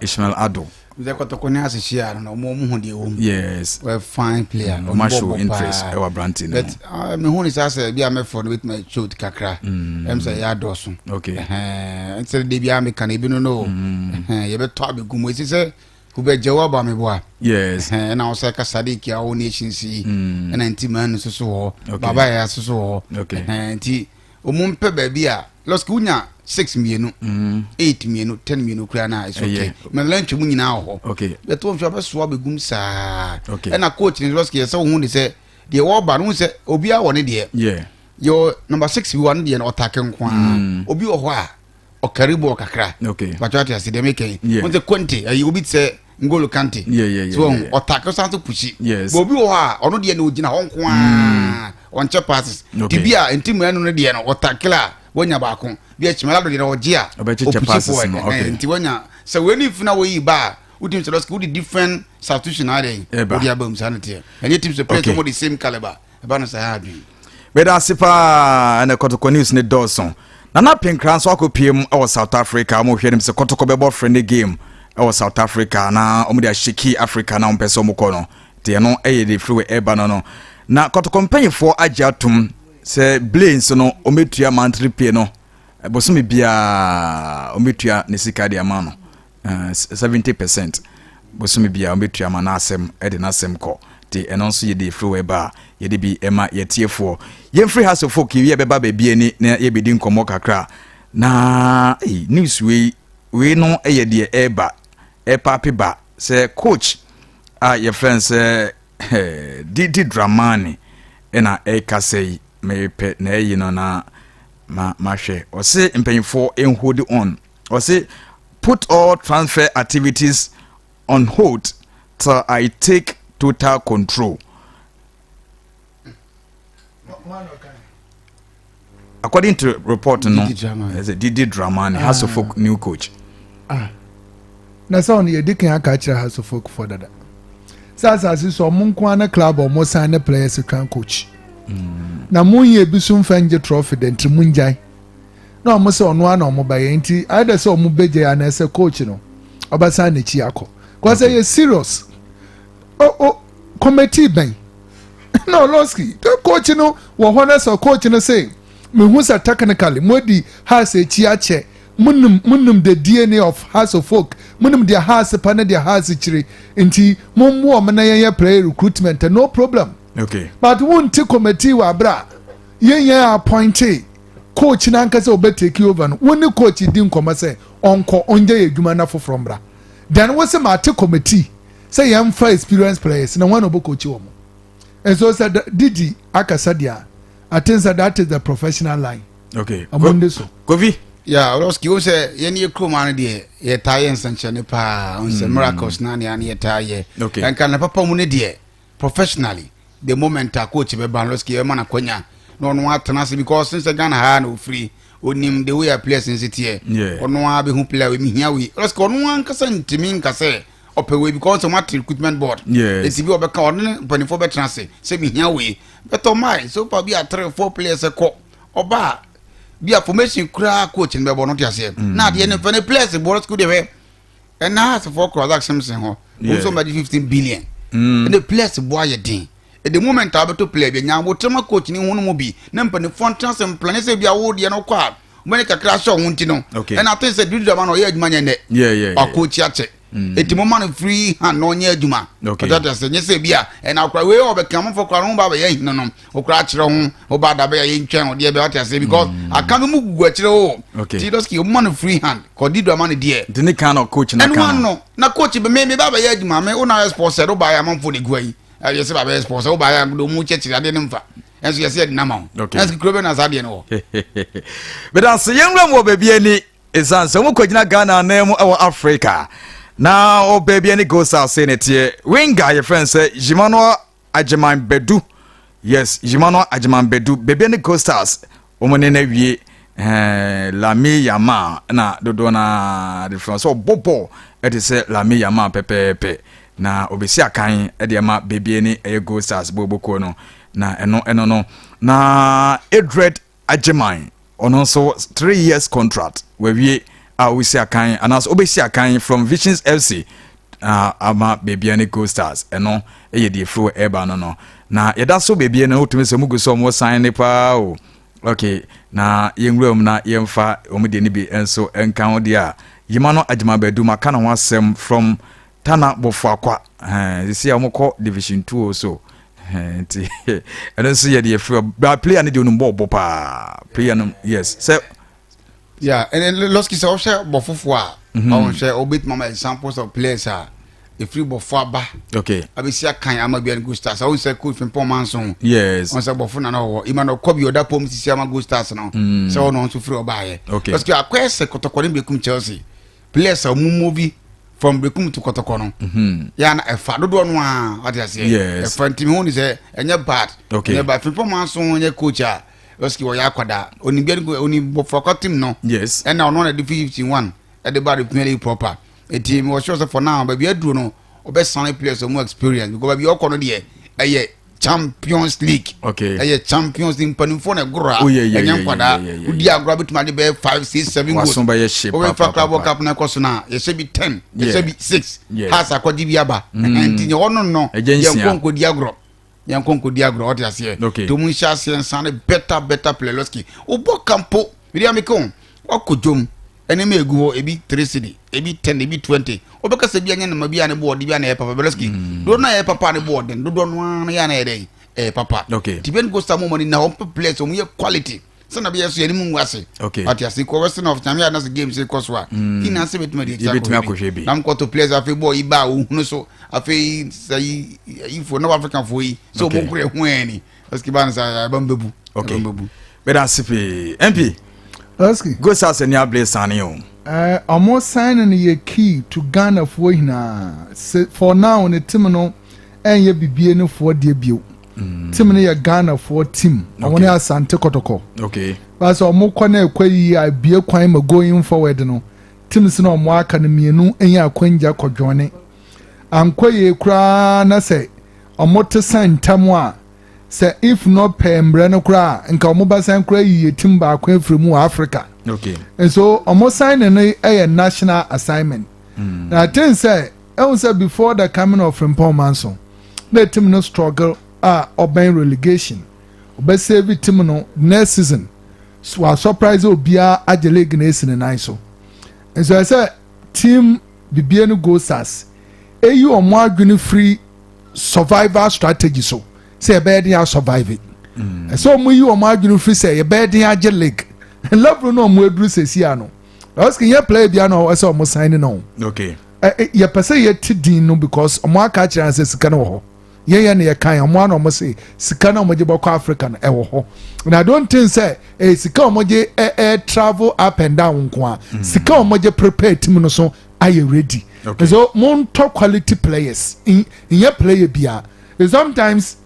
Ishmael Ado. Sɛ Kɔtɔkɔ ne ahyehyɛ a no, ɔmo hu deɛ wɔ mu. Wɔyɛ fine player. Ɔmo show interest ɛwɔ aberante no. But mehu ne saa sɛ bi a mɛfɔ no bɛtumi akyɛw kakra, ɛm sɛ ɛyɛ adɔɔso. Sɛ de bi a meka no ebi no, yɛbɛtɔ abɛgu mu ɛsi sɛ wobɛgya wo aba meboa. Ɛna wo sɛ ka Sadik a wo nations yi, ɛna nti maa no soso wɔ hɔ, baba yɛ soso wɔ hɔ, nti ɔmu mpɛ baabi a lɔski wonya six mmienu, eight mmienu, 10 mmienu kura na it's okay. Mɛlɛ ntwɛ mu nyinaa wɔ hɔ, bɛtɔ nso abɛsoa bɛgum saa. Ɛna coach ne lɔski yɛ sɛ wohu de sɛ deɛ wɔba no hu sɛ obiara wɔ ne deɛ. Yɛ number six bi wɔ ne deɛ no, ɔtake nko ara. Obi wɔ hɔ a ɔkari bɔɔl kakra. Bàtò ati ase deɛ meka yi, wɔn sɛ Conte ɛyi, obi te sɛ Ngolo Kante so wɔn ɔtake san so push. Bɔ obi wɔ hɔ a ɔno deɛ no ogyina hɔ nko ara, ɔnkyɛ passes. Ti bi a nti mu ɛno no deɛ no ɔtake a wɔnya baako bi akyimala do deɛ no ɔgye a ɔpush forward, nti wɔnya sɛ wɔn ani fina wɔyi ba a wotim sɛ lɔsiki wodi different substitution ayɛ dɛ wodi aba mu saa no teɛ. Ɛnyɛ team sɛ players wɔn de same caliber ɛba no saa adwene. Meda ase paa. Ɛna Kɔtɔkɔ news ne dɔɔso. Nana Pinkra nso akɔpie mu ɛwɔ South Africa. Wɔn hwɛ nim sɛ Kɔtɔkɔ bɛbɔ friendly game ɛwɔ South Africa na wɔn de ahyɛki Africa na wɔn pɛ sɛ wɔn kɔ no deɛ no ɛyɛ de firi wɔ ɛba no na Kɔtɔkɔ mpanyinfoɔ agye atom sɛ Blaze no wɔn bɛtua monthly pay no, bosome biara wɔn bɛtua ne sika de ama no 70%. Bosome biara wɔn bɛtua ama n'asɛm ɛde n'asɛm kɔ te. Ɛno nso yɛde firi wɔ ɛba a yɛde bi ɛma yɛtiefoɔ. Yɛmfiri ha so folk yi, yɛbɛba baabi ani na yɛbɛdi nkɔmmɔ kakra na news wei no yɛ deɛ ɛreba ɛpaape ba sɛ coach a yɛfrɛ no sɛ Didi Dramani ɛna ɛreka sɛ yi mepɛ na ɛyi no na ma mahwɛ. Ɔse mpanyinfoɔ hold on, ɔse put all transfer activities on hold till I take total control. According to report no, ɛsɛ Didi Dramani, Hearts of Oak new coach. Ah, na sɛ ɔno yɛdi kan aka akyerɛ Hearts of Oak fɔ dada sɛ asase so ɔmo nko ara ne club a ɔmo san ne players twan coach na mo yɛ ebi so nfa ngye trophy de, nti mo ngyae na ɔmo sɛ ɔno ara na ɔmo bɛyɛ. Nti ayɛ dɛ sɛ ɔmo bɛgye anaasɛ coach no ɔbɛsan n'akyi akɔ kɔsɛ yɛ serious o committee bɛn na Ɔlɔski coach no wɔ hɔ na sɛ coach no sɛ mehu sɛ technically mo di Hearts akyi akyɛ, munim the DNA of Hearts of Oak, munim deɛ Hearts pa ne deɛ Hearts kyerɛ, nti mo mmoa ɔmo na yɛnyɛ player recruitment, no problem. But wonte committee wɔ abira yɛn yɛn appointee coach n'ankasa obɛ take over no, wɔn ne coach di nkɔmɔ sɛ ɔnkɔ ɔngye yɛ adwuma na foforɔ mbra, then wɔsɛ ma ate committee sɛ yɛn fa experience players na wɔn na ɔbɛ coach wɔn. Nso sɛ Didi akasa deɛ, I think sɛ that is the professional line. Ɔmo ndi so. Kofi. Ya Ɔlɔski wo sɛ yɛn yɛ kurom ano deɛ, yɛtaa yɛ nsɛnkyerɛnne paa nsɛ miracles na ne ano yɛtaa yɛ. Nka ne papa mu ne deɛ, professionally, the moment a coach bɛba no, Ɔlɔski yɛbɛma no akwanya na ɔno atena ase, because sɛ Ghana ha na ofiri, onim the way a players nsi teɛ. Ɔno ara bɛhu player wei mehia wei. Ɔlɔski ɔno ankasa ntumi nka sɛ ɔpɛ wei, because ɔmo ate recruitment board. Eti bi ɔbɛka, ɔno ne mpanimfoɔ bɛtena ase sɛ mehia wei bɛtɔ mae. So far bi a three four players kɔ ɔba bi a formation koraa coach no bɛbɔ no te aseɛ na adeɛ no fɛ ne players bɔ school deɛ hwɛ ɛna asefoɔ kɔ Razak Simpson hɔ wɔn nso bɛgye 15 billion. Ɛna players bo ayɛ den. The moment a wobɛtɔ player bi, nya abotrɛ coach ne ho no mu bi na mpanimfoɔ ntena sɛ mplane sɛ bi a wo deɛ no kɔ a wobɛne kakra ahyɛ wo ho nti no. Ɛna ate sɛ Dudu Dama no ɔyɛ adwuma nyɛ nnɛ. Wakɔkyi akyɛ. Eti mo ma no free hand na ɔnyɛ adwuma. Ɔtɔ ate sɛ nyɛ sɛ bi a ɛna akora wei ɔbɛka amanfoɔ koraa no ho ba bɛyɛ ahina no okora akyerɛ ho ɔba ada bɛyɛ yɛ ntwɛn ɔdeɛ bɛ ɔte ase because aka no mu gugu akyerɛ o. Ti dɔski ɔmo ma no free hand kɔ Dudu Dama no deɛ. Nti ne kan na coach na kan no. Ɛnu ano na coach bɛ me me ba bɛyɛ adwuma me wo na yɛ sponsor do ba yɛ amanfoɔ na egu ayi. Yɛ sɛ ba bɛyɛ sponsor wo ba yɛ agodo mu kyɛkyerɛ adeɛ ne mfa. Ɛnso yɛ sɛ yɛde nam ho. Ɛnso kuro bɛ na saa adeɛ no wɔ. Bɛda se yɛn wura mu wɔ baabi ani. Ɛsiane sɛ wɔkɔgyina Ghana anan mu wɔ Africa na ɔbaa bi ne Gold Stars sei ne teɛ. Winger yɛfrɛ no sɛ Emmanuel Agyeman Badu. Yes, Emmanuel Agyeman Badu. Baabi ne Gold Stars wɔn ne no awie. Lami Yamal na dodoɔ no ara de frɛ sɛ ɔbɔ bɔɔl ɛte sɛ Lami Yamal pɛpɛɛpɛ na ɔbɛsi akan de ama baabi ne ɛyɛ Gold Stars bɔɔlbɔkuo no na ɛno ɛno no na Edred Agyeman ɔno nso 3 years contract wawie a ɔsi akan anaasɛ ɔbɛsi akan from Visions FC ama baabi ne Gold Stars. Ɛno ɛyɛ deɛ firi ɛreba no na yɛda so baabi no wotumi sɛ mugu sɛ ɔmo sign ne paa o. Okay, na yɛnwura mu na yɛmfa wɔn deɛ no bi nso nka ho deɛ a yima no Agyema Badu maka ne ho asɛm from Tana Bofoakwa ɛɛ sisi a wɔkɔ Division Two o so nti ɛno nso yɛ deɛ firi ba player no deɛ onum bɔɔl bɔ paa player no, yes sɛ. Yeah, ɛnɛ lɔski sɛ ɔhwɛ bɔ foforɔ a ɔhwɛ ɔbɛtumi ama examples of players a ɛfiri bɔfo aba abɛsi akan ama bia no Gold Stars. Ɔhu sɛ coach Frimpong Manso ɔhu sɛ bɔfo nana ɔwɔ Emmanuel Kɔbi ɔda pɔm sisi ama Gold Stars no sɛ ɔno nso firi ɔbaayɛ parce que akɔyɛ sɛ Kɔtɔkɔ ne Bekum Chelsea players a ɔmo move from Bekum to Kɔtɔkɔ no yɛ na ɛfa dodoɔ no a wate aseɛ ɛfa ntimi ho ni sɛ ɛnyɛ bad. Ɛnyɛ bad. Frimpong Manso nyɛ coach a lɔski ɔyɛ akwadaa onim bia onim bɔfo akɔ team no ɛna ɔno na de 51 ɛde ba de Premier League proper. Eti mi wɔ sure sɛ for now baabi aduro no ɔbɛ sign players ɔmo experience because baabi ɔkɔ no deɛ ɛyɛ Champions League. Ɛyɛ Champions League mpanimfoɔ na ɛgorɔ a ɛnyɛ nkwadaa wodi agorɔ abɛtumi ade bɛyɛ five, six, seven goals. Waso bɛyɛ hye. Wɔbɛfa Club Cup na ɛkɔ so na yɛhyɛ bi 10, yɛhyɛ bi six, house akɔgye bi aba. Nti nyɛ hɔ no no Ɛgye yɛn nsia. nkɔ nkɔdi agorɔ, yɛn nkɔ nkɔdi agorɔ, ɔte aseɛ. Nti ɔmo nhyɛ aseɛ nsan ne better better player. Lɔski wobɔ kampo mede ameka o wakɔ dwom ɛne ma egu hɔ ebi 3 cedi, ebi 10, ebi 20. Wobɛka sɛ bi anyɛ nama bi a ne bo ɔde bi a na ɛyɛ papa bɛlɔski dodoɔ no a ɛyɛ papa ne bo ɔden dodoɔ no ara no yɛ a na ɛyɛ dɛn ɛyɛ papa. Nti bɛn Gold Star mo mɔni na wɔn pɛ players wɔn yɛ quality sɛnɛ bɛyɛ so yɛn mu ngu ase. Ate ase kɔ Western of Nyame anase games kɔ so a kí na ase bɛtumi de Yɛbɛtumi akɔhwɛ bi. Na nkɔtɔ players afei bɔɔl yi ba a ohunu so afei sɛ yi yifoɔ North African foɔ yi sɛ ɔmo nkura ɛho ɛni ni lɔski ba no sɛ ɛbɛn bɛbu. Ɛbɛn bɛbu. Bɛda ase pii, MP. Lɔski. Gold Stars ani abere sane o. Ɔmo sign no yɛ key to Ghana foɔ nyinaa. Se for now ne team no ɛnyɛ bibie no foɔ deɛ bio. Team no yɛ Ghana foɔ team. Ɔmo ne Asante Kɔtɔkɔ. Baasa ɔmo kɔ na ɛkɔ yi a ebie kwan ma going forward no teams na ɔmo aka no mmienu nyɛ akwangya kɔdwɔne ankɔ yie koraa na sɛ ɔmo te san ntam a sɛ if not pɛ mbrɛ no koraa nka ɔmo bɛsan koraa yie team baako afiri mu wɔ Africa. Nso ɔmo sign no yɛ national assignment. Na I think sɛ ɛhu sɛ before the coming of Frimpong Manso na team no struggle a ɔbɛn relegation. Ɔbɛ save team no next season so wa surprise obiara agye league na esi ne nan so. Nso ɛsɛ team bibie no Gold Stars eyi ɔmo adwene firi survival strategy so sɛ yɛbɛyɛ den a survive it. Ɛsɛ ɔmo yi ɔmo adwene firi sɛ yɛbɛyɛ den agye league level no ɔmo aduru sɛsi ano. Ɔsɛ yɛ player bi ano ɛsɛ ɔmo sign no. Ɛ yɛpɛ sɛ yɛte din no because ɔmo aka akyerɛ sɛ sika no wɔ hɔ. Yɛn yɛn na yɛkan ɔmo ano ɔmo se sika no a ɔmo gye bɔkɔ Africa no ɛwɔ hɔ and I don't think sɛ ɛyɛ sika a ɔmo gye ɛ ɛ travel up and down nko a sika a ɔmo gye prepare team no so ayɛ ready. So mo ntɔ quality players nyɛ player bia. Sometimes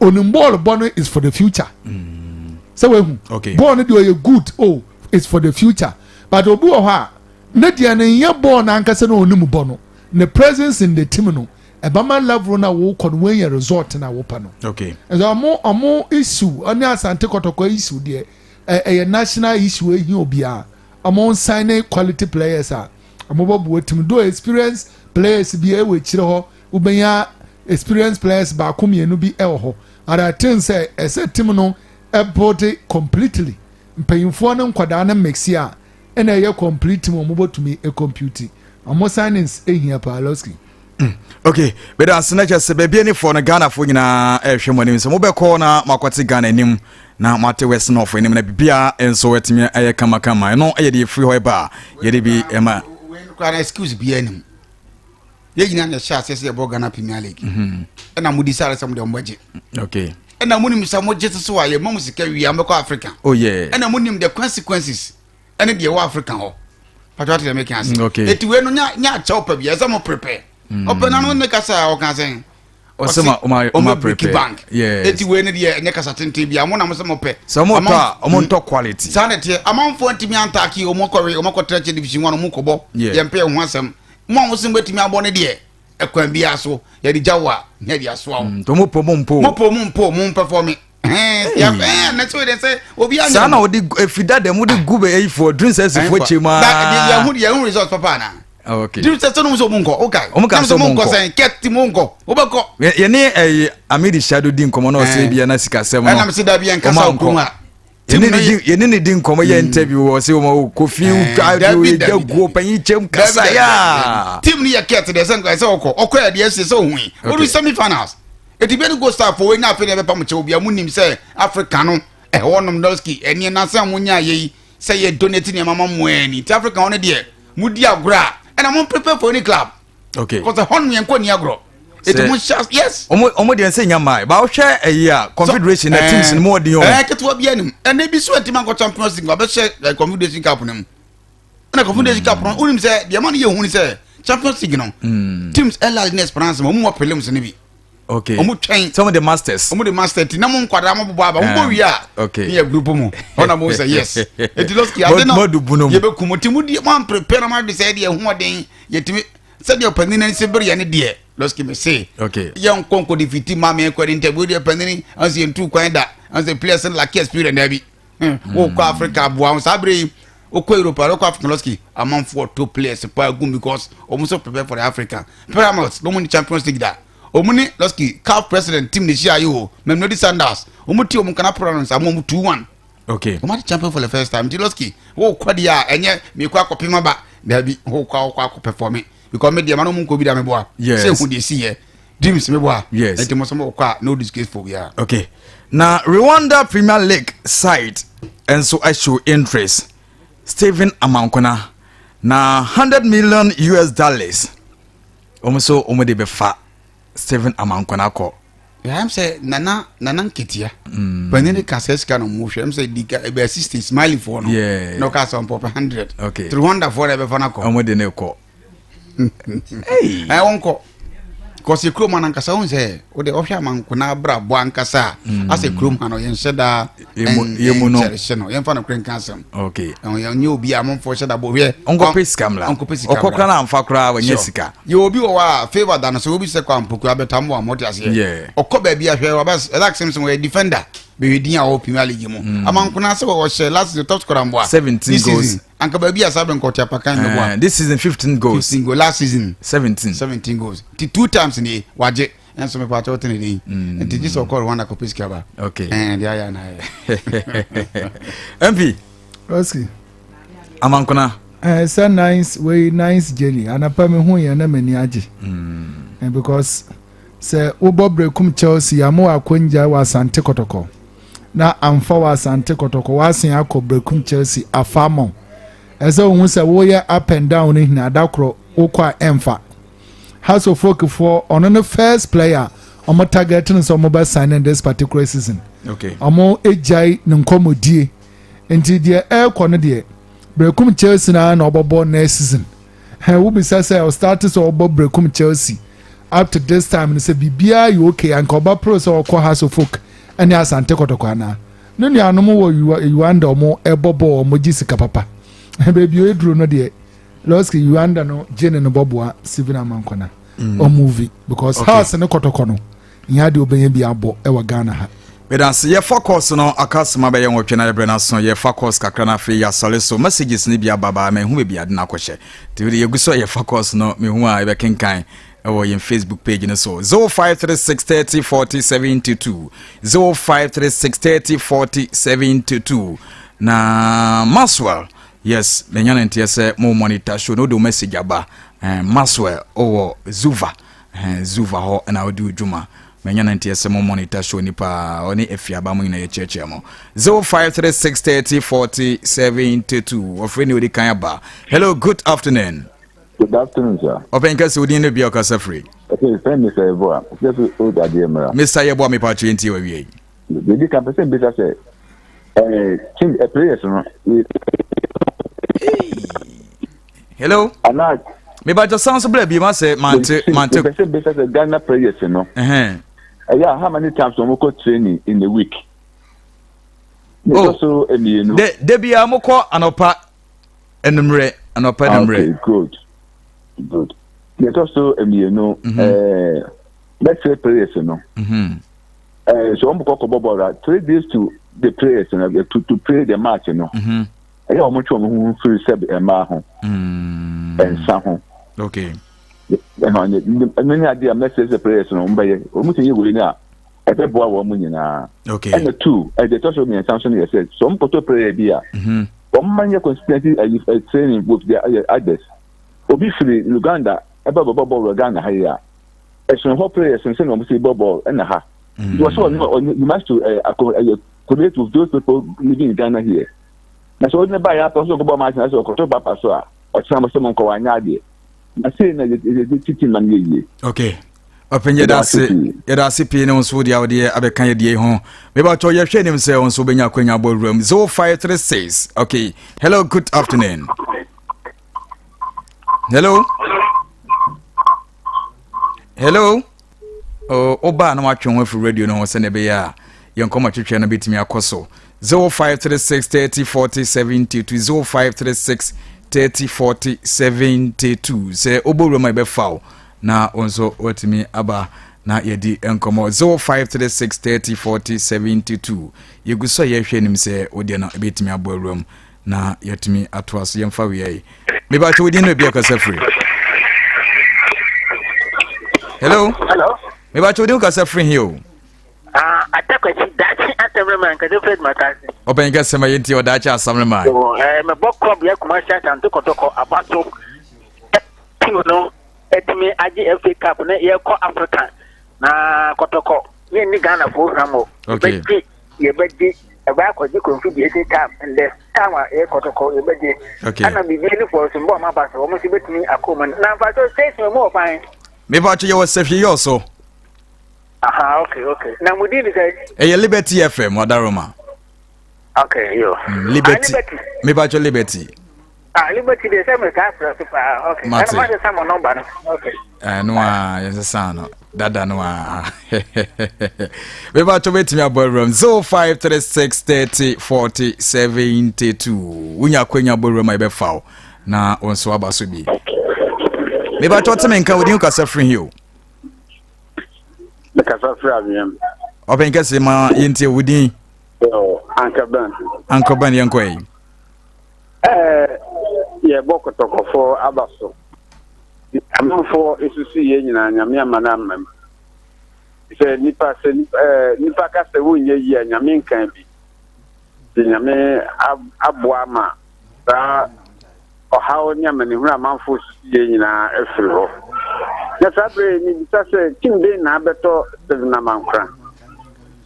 onim bɔɔl bɔ no is for the future sɛ wehu bɔɔl no deɛ ɔyɛ good oh it's for the future, but obi wɔ hɔ a ne deɛ no nyɛ bɔɔl n'ankasa na onim bɔ no ne presence in the team no ɛbɛma level na wokɔ no wɔnyɛ result na wopɛ no. Ɛsɛ ɔmo issue ɔne Asante Kɔtɔkɔ issue deɛ ɛyɛ national issue ehi obiara. Ɔmo nsign ne quality players a ɔmo bɔ buo team do experience players bi ɛwɔ akyire hɔ wobɛnya. Experienced players baako mmienu bi wɔ hɔ, but I think sɛ ɛsɛ team no build completely. Mpanyinfoɔ ne nkwadaa no mix a, ɛna ɛyɛ complete team a wɔn bɛtumi compete. Wɔn signings ehia paa, Losky. Okay, bɛda ase. Na kyɛ sɛ baabi anifoɔ no, Ghanafoɔ nyinaa ɛrehwɛ mo anim sɛ mobɛkɔ na moakɔte Ghana anim na moate West North anim na biribiaa nso atumi ayɛ kamakama. Ɛno ɛyɛ deɛ ɛfiri hɔ ɛba a yɛde bi ɛma. Koraa na excuse biara nim. Yɛn nyinaa na ɛhyɛ aseɛ sɛ yɛbɔ Ghana Premier League, ɛna mo decide sɛ mo deɛ mo bɛgye, ɛna mo nim sɛ mo gye so a yɛma mo sika wie a mo bɛkɔ Africa, ɛna mo nim the consequences ɛne deɛ ɛwɔ Africa hɔ. Patro, ate deɛ meka ase? Eti wei no nya akyɛw pa bi ɛsɛ mo prepare. Ɔpɛ nanu ne kasa a ɔka sɛn? Ɔsɛ ma break prepare. Bank. Eti wei no deɛ, ɛnyɛ kasa tenten bi a mo na mo sɛ mo pɛ. Sɛ ɔmo tɔ a, ɔmo ntɔ quality. Saa na ɛteɛ. Amanfoɔ ntumi antaake, ɔmo kɔwe, ɔmo akɔtena kyɛ Division One, ɔmo kɔbɔ. Yɛn pɛ ɛho asɛm. Mo a mo sɛ mo bɛtumi abɔ ne deɛ, ɛkwan biara so yɛde gya wo a na yɛde asoa wo. Nti ɔmo pɔ mo mpo. Mo pɔ mo mpo, mo mpɛfɔ ɛn na sɛ wɔde sɛ obi anyɛ saa na ɔde efi dada mu de gu bɛ eyifoɔ dun sɛ esifoɔ kyɛ mu aa. Yɛhu result papa ana? Dun sɛ sɛ ɔmo nkɔ okay. Ɔmo ka sɛ ɔmo nkɔ. Sɛn kɛ ti mo nkɔ wobɛkɔ. Yɛne ɛyi Amidi Shado di nkɔmɔ na ɔsɛ ebi na sikasɛm no. Ɛnam sɛ dabi yɛn kasa okurum a. Yɛne ne di nkɔmɔ yɛ interview wɔ sɛ ɔmo Kofi twa gya guo panyin kyɛm kasa yaa. Team no yɛ kɛt deɛ, sɛ nkɔ ɛsɛ ɔkɔ ɔkɔ yɛ deɛ ɛsɛ sɛ ohun yi ɔdu semi finals eti bɛ ni Gold Star fo wei na afei na ɛbɛpa mo kyɛw bia mo nim sɛ Africa no ɛhɔ nom dɔski ɛneɛ nansa mo nya yɛ yi sɛ yɛ donate nneɛma ma mo ɛni ti Africa hɔ no deɛ mo di agorɔ a, ɛna mo prepare for any club. Kɔsɛ hɔ nom yɛn kɔ ni agorɔ eti mo hyɛ, yes. Ɔmo deɛ nsɛ nya maa ba ɔhwɛ ɛyi a Confederation na teams no mu ɔden o. Ketewa bi anim ɛnna ebi so ɛntumi ankɔ Champions League, wabɛhyɛ Confederation Cup no mu. Ɛna Confederation Cup no, wonim sɛ deɛ ma no yɛ hu ni sɛ Champions League no, teams ɛla ne Esperance ma ɔmo wɔ prelims no bi. Ɔmo twɛn. Sɛ ɔmo de masters. Ɔmo de masters ti na mo nkwadaa mo bobɔ aba, mo bɔ wie a, ne yɛ group mu ɔna mo sɛ yes. Eti lɔski ade no yɛ bɛ kum ti mo di mo an prepare na mo adi sɛ ɛdeɛ ɛho ɔden yɛtumi sɛdeɛ ɔpanin no si bere yɛ ne deɛ. Lɔski mi se yɛ nkɔ nkɔ de fiti maame ɛkɔ ne interview deɛ, panin ɔnsi yɛn tu kwan da ɔnsi players no lack experience dabi. Wokɔ Africa aboa ho saa bere yi, wokɔ Europe, wokɔ Africa, lɔski amanfoɔ to players paa gum because ɔmo nso prepare for the Africa. Pyramids na ɔmo ni Champions League da, ɔmo ni lɔski CAF president team ne hyia yi o, Mamelodi Sundowns, ɔmo ti ɔmo kana Pyramids ama ɔmo 2-1. Ɔmo adi champion for the first time. Nti lɔski wokɔ deɛ a, ɛnyɛ mekɔ akɔpem aba dabi, wokɔ akɔ perform because me deɛ ma no ɔmo nkɔ bi da me boa sɛ ehu deɛ si yɛ Dreams me boa. Nti mo nso mo kɔ a, no disgrace for biara. Okay, na Rwanda Premier League side nso show interest Stephen Amankona na US$100 million wɔn nso wɔn de bɛfa Stephen Amankona kɔ. Yɛam sɛ Nana Nketia panyin ka sɛ sika na ɔmo hwɛ ɛm sɛ di ka ɛbɛ 60 smiley foɔ no na ɔka sɛ ɔmpɔpɛ 100 300 foɔ na ɛbɛfa no akɔ. Wɔn de ne kɔ. Ɛ wɔnkɔ kɔsi kurom ha nankasa wɔn sɛ wode ɔhwɛ Amankona abrabɔ ankasa a, asɛ kurom ha no yɛnhyɛ daa. Yɛmu no. Ɛnkyɛrehyɛ no, yɛmfa no korɛ nka asɛm. Ɛho yɛnyɛ obi a amanfoɔ hyɛ da bɔ hwɛ. Ɔnkɔpɛ sika mmra. Ɔnkɔpɛ sika ɔkɔ koraa na amfa koraa wɔnyɛ sika. Yɛ obi wɔ hɔ a favour da no so, obi sɛ kɔ ampokura bɛtam wɔ amɔte aseɛ. Ɔkɔ baabi a hwɛ waba ɛlak sɛm sɛ wɔyɛ defender bɛhwɛ din a ɔwɔ Premier League mu. Amankona sɛ wɔhyɛ last season top scorer mboa. 17 This goals. season anka baabi a saa bɛ nkɔte apakan mɛboa. This season 15 goals. 15 goals last season. 17. 17 goals ti two times ni wagye nso mepa kyɛw tene din nti gye sɛ ɔkɔ Rwanda kɔpɛ sika ba. Ɛn deɛ ayɛ na ayɛ. MP. Oski. Amankona. Sɛ nice wei, nice journey. Anapa mi hu yɛn na m'ani agye. Because sɛ wobɔ Brekum Chelsea ama wɔ akɔngya wɔ Asante Kɔtɔkɔ na amfa wɔ Asante Kɔtɔkɔ, wasen akɔ Brekum Chelsea afa ama wo. Ɛsɛ ohun sɛ woyɛ up and down no hina ada korɔ wokɔ a ɛmfa. Hearts of Oak foɔ, ɔno ne first player ɔmo target no sɛ ɔmo bɛ sign in this particular season. Ɔmo egyae ne nkɔmɔdie nti deɛ ɛrekɔ no deɛ, Brekum Chelsea na na ɔbɛbɔ next season. Hɛn wobisa sɛ ɔstart sɛ ɔbɔ Brekum Chelsea up to this time no sɛ biribiara yɛ okay, anka ɔba pro sɛ ɔkɔ Hearts of Oak ɛne Asante Kɔtɔkɔ anaa ne nuanom wɔ Uganda ɔmo ɛbɔ bɔɔl, ɔmo gye sika papa. Baabi a eduro no deɛ, Lɔski Uganda no gye ne no bɔboa Stephen Amankona ɔmovie because Hearts ne Kɔtɔkɔ no nyɛ adeɛ ɔbɛnya bi abɔ ɛwɔ Ghana ha. Medase. Yɛfa course no aka sema bɛyɛ nwɔtwe na yɛbrɛ no aso. Yɛfa course kakra na afei yɛasɔre so. Messages no bi aba baa manhu baabi ade no akɔhyɛ. Nti wode yɛgu so a yɛfa course no mehu a yɛbɛkenkan ɛwɔ yɛn Facebook page no so. 0536 30 40 72 0536 30 40 72 na Maxwell yes menya no nteɛ sɛ mo monitor show no wode wo message aba eh, Maxwell ɔwɔ Zuva eh, Zuva hɔ na wode wo dwuma Manya no nteɛ sɛ mo monitor show ni paa ɔne afiaba mo nyina yɛkyiakyia mo 0536 30 40 72 ɔfrɛ ne ɔdi kan aba hello good afternoon. Good afternoon sir. Ɔpɛn kɛse odin ne bia ɔkasa firi. Okay, fɛn Mr. Yeboah, sɛ fi old adeɛ mmra. Mr. Yeboah mepa atwe ntie wa wie. Dedi kan pɛ sɛ mbisa sɛ ɛɛ team ɛ players no. Hello. Ana. Mebakyɛ san so bla bi ma sɛ mante mante. Mepɛ sɛ mbisa sɛ Ghana players no. Ɛyɛ how many times wɔn kɔ training in a week? Oh. So mmienu. De de bia mo kɔ anɔpa enumere anɔpa enumere. Okay good good. Deɛ so mmienu ɛɛ bɛsɛ players no. Ɛɛ so wɔn kɔ kɔ bɔ bɔɔl 3 days to the players no to play the match no. Ɛyɛ a wɔtwe wɔn ho firi sɛ mmaa ho, nsa ho. Okay. Ɛno ne adeɛ a mɛsɛ sɛ players no wɔbɛyɛ. Wɔn sɛ yɛ wei no a ɛbɛboa wɔn nyinaa. Okay. Ɛna two, ɛdeɛ ɛtɔ so mmiɛnsa nso no yɛ sɛ sɛ wɔn kɔtɔ player bi a, wɔn ma nyɛ consistency ɛyi training with the others. Obi firi Uganda ɛbɛ bɛbɔ bɔɔl wɔ Ghana ha yi a, ɛsono hɔ players no sɛnea wɔn si bɔ bɔɔl ɛna ha. Nti wɔsɛ wɔn wɔn you must to ɛɛ accommodate with those people living in Ghana here. Na sɛ wode no baeɛ apɛ sɛ ɔkɔbɔ match na sɛ ɔkɔto papa so a, ɔkyena mo sɛ monkɔ wanyɛ adeɛ. Na sei na yɛde titi ma no yɛ yie. Okay. Ɔpɛn yɛda ase yɛda ase pii ne wo nso deɛ wodeɛ abɛka yɛ deɛ ho. Mebatɔ yɛhwɛ anim sɛ wo nso wobɛnya akwanya abɔ awuram 0536. Okay. Hello, good afternoon. Hello. Hello. Oh, wobaa na watwe ho afiri radio no ho sɛnea ɛbɛyɛ a yɛn nkɔmmɔ twetwe no bɛtumi akɔ so. 0536 30 40 72 0536 30 40 72 sɛ wobɔ wuram a yɛbɛfa wo na wo nso watumi aba na yɛdi nkɔmmɔ. 0536 30 40 72 yɛgu so a yɛhwɛ anim sɛ wodeɛ no ɛbɛtumi abɔ awuram na yɛatumi atoa so. Yɛmfa wei yi mebakyɛ wodin no bi akasa firi. Hello. Hello. Mebakyɛ wodin kasa firi he o? Atakwasi daakye asɛmre man kɛse Fred Makase. Ɔpɛn kɛse ma yɛnti ɔdaakye asɛmre man. Mebɔ club yɛ Kumasi Asante Kɔtɔkɔ abato team no atumi agye FA Cup ne yɛkɔ Africa na Kɔtɔkɔ ne ni Ghana fo hwam o. Okay. Yɛbɛgye ɛbɛ akɔgye confederation cup ndɛ time a yɛ kɔtɔkɔ yɛbɛgye. Okay. Ɛna biribi ne fɔ so mbɔ ɔmo aba so wɔn nso bɛtumi akɔ mu na nfa so station mu wɔ fan. Mepa kyɛ yɛwɔ sɛhwi yɛ ɔso. Aha okay okay na mo din sɛ. Ɛyɛ Liberty FM Wadaroma. Okay yo. Liberty. Ah, Liberty. Mepa kyɛ Liberty. Ah, Liberty de sɛ metaa frɛ so paa. Okay. Mate. Ɛna mo sesa mo nɔmba no. Okay. Ɛno a yɛnsesa no dada no a mebatɔ bɛtumi abɔ awuram 0536 30 40 72 wonya akwanya bɔ awuram a yɛbɛfa wo na wo nso aba so bi. Mebatɔ te me nka wodin kasa firi hi o? Mekasa firi Aweam. Ɔpɛn kɛse ma yɛntie wo din. Anka Ben. Anka Ben yɛnkɔ yi. Ɛɛ, yɛbɔ kɔtɔkɔfoɔ aba so. Amanfoɔ esusu yɛ nyinaa Nyame ama no ama mu. Sɛ nipa sɛ ɛɛ nipa ka sɛ wonyɛ yie a Nyame nkan bi. Nti Nyame aboa ama saa ɔhaw ne amanehunu amanfoɔ susu yɛ nyinaa afiri hɔ. Na saa berɛ yi mebisa sɛ team bɛn na abɛtɔ Stephen Amankona?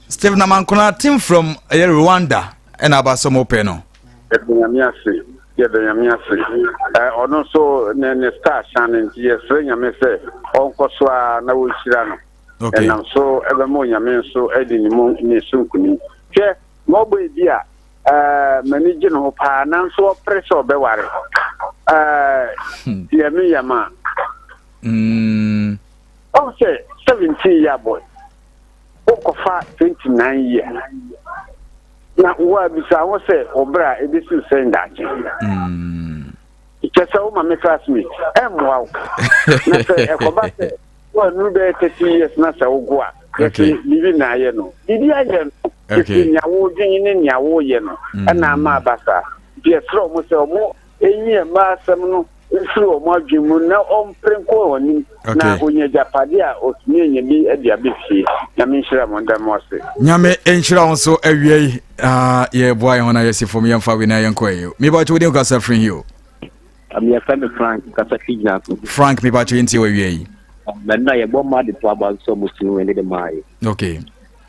Stephen Amankona team from ɛyɛ Rwanda ɛna aba sɛ mo pɛ no. Yɛda Nyame ase, yɛda Nyame ase. Ɛ ɔno nso ne ne star shine nti yɛsrɛ Nyame sɛ ɔnkɔ so ara na wɔnhyira no. Okay. Ɛnam so ɛbɛma Onyame nso adi ne mu ne so nkunim. Hwɛ, mɔbɔ ebi a ɛɛ m'ani gye ne ho paa nanso ɔpere sɛ ɔbɛware. Ɛɛ deɛ me yam a. Ɔhu sɛ 17 year boy wokɔfa 29 year. Na woabisa ho sɛ wo bra ebesiw sɛn daakye. Kyɛ sɛ woma me classmate ɛmmoa wo. Na sɛ ɛkɔba sɛ woanuru bɛyɛ 30 years na sɛ wogo a. Yɛse biribi na ayɛ no. Biribi ayɛ no. Ɛfiri nea wodwen ne nea woyɛ no ɛna ama aba saa. Nti yɛsrɛ wɔn sɛ wɔn nyi mmaa asɛm no mfiri wɔn adwene mu na ɔmpere nkɔ wɔn anim na ɔnya agyapadeɛ a ɔtumi anya bi de aba fie. Nyame nhyira mo, nda mo ase. Nyame nhyira wo nso awia yi ah, yɛboa yɛn ho na yɛsi fam yɛmfa wei na yɛnkɔ ɛyɛ mebakyɛ wodin kasa firi hi o. Yɛfrɛ me Frank kasa fi gyina so. Frank mebakyɛ yɛntie wɔ awia yi. Mɛno a yɛbɔ mma de to aba nso ɔmo tumi wɛne de maa yɛ. Okay.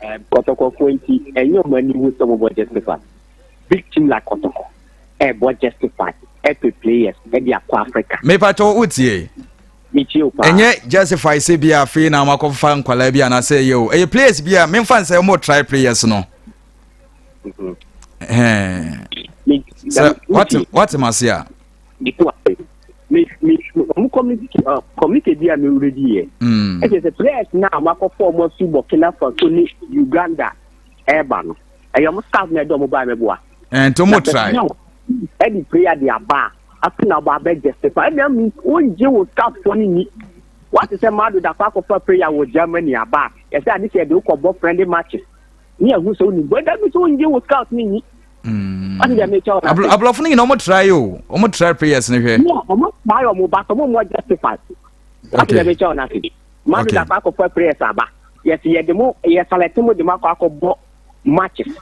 Kɔtɔkɔfoɔ nti ɛnyɛ ɔmo ani wu sɛ ɔmo bɔ justify. Big team like Kɔtɔkɔ ɛbɔ justify ɛpɛ players ɛde akɔ Africa. Mepakyɛ wo tie. Metie o paa. Ɛnyɛ justify sɛ bi a afei na wɔakɔfa nkwalaa bi anaasɛ ɛyɛ o. Ɛyɛ players bi a memfa nsɛ wɔn try players no. Mhm. Sɛ wate wate ma se a. Me me wɔn community uh, community bi a me wura di yɛ. Ɛkyɛ sɛ players na wɔn akɔfɔ wɔn afi Burkina Faso ne Uganda ɛɛba no. Ɛyɛ wɔn staff na ɛde wɔn ba ɛmɛboa. Nti wɔn try. Ɛde prayer de aba a afei na ɔba abɛ justify ɛna mi wongye wo staff fo no ni wate sɛ mado da kɔ akɔfa prayer wɔ Germany aba a yɛsɛ ade sɛ yɛde wokɔ bɔ friendly matches ne ɛho sɛ wonim bɔ ɛda bi sɛ wongye wo scout no ni wate deɛ mekyɛ wo no ase aborɔfo no nyina ɔmo try o ɔmo try prayers no hwɛ ɔmo try ɔmo ba sɛ ɔmo mmɔ justify wate deɛ mekyɛ wo no ase mado da kɔ akɔfa prayers aba yɛsɛ yɛde mo yɛ select mo de mo akɔ akɔbɔ matches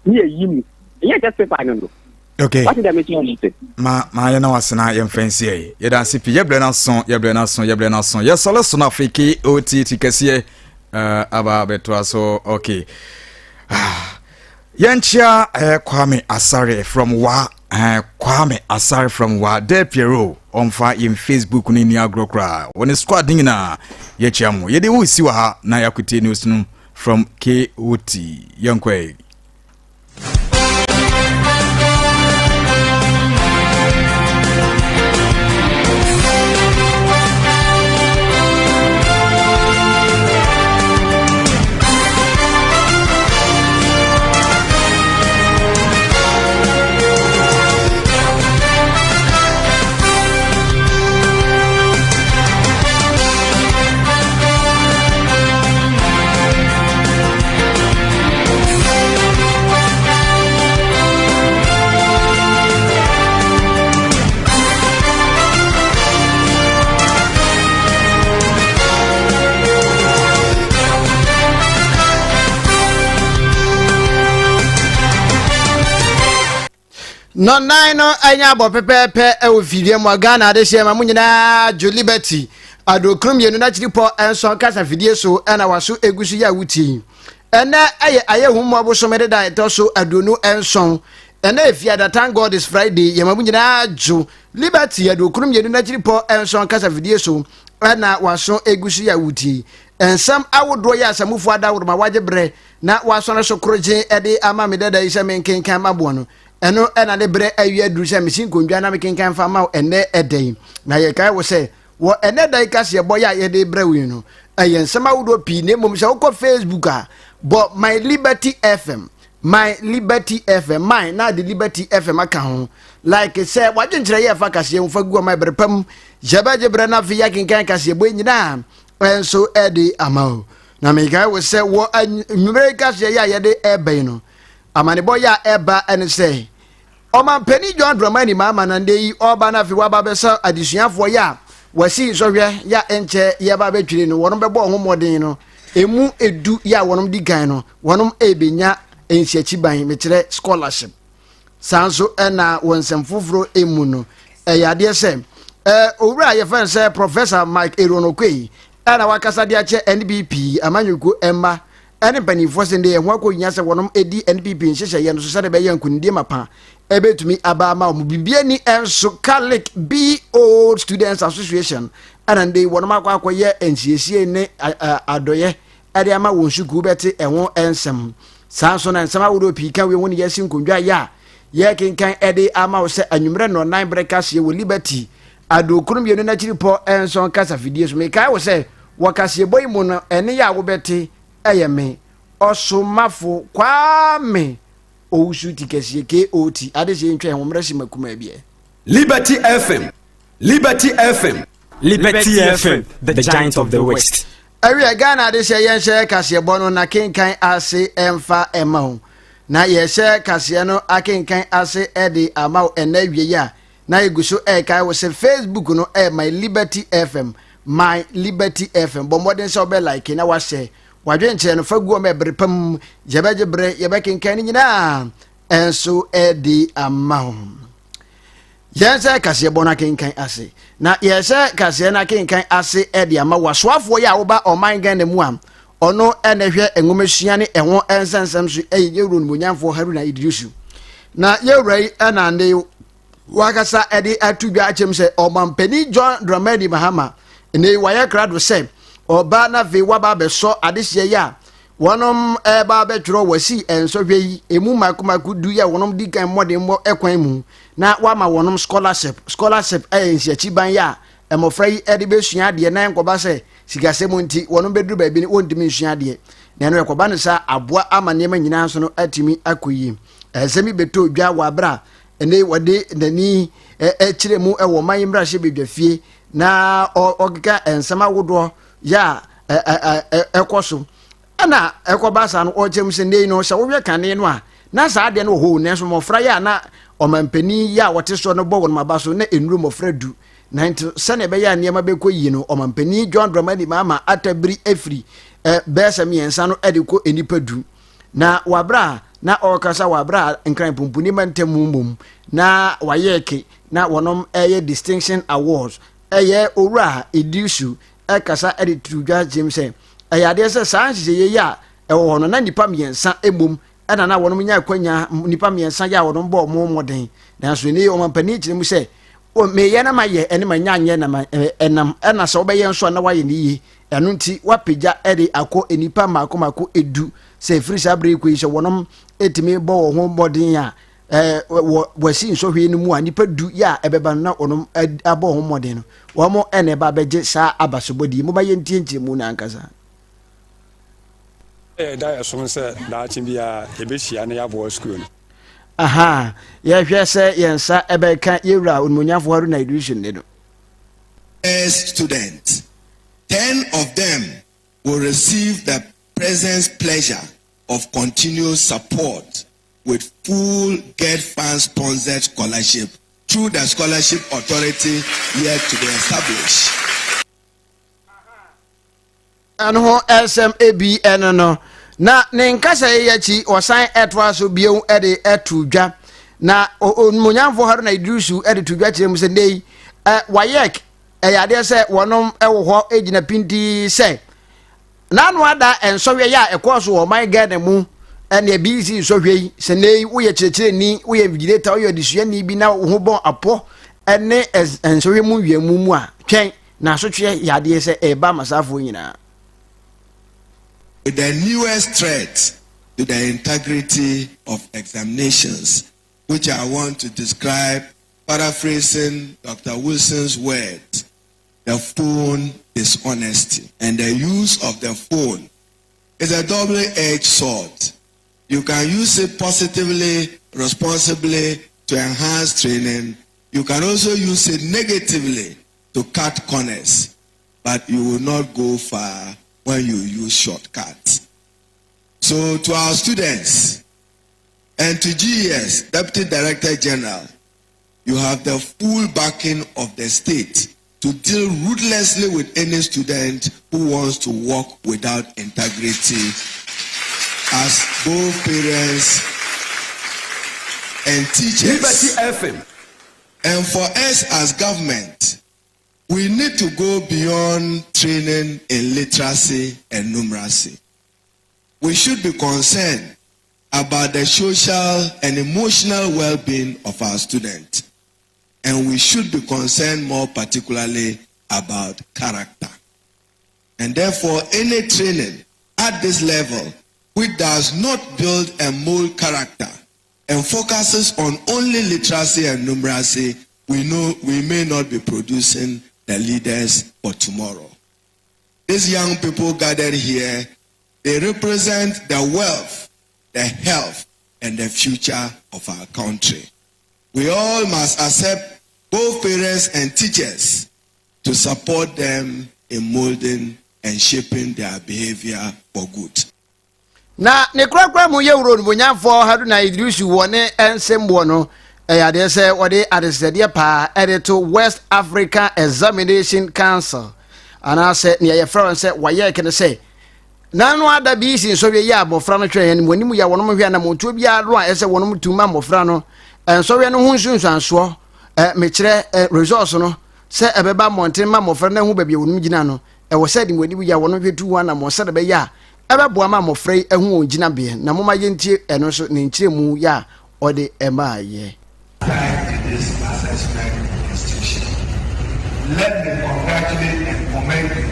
ne yɛyi mu ɛnyɛ justify no no okay wate dɛ mekyerɛ no se ma ma yɛ na wasena yɛmfa nsi ɛ yɛda ase pii yɛbrɛ no aso yɛbrɛ no aso yɛbrɛ no aso yɛsɔre so no afei kot kɛseɛ uh, aba bɛtoa so okay ah, yɛnkyea uh, Kwame Asare from wa uh, Kwame Asare from wa Del Piero ɔmfa yɛn Facebook no ni agorɔ koraa wɔne squad no nyinaa yɛkyia mo yɛde wo si wɔ ha na yɛakotie news no from KOT yɛnkɔ ɛ Nɔnnan no anya abɔ pɛpɛɛpɛ wɔ fidua mu a Ghana adehyeɛ ma mo nyinaa dwo Liberty aduokron mmienu n'akyiripɔ nson kasa fidie so ɛna waso egu so yɛ a wotie yi. Ɛnɛ ɛyɛ ayɛhu bosome deda a ɛtɔ so 27. Ɛnɛ yɛ fiada thank God is Friday yɛ ma mo nyinaa dwo Liberty aduokron mmienu n'akyiripɔ nson kasa fidie so ɛna waso egu so yɛ a wotie yi. Nsɛm awodoɔ yɛ asamufoɔ adaworoma wagye berɛ na wasɔre so korogyen de ama me dada yi sɛ menkenkan maboa no. Ɛno na ne berɛ awie aduru sɛ mesi nkondwa na mekenkan fa ma wo ɛnnɛ ɛda yi. Na yɛkae wo sɛ wɔ ɛnnɛ da yi kaseɛbɔ yɛ a yɛde brɛ wo yi no, ɛyɛ nsɛm ahodoɔ pii na mmom sɛ wokɔ Facebook a, bɔ My Liberty FM, My Liberty FM, My na de Liberty FM aka ho. Like sɛ wadwenkyerɛ yɛ ɛfa kaseɛ ho fa gu ɔma ɛberɛ pa mu. Yɛbɛgye berɛ no afei yɛakenkan kaseɛbɔ yi nyinaa nso de ama wo. Na mekae wo sɛ wɔ anwummerɛ yi kaseɛ yi a yɛde ɛreba yi no, amanebɔ yi a ɛreba ne sɛ ɔmampanin John Dramani Mahama na ndɛ yi ɔreba no afei waba abɛsa adesuafoɔ yi a wɔasi nsɔhwɛ yɛ a ɛnkyɛ yɛba abɛtwere no wɔnom bɛbɔ ho mmɔden no emu edu yɛ a wɔnom di kan no wɔnom ɛrebɛnya nsiakyiban mekyerɛ scholarship Saa nso na wɔ nsɛm foforɔ mu no, ɛyɛ adeɛ sɛ owura a yɛfrɛ no sɛ Professor Mike Aaron Oquaye ɛna wakasa de akyɛ NPP amanyɔkuo mma ɛne mpanimfoɔ sɛ ndɛ ɛho akɔhia sɛ wɔnom ɛdi NPP nhyehyɛeɛ no so sɛdeɛ ɛbɛyɛ nkonimdie mapa ɛbɛtumi aba ama wɔn. Biribi ani nso Catholic B Old Students Association ɛna ndɛ wɔnom akɔ akɔyɛ nsiesie ne adɔyɛ de ama wɔn sukuu bɛte ɛho nsɛm. Saa nso na nsɛm ahodoɔ pii ka wei ho ne yɛasi nkonnwa yɛ a yɛrekenkan de ama wo sɛ anwummerɛ nnɔnnan berɛ kaseɛ wɔ Liberty aduokron mmienu n'akyiri pɔ nson kasafidie so. Mekae wo sɛ wɔ kaseɛbɔ yi mu no ɛne yɛ a wobɛte ɛyɛ me ɔsomafo Kwame Owusu ti kɛseɛ KOT adehyɛ ntwa ɛho mmerɛ si makumaa bi ɛ. Liberty FM, Liberty FM. Liberty FM, the giant of the West. Ɛwiɛ Ghana adehyɛ yɛnhyɛ kaseɛbɔ no na kenkan ase ɛmfa ɛma wo. Na yɛhyɛ kaseɛ no akenkan ase ɛde ama wo ɛnɛ awie yi a na yɛgu so ɛrekae wo sɛ Facebook no ɛyɛ My Liberty FM, My Liberty FM. Bɔ mmɔden sɛ wobɛ like na wahyɛ wadwenkyerɛ no fa gu ɔma ɛbere pa mu yɛbɛgye bere yɛbɛkenkan no nyinaa ɛnso ɛde ama wo. Yɛnhyɛ kaseɛbɔ no akenkan ase. Na yɛhyɛ kaseɛ no akenkan ase de ama wasoafoɔ yi a woba ɔman Ghana mu a ɔno na ɛhwɛ nwomasua ne ɛho nsɛnsɛm so ɛyɛ yɛwura onimonyamfoɔ Haruna Iddrisu. Na yɛwura yi ɛna ne wakasa ɛde ato dwa akyɛm sɛ ɔmampanin John Dramani Mahama ne wayɛ krado sɛ ɔba na afei waba abɛsɔ adehyeɛ yi a Wɔnom reba abɛtwerɛ wɔasi nsɔhwɛ yi emu mako mako du yɛ wɔnom di kan mmɔdenmmɔ kwan mu na wɔama wɔnom scholarship. Scholarship yɛ nsiakyiban yɛ a mmɔfra yi de bɛsua adeɛ na ɛnkɔba sɛ sikasɛm nti wɔnom bɛduru baabi no wɔntumi nsua adeɛ. Na ɛno ɛkɔba no saa aboa ama nneɛma nyinaa nso no atumi akɔ yie. Nsɛm yi bɛtɔ dwa wɔ aberɛ a ɛnɛ wɔde n'ani kyerɛ mu wɔ ɔman yi mmarahyɛbadwafie na ɔkeka nsɛm ahodoɔ yɛ a ɛkɔ so ɛna ɛkɔba saa no ɔkyerɛ mu sɛ nnɛ yi no sɛ wohwɛ kane no a na saa adeɛ no wɔ hɔ nanso mmɔfra yɛ a na ɔmampanin yi a wɔte soɔ no bɔ wɔn aba so na nnuru mmɔfra du na nti sɛnea ɛbɛyɛ a nneɛma bɛkɔ yie no ɔmampanin John Dramani Mahama atabiri afiri bɛyɛ sɛ mmiɛnsa no de kɔ nnipa du na wabra a na ɔrekasa wabra a nkran pumpuni mantam mu mmom na wayɛ ke na wɔnom ɛyɛ distinction awards ɛyɛ owura Iddrisu kasa de too dwa kyerɛ mu sɛ ɛyɛ adeɛ sɛ saa nhyehyɛeɛ yi a ɛwɔ hɔ no na nnipa mmiɛnsa mmom ɛna na wɔnom nya akwanya nnipa mmiɛnsa yɛ a wɔnom bɔ wɔn mmɔden nanso ɛnɛ yi ɔmampanin kyerɛ mu sɛ meyɛ na mayɛ ɛne manya anyɛ na ɛnam ɛna sɛ wobɛyɛ nso a na wayɛ ne yie ɛno nti wapagya ɛde akɔ nnipa mmaako mmaako edu sɛ ɛfiri saa berɛ yi kɔ yi sɛ wɔnom ɛtumi bɔ wɔn ho mmɔden a ɛɛ wɔ wɔasi nsɔhwɛ no mu a nipa du yɛ a ɛbɛba no na wɔn abɔ wɔn mmɔden no wɔn ɛna ɛba abɛgye saa abasobɔdie mo ba yɛ ntie nkyerɛmu no ankasa. Ɛda yɛ so sɛ daakye biara yɛbɛhyia na yɛaboa sukuu no. Aha, yɛhwɛ sɛ yɛn nsa ɛbɛka yɛwura Onimonyafo Haruna Iddrisu nne no. Students, 10 of them will receive the President's pleasure of continued support with full GETFund sponsored scholarship through the Scholarship Authority yet to be established. Ɛno ho nsɛm ebi ɛno no na ne nkasa yi akyi ɔsan ɛtoa so bio ɛde ɛto dwa na onimonyamfo Haruna Iddrisu ɛde to dwa kyerɛ mu sɛ nnɛ yi ɛ WAEC ɛyɛ adeɛ sɛ wɔnom ɛwɔ hɔ egyina pintii sɛ N'ano ada nsɔhwɛ yi a ɛkɔɔ so wɔ ɔman Ghana mu ɛne BEC nsɔhwɛ yi sɛ nnɛ yi woyɛ kyerɛkyerɛni woyɛ invigilator woyɛ adesuani bi na wo ho bɔn apɔ ɛne nsɔhwɛ mu nwiamu mu a twɛn na asotweɛ yɛ adeɛ sɛ ɛreba ama saafoɔ nyinaa. With the newest threat to the integrity of examinations, which I want to describe paraphrasing Dr. Wilson's words, the phone dishonesty. And the use of the phone is a double-edged sword. You can use it positively, responsibly to enhance training. You can also use it negatively to cut corners, but you will not go far when you use shortcuts. So to our students and to GES, Deputy Director General, you have the full backing of the state to deal ruthlessly with any student who wants to work without integrity as both parents and teachers. Liberty FM. And for us as government, we need to go beyond training in literacy and numeracy. We should be concerned about the social and emotional well-being of our students. And we should be concerned more particularly about character. And therefore, any training at this level which does not build and mold character and focuses on only literacy and numeracy, we know we may not be producing the leaders for tomorrow. These young people gathered here, they represent the wealth, the health, and the future of our country. We all must accept both parents and teachers to support them in molding and shaping their behavior for good. Na ne korakora mu yɛ wuro onimonyamfoɔ Haruna Iddrisu wɔ ne nsɛmmoɔ no, ɛyɛ adeɛ sɛ wɔde adesrɛdeɛ paa ɛde to West African Examination Council anaasɛ nea yɛfrɛ wɔn sɛ WAEC no sɛ n'ano ada bi si nsɔhwɛ yi a mmɔfra no hwɛ yɛn wɔn anim yɛ wɔn hwɛ anammɔntuo biara no a ɛsɛ wɔn tu ma mmɔfra no nsɔhwɛ no ho nsunsuansoɔ ɛ mekyerɛ ɛ results no sɛ ɛbɛba mmɔnten ma mmɔfra no ahu baabi a wɔn gyina no ɛwɔ sɛ de wɔn anim yɛ wɔn hwɛ tu ho anammɔn sɛdeɛ ɛbɛyɛ a ɛbɛboa ma mmɔfra yi ahu wɔn gyinabea, na momma yɛntie ɛno nso ne nkyerɛmu yɛ a ɔde maeɛ. Time to this assessment institution. Let me congratulate and commend you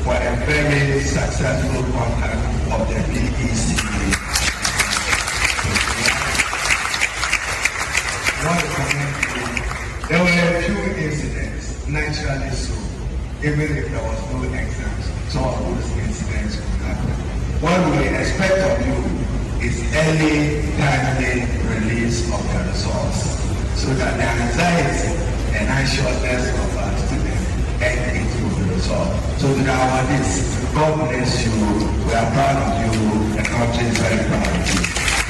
for a very successful conduct of the BECE. I want to commend you. There were a few incidents, naturally so, even if there was no exams, some of those incidents could happen. What we expect of you is early, timely release of the results so that the anxiety and anxiousness of our students and it will be resolved. So to our this, God bless you. We are proud of you. The country is very proud of you.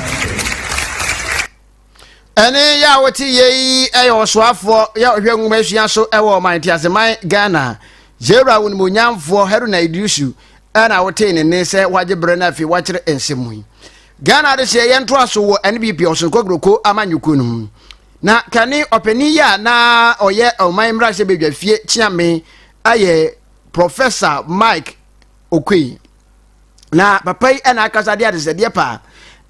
Thank you. Ɛne yɛ a wote yɛ yi yɛ ɔsoafoɔ yɛ ɔhwɛ nwoma asua so wɔ ɔman nteaseman Ghana. Yɛwura Wonimonyamfoɔ Haruna Iddrisu ɛna wotee ne nne sɛ wagye berɛ no afei wakyerɛ nsɛm mu yi. Ghana adehyeɛ yɛntoa so wɔ NPP ɔsonkɔgroko amanyɔkuo no mu. Na kane ɔpanin yi a na ɔyɛ ɔman mmarahyɛbadwafie kyeame ayɛ Professor Mike Oquaye. Na papa yi na akasa de adesɛdeɛ paa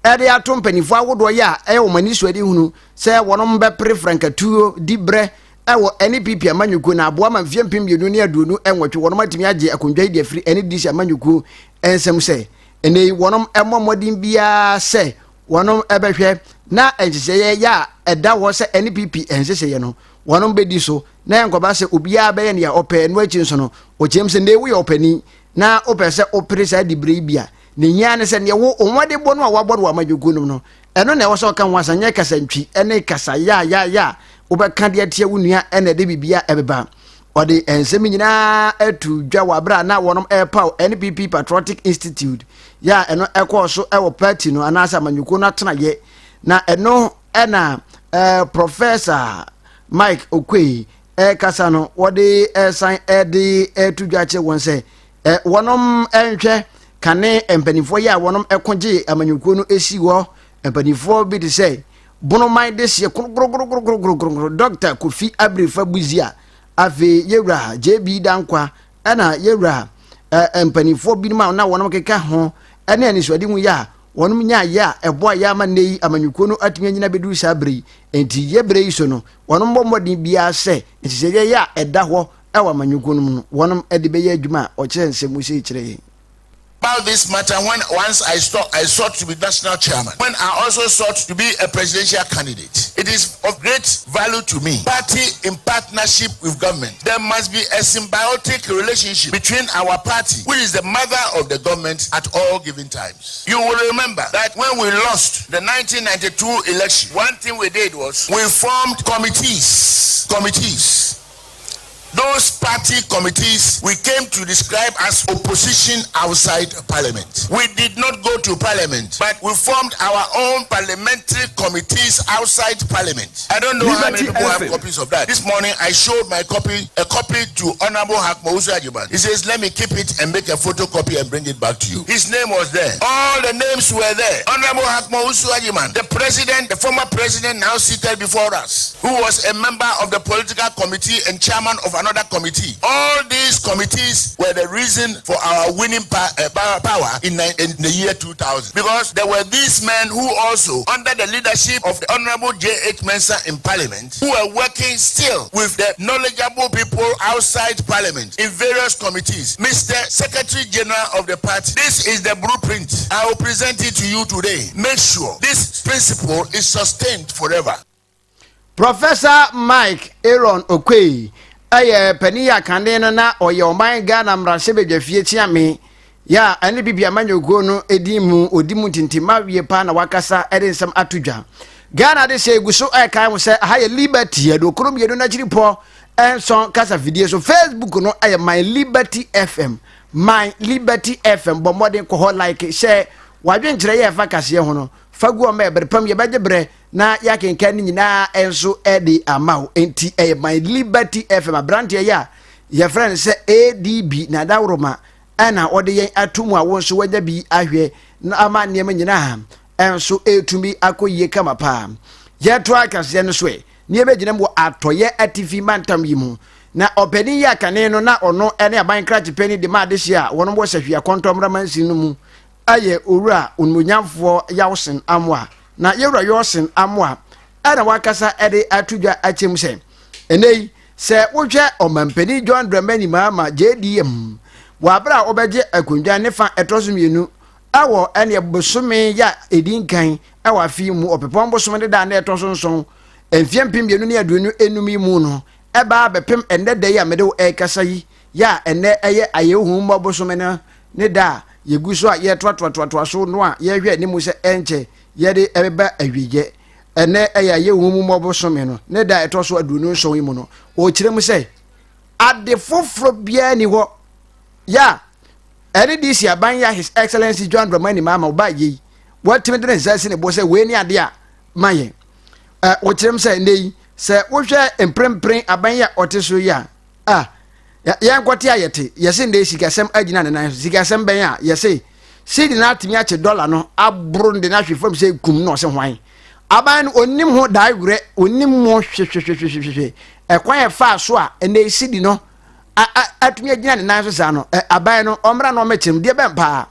ɛde ato mpanimfoɔ ahodoɔ yi a ɛyɛ wɔn ani so adi hunu sɛ wɔn bɛpere frankatuo di berɛ ɛwɔ NPP amanyɔkuo na aboa ma mfeɛ 2028 wɔn atumi agye akonnwa yi de afiri NDC amanyɔkuo nsam sɛ ɛnɛ yi wɔn mmɔ mmɔden biara sɛ wɔn bɛhwɛ na nhyehyɛeɛ yɛ a ɛda hɔ sɛ NPP nhyehyɛeɛ no wɔn bɛdi so na ɛnkɔba sɛ obiara bɛyɛ nea ɔpɛ. Ɛno akyi nso no ɔkyerɛm sɛ nnɛ woyɛ ɔpanin na wopɛ sɛ wopere saa dibere yi bi a, ne hia ne sɛ neɛ wo mmɔdenbɔ no a woabɔ no wɔ amanyɔkuo no mu no, ɛno na ɛwɔ sɛ ɔka ho asɛm, nyɛ kasantwi ne kasa yaayaaya a wobɛka de atia wo nua ɛna ɛde biribia ɛbɛba. Ɔde nsɛm nyinaa atu dwa wɔ abere a na wɔnom ɛrepaw NPP Patriotic Institute yɛ a ɛno ɛkɔɔ so ɛwɔ party no anaasɛ amanyɔkuo no atenayɛ na ɛno ɛna eh, Professor Mike Oquaye ɛrekasa no wɔde ɛresan ɛde ɛreto dwa kyerɛ wɔn sɛ ɛ wɔnom ɛnhwɛ kane mpanimfoɔ yi a wɔnom ɛko gye amanyɔkuo no esi hɔ mpanimfoɔ bi te sɛ bonoman de seɛ korokorokorokorokorokoro Dɔkta Kofi Abirifa Busia afei yɛwura JB Dankwa ɛna yɛwura ɛ mpanimfoɔ binom a na wɔnom keka ho ɛne anisoadehu yi a wɔnom nyaayɛ a ɛboa yɛ ama nnɛ yi amanyɔkuo no atumi anyina bɛduru saa berɛ yi enti yɛ berɛ yi so no wɔnom bɔ mmɔden biara sɛ nhyehyɛeɛ a ɛda hɔ wɔ amanyɔkuo no mu no wɔnom de bɛyɛ adwuma a ɔkyerɛ nsɛm mu sei kyerɛ yɛn. About this matter when once I, stop, I sought to be national chairman, when I also sought to be a presidential candidate. It is of great value to me. Party in partnership with government. There must be a symbiotic relationship between our party, which is the mother of the government at all given times. You will remember that when we lost the 1992 election, one thing we did was we formed committees. Committees. Those party committees we came to describe as opposition outside parliament. We did not go to parliament, but we formed our own parliamentary committees outside parliament. I don't know how many people have copies of that. This morning I showed my copy, a copy to Honorable Hackman Agyebeng. He says, let me keep it and make a photocopy and bring it back to you. His name was there. All the names were there. Honorable Hackman Agyebeng, the president, the former president now seated before us, who was a member of the political committee and chairman of another committee. All these committees were the reason for our winning power in the year 2000. Because there were these men who also, under the leadership of the Honorable J.H. Mensah in Parliament, who were working still with the knowledgeable people outside Parliament in various committees. Mr. Secretary General of the party, this is the blueprint. I will present it to you today. Make sure this principle is sustained forever. Professor Mike Aaron Oquaye yɛ panin a kane no na ɔyɛ ɔman Ghana mmarahyɛbadwafie kyeame yɛ a ɛne Bibi amanyɔkuo no din mu ɔdi mu ntintimma wie paa na wakasa de nsɛm ato dwa. Ghana de hyɛ egu so ɛkae ho sɛ aha yɛ Liberty 92.7 kasa fidie so. Facebook no ɛyɛ My Liberty FM. My Liberty FM bɔ mmɔden kɔ hɔ like hyɛ w'adwenkyerɛ yɛ ɛfa kaseɛ ho no fa gu ɔma ɛbere pam yɛbɛgye berɛ na yɛakenkan ne nyinaa nso de ama wo. Enti ɛyɛ My Liberty FM aberanteɛ yɛ a yɛfrɛ no sɛ ADB na adaworoma ɛna ɔde yɛn ato mu a wo nso wanya bi ahwɛ na ama nneɛma nyinaa nso ɛretumi akɔ yie kama paa. Yɛtoa kaseɛ no so ɛ na yɛbɛgyina mu wɔ atɔeɛ atifi mantam yi mu. Na ɔpanin yi a kane no na ɔno ne aban krakye panin de ma adehyeɛ a wɔnom wɔ Sahwi Akɔntɔmmra mansin no mu yɛ Owura Onimuonyamfoɔ Yawson Amoah. Na Yɛwura Yawson Amoah na wakasa de ato dwa akyɛ mu sɛ, ɛnɛ yi sɛ wohwɛ Ɔmampanin John Dramani Mahama JDM wɔ abere a ɔbɛgye akonnwa ne fa ɛtɔ so mmienu wɔ ɛneɛ bosome yɛ a ɛdi nkan wɔ afe yi mu ɔpepɔn bosome ne da a na ɛtɔ so nson mfeɛ 2025 yi mu no ɛbaa bɛpem ɛnnɛ da yi a mede wo ɛrekasa yi yɛ a ɛnnɛ ɛyɛ Ayɛwohummɔ bosome no ne da a yɛgu so a yɛretoatoatoatoa so no a yɛrehwɛ anim sɛ ɛnkyɛ yɛde ɛbɛba awieɛ. Ɛnnɛ ɛyɛ Ayɛwohummɔ bosome no ne da a ɛtɔ so 27 yi mu no, ɔrekyerɛ mu sɛ ade foforɔ biara ni hɔ yɛ a ɛne DC aban yɛ a His Excellency John Dramani Mahama ɔbaa yei watumi de ne nsa asi ne bo sɛ wei ne adeɛ a ma yɛn. Ɔkyerɛ mu sɛ nnɛ yi sɛ wohwɛ mprempren aban yi a ɔte so yi a, a yɛnkɔte a yɛte yɛse nnɛ sikasɛm agyina ne nan so. Sikasɛm bɛn a yɛse sidi no atumi akye dɔla no aboro no de no ahwe fam sɛ kum na ɔse hwan aban no ɔnim ho dae werɛ ɔnim mu hwehwehwehwehwehwe ɛkwan ɛfaa so a ɛnɛ sidi no atumi agyina ne nan so saa no aban no ɔmmra na ɔmmɛkyerɛ mu deɛ bɛn paa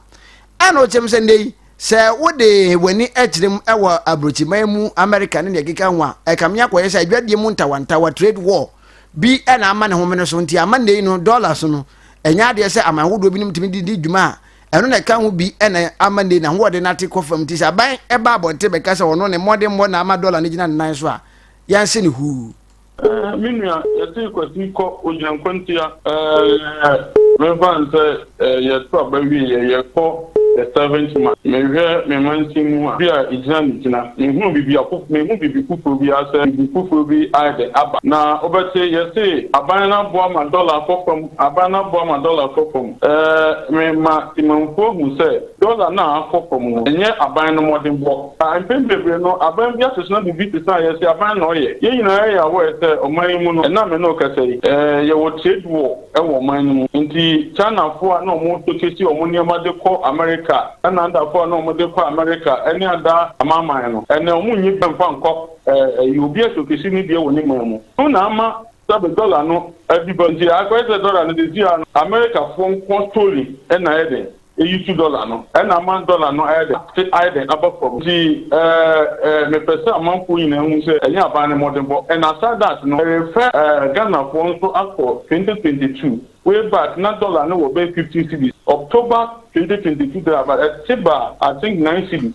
ɛna ɔkyerɛ mu sɛ nnɛ yi Sɛ wode w'ani kyerɛ mu wɔ aburokyiman mu, Amerika ne nea ɛkeka ho a, ɛkame akɔyɛ sɛ adwadie mu ntawantawa, trade war, bi na ama ne homene so. Nti ama nnɛ yi no, dollars no, ɛnyɛ adeɛ sɛ aman hodoɔ binom tumi de di dwuma a, ɛno na ɛka ho bi na ama nnɛ yi n'ahoɔden no ate kɔ fam. Nti sɛ aban ba abɔnten bɛka sɛ ɔno ne mmɔdemmɔ na ama dollar no gyina ne nan so a, yɛnse no huu. Eh, me nua, yɛse Kwasi kɔ, ogyina nkwantia. Eh, memfa no sɛ eh, yɛto aba wieɛ, yɛkɔ the seventh month. Mehwɛ me mansin mu a, bi a egyina ne gyina. Menhunu biribi afo, menhu biribi foforɔ biara sɛ biribi foforɔ bi ayɛ dɛ aba. Na wobɛte, yɛse aban no aboa ma dɔla akɔ fam, aban no aboa ma dɔla akɔ fam. Eh, mema temanfoɔ hu sɛ dɔla no a akɔ fam no, ɛnyɛ aban no mmɔdenbɔ. Na mpɛn bebree no, aban bi asesena biribi te sɛ a yɛse aban na ɔyɛ. Yɛn nyinaa yɛ aware sɛ ɔman yi mu no, ɛnam me ne wo kasa yi, yɛwɔ trade war wɔ ɔman no mu. Nti Chinafoɔ a na wɔn showcase wɔn nneɛma de kɔ America, ɛna Adafoɔ a na wɔn de kɔ America ɛne ada amanaman no, ɛnɛ wɔn nnye bi mfa nkɔ ɛyi, obi a showcase ne deɛ wɔ ne man mu. Ɛno na ama sɛbe dɔla no adi ba. Nti akɔyɛ sɛ dɔla no seesei ara no, Americafoɔ nko solely na ɛyɛ den. Eyi su dɔla no na ama dɔla no ayɛ dɛn ate ayɛ dɛn aba fam. Nti ɛɛ mepɛ sɛ amanfoɔ nyinaa hu sɛ ɛnyɛ aban no mmɔdenbɔ. And aside that no, ɛrefɛ ɛɛ Ghanafoɔ nso akɔ 2022 way back na dɔla no wɔ bɛyɛ 50 cedis. October 2022 there about ɛte baa I think 9 cedis.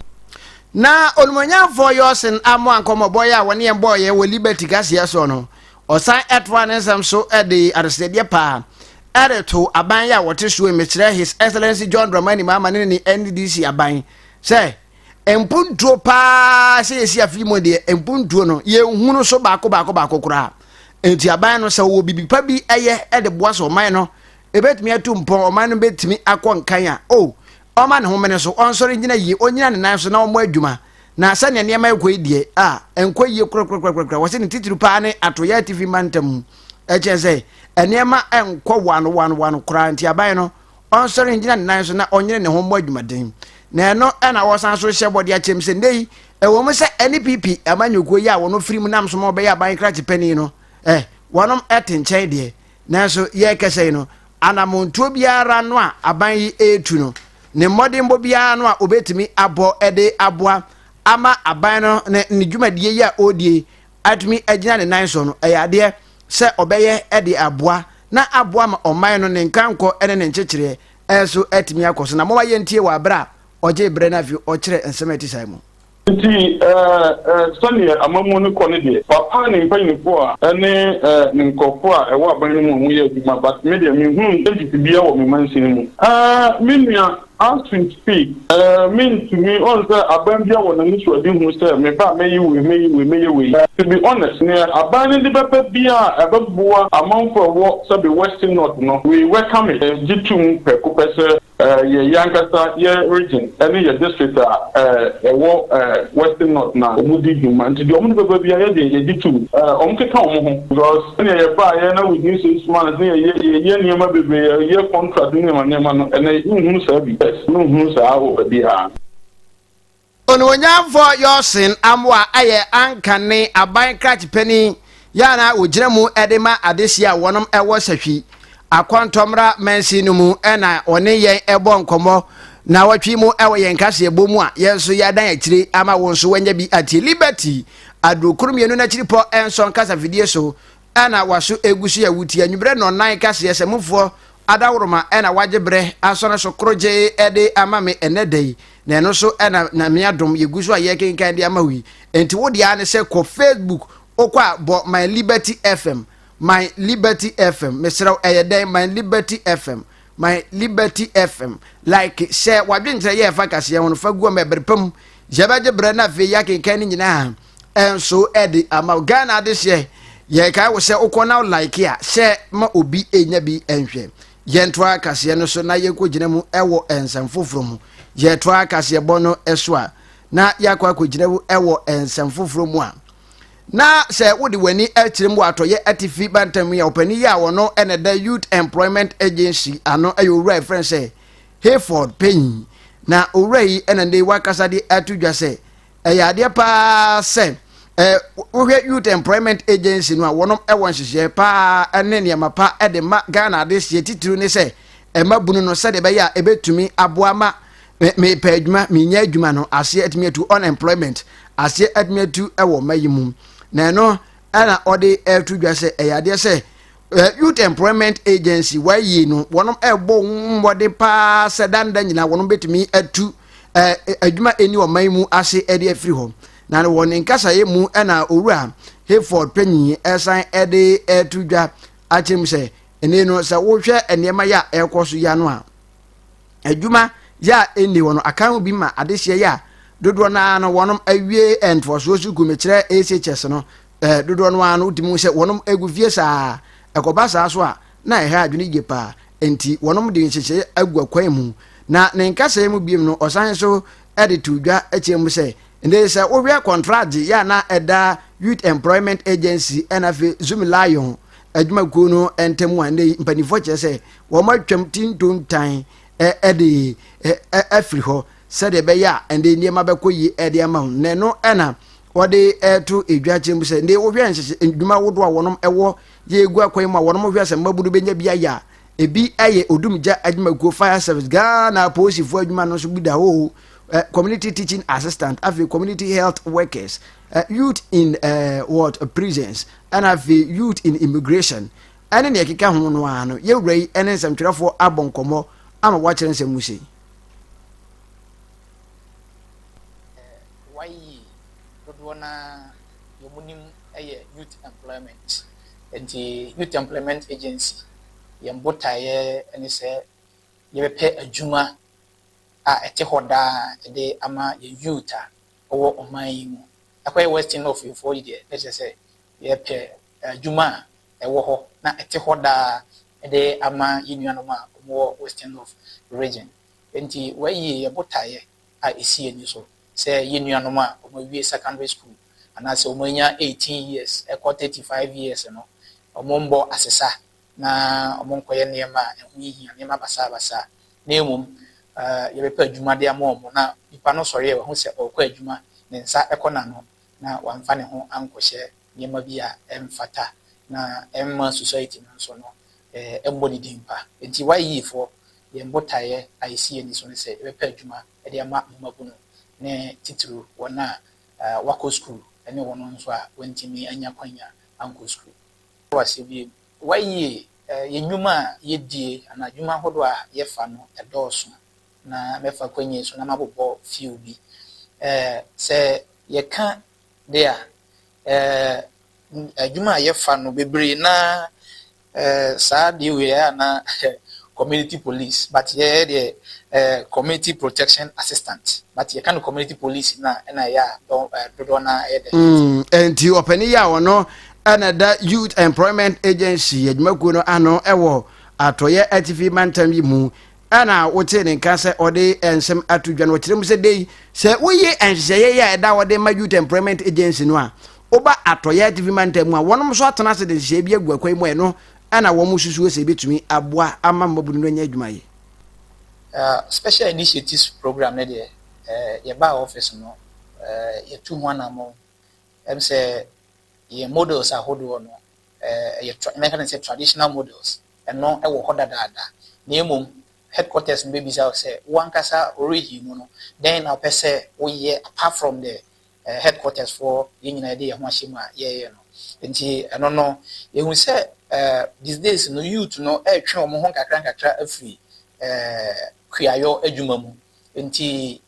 Na Onimuonyamfoɔ Yorson Amoah nkɔmmɔbɔ yi a wɔne yɛn bɔeɛ wɔ Liberty kaseɛ soɔ no, Ɔsan toaa ne nsɛm so de adesrɛdeɛ paa reto aban yi a wɔte soɔ yi, mekyerɛ His Excellency John Dramani Mahama ne ne NDC aban sɛ mpuntuo paa sɛ yɛsi afe yi mu deɛ mpuntuo no yɛnhunu so baako baako baako koraa. Nti aban no sɛ wɔwɔ biribi pa bi ɛyɛ de boa sɛ ɔman no ɛbɛtumi atu mpɔn, ɔman no bɛtumi akɔ nkan a, o ɔma ne homene so, ɔnsɔre ngyina yie, ɔnyina ne nan so na ɔmmɔ adwuma. Na sɛnea nneɛma rekɔ yi deɛ, a, ɛnkɔ yie korakorakorakora. Wɔse ne titiriw paa ne Atoyɛ Atifi Mantam mu. Ɛkyerɛ sɛ nneɛma nkɔ wano wano wano koraa nti aban no ɔnsɔre ngyina ne nan so na ɔnyere ne ho mmɔ adwumaden. Na ɛno na wɔsan so hyɛ bɔ de akyerɛ mu sɛ nnɛ yi, ɛwɔ mu sɛ NPP amanyɔkuo yi a wɔn firi mu nam so ma wɔbɛyɛ aban krakye panin no, eh, wɔnom te nkyɛn deɛ, nanso yɛrekasa yi no, anamontuo biara no a aban yi retu no, ne mmɔdenbɔ biara no a obetumi abɔ de aboa ama aban no ne ne dwumadie yi a ɔredie atumi agyina ne nan so no, ɛyɛ adeɛ sɛ ɔbɛyɛ de aboa na aboa ma ɔman no ne nkankɔ ne ne nkyekyereɛ nso atumi akɔ so. Na momma yɛntie wɔ aberɛ a ɔgyee berɛ no afei ɔkyerɛ nsɛm a ɛte saa mu. Nti sɛdeɛ amammuo no kɔ no deɛ, wapa ne mpanyinifoɔ a ɛne ne nkorɔfoɔ a ɛwɔ aban no mu a wɔyɛ adwuma but me deɛ menhunu changes biara wɔ me mansini mu. Me nua, as we speak, mentumi, woahu sɛ aban biara wɔ n'anisoadehu sɛ meba a mɛyi wei, mɛyi wei, mɛyɛ wei. To be honest, nea aban no de bɛba biara a ɛbɛboa amanfoɔ a ɛwɔ sɛbe Western North no, we welcome it, yɛgye tom prɛko pɛ sɛ Yɛ yɛn ankasa yɛ region ne yɛ district a ɛwɔ western north na wɔn di dwuma nti deɛ wɔn de bɛba biara yɛ deɛ yɛgye tum. Wɔn keka wɔn ho because sɛdeɛ yɛbaeɛ na within 6 months ne yɛyɛ yɛyɛ nneɛma bebree, yɛyɛ contract ne nneɛma nneɛma no, ɛnɛ nhunu saa bi, yes, nhunu saa wɔ baabiara. Onuonyamfoɔ Yɔsen Amoah yɛ ankane aban krakye panin yɛ a na ɔgyina mu de ma adehyeɛ a wɔnom wɔ Sahwi Akɔntɔmmra mansin no mu na ɔne yɛn bɔ nkɔmmɔ naawɔtwe mu wɔ yɛn kaseɛbɔ mu a yɛn nso yɛadan akyire ama wo nso wanya bi atie. Liberty adurokoro mmienu n'akyiri pɔ nson kasafidie so na waso egu so yɛ wotie anwummerɛ nnɔnnan kaseɛ sɛ mufoɔ adaworoma na wagye berɛ asɔre so korogyee de ama me ɛnɛ da yi, na ɛno nso na Nyame adom yɛgu so a yɛrekenkan de ama wo yi. Enti wo deɛ ara ne sɛ kɔ Facebook, wokɔ a bɔ My Liberty FM, My Liberty FM, mesrɛ wo ɛyɛ dɛn? My Liberty FM, My Liberty FM, like, hyɛ w'adwenkyerɛ yɛ ɛfa kaseɛ ho no fa gu ɔma ɛbere pa mu, yɛbɛgye berɛ na afei yɛakenkan ne nyinaa nso de ama wo. Ghana adehyeɛ, yɛkae wo sɛ wokɔ na wo like a, hyɛ ma obi nya bi nhwɛ. Yɛntoa kaseɛ no so na yɛnkɔgyina mu wɔ nsɛm foforɔ mu. Yɛtoa kaseɛbɔ no so a, na yɛakɔ akɔgyina mu wɔ nsɛm foforɔ mu a, na sɛ wode w'ani akyerɛ mu wɔ atɔyɛ atifi bantam yi a, ɔpanin yi a ɔno na ɛda Youth Employment Agency ano yɛ owura a yɛfrɛ no sɛ Hayford Panyin. Na owura yi na nnɛ yi wakasa de ato dwa sɛ ɛyɛ adeɛ paa sɛ eh, wohwɛ Youth Employment Agency no a wɔnom ɛwɔ nhyehyɛɛ paa ne nneɛma pa de ma Ghana adehyeɛ, titiriw ne sɛ ɛma bunu no sɛdeɛ ɛbɛyɛ a ɛbɛtumi aboa ma mepɛ adwuma menya adwuma no aseɛ atumi atu, unemployment aseɛ atumi atu wɔ mma yi mu. Na ɛno ɛna ɔde ɛto dwa sɛ ɛyɛ adeɛ sɛ Youth Employment Agency wɔayi no, wɔnom ɛbɔ mmɔden paa sɛ danda nyinaa wɔnom bɛtumi atu adwuma ɛni ɔman mu ase ɛde afiri hɔ. Na wɔ ne nkasaeɛ mu ɛna owura Hayford panyin ɛsan ɛde ɛto dwa akyerɛ mu sɛ ɛne no sɛ wohwɛ nneɛma yɛ a ɛrekɔ so ya no a, adwuma yɛ a ɛnni hɔ no aka ho bi ma adehyeɛ yɛ a dodoɔ no ara no wɔnom awie ntoasoɔ sukuu, mekyerɛ ACHS no, dodoɔ no ara no wotumi hu sɛ wɔnom egu fie saa. Ɛkɔba saa so a na ɛha adwene yie paa, nti wɔnom de nhyehyɛeɛ agu akwan mu. Na ne nkasɛɛ mu biem no ɔsan nso de too dwa kyerɛ mu sɛ ndɛ sɛ wohwɛ kɔntragye yɛ a na ɛda Youth Employment Agency ɛna afei Zoomlion adwumakuo no ntam a, ndɛ yi mpanimfoɔ kyerɛ sɛ wɔn atwam ti ntontan de afiri hɔ sɛdeɛ ɛbɛyɛ a ɛnde nneɛma bɛkɔ yie de ama wɔn. Na ɛno ɛna wɔde ɛto edwa kyerɛ mu sɛ ndɛ wohwɛ nhyehyɛ ndwuma ahodoɔ a wɔn ɛwɔ yɛ egu akwan mu a wɔn hwɛ sɛ mmabunu bɛnya bi ayɛ a, ebi ɛyɛ odumgya adwumakuo, fire service, Ghana apolisifoɔ adwuma no nso bi da hɔ, community teaching assistant, afei community health workers, youth in what prisons, ɛna afei youth in immigration ɛne nea ɛkeka ho no ara no. Yɛwura yi ne nsɛmtwerɛfoɔ abɔ nkɔmmɔ ama wɔakyerɛ nsɛm mu sei. YE dodoɔ no ara deɛ wɔnim yɛ Youth Employment. Nti Youth Employment Agency, yɛn botaeɛ ne sɛ yɛbɛpɛ adwuma a ɛte hɔ daa de ama yɛn youth a wɔwɔ ɔman yi mu. Akɔyɛ Western North foɔ yi deɛ, na kyerɛ sɛ yɛpɛ adwuma a ɛwɔ hɔ na ɛte hɔ daa de ama yɛn nuanom a wɔwɔ Western North Region. Nti wɔayi yɛn botaeɛ a ɛsi yɛn ani so sɛ yɛn nuanom a wɔawie secondary school anaasɛ wɔanya 18 years ɛkɔ 35 years no, wɔmmɔ asesa na wɔnkɔyɛ nneɛma a ɛho nhia, nneɛma basabasa, na mmom yɛbɛpɛ adwuma de ama wɔn na nipa no sɔre a wahu sɛ ɔrekɔ adwuma, ne nsa kɔ n'ano na wamfa ne ho ankɔhyɛ nneɛma bi a ɛmfata na ɛmma society no nso no ɛmmɔ ne din pa. Nti YEfoɔ, yɛn botaeɛ a ɛsi yɛn ani so ne sɛ yɛbɛpɛ adwuma de ama mmabunu, ne titiriw wɔn a wakɔ sukuu ne wɔn nso a wɔntumi anya kwanya ankɔ sukuu. Wɔ asɛm yi mu, YE yɛn nnwuma a yɛdie anaa adwuma ahodoɔ a yɛfa no ɛdɔɔso, na mɛfa kwan yi so na mabobɔ few bi. Eh, sɛ yɛka de a, eh, adwuma a yɛfa no bebree na eh, saa deɛ wei ɛyɛ na community police but yɛyɛ deɛ eh, community protection assistant but yɛka no community police na ɛna ɛyɛ a eh, dodoɔ na ɛyɛ dɛ. Nti ɔpanin yi a ɔno ɛna ɛda Youth Employment Agency adwumakuo no ano ɛwɔ atɔeɛ atifi mantam yi mu Ɛna wotee ne nka sɛ ɔde nsɛm ato dwa no, ɔkyerɛ mu sɛ dei sɛ woyi nhyehyɛeɛ yi a ɛda wɔde ma Youth Employment Agency no a, woba Atɔeɛ Atifi Mantam mu a, wɔnom nso atena ase de nhyehyɛeɛ bi agu akwan mu a ɛno na wɔn susuo sɛ ɛbɛtumi aboa ama mmabunu no anya adwuma yɛ. Special Initiatives Program no deɛ, yɛbaa office no, yɛtu ho anammɔn. Ɛm sɛ yɛn models ahodoɔ no, ɛyɛ, mɛka no sɛ traditional models. Ɛno wɔ hɔ dadaada. Na mmom, headquarters no bɛbisa wo sɛ, wo ankasa origin mu no, dɛn na wopɛ sɛ woyɛ apart from the headquarters foɔ yɛn nyinaa yɛde yɛn ho ahyɛ mu a yɛreyɛ no. Nti ɛno no, yɛhu sɛ these days no youth no retwe wɔn ho nkakra nkakra afiri kuayɔ adwuma mu. Nti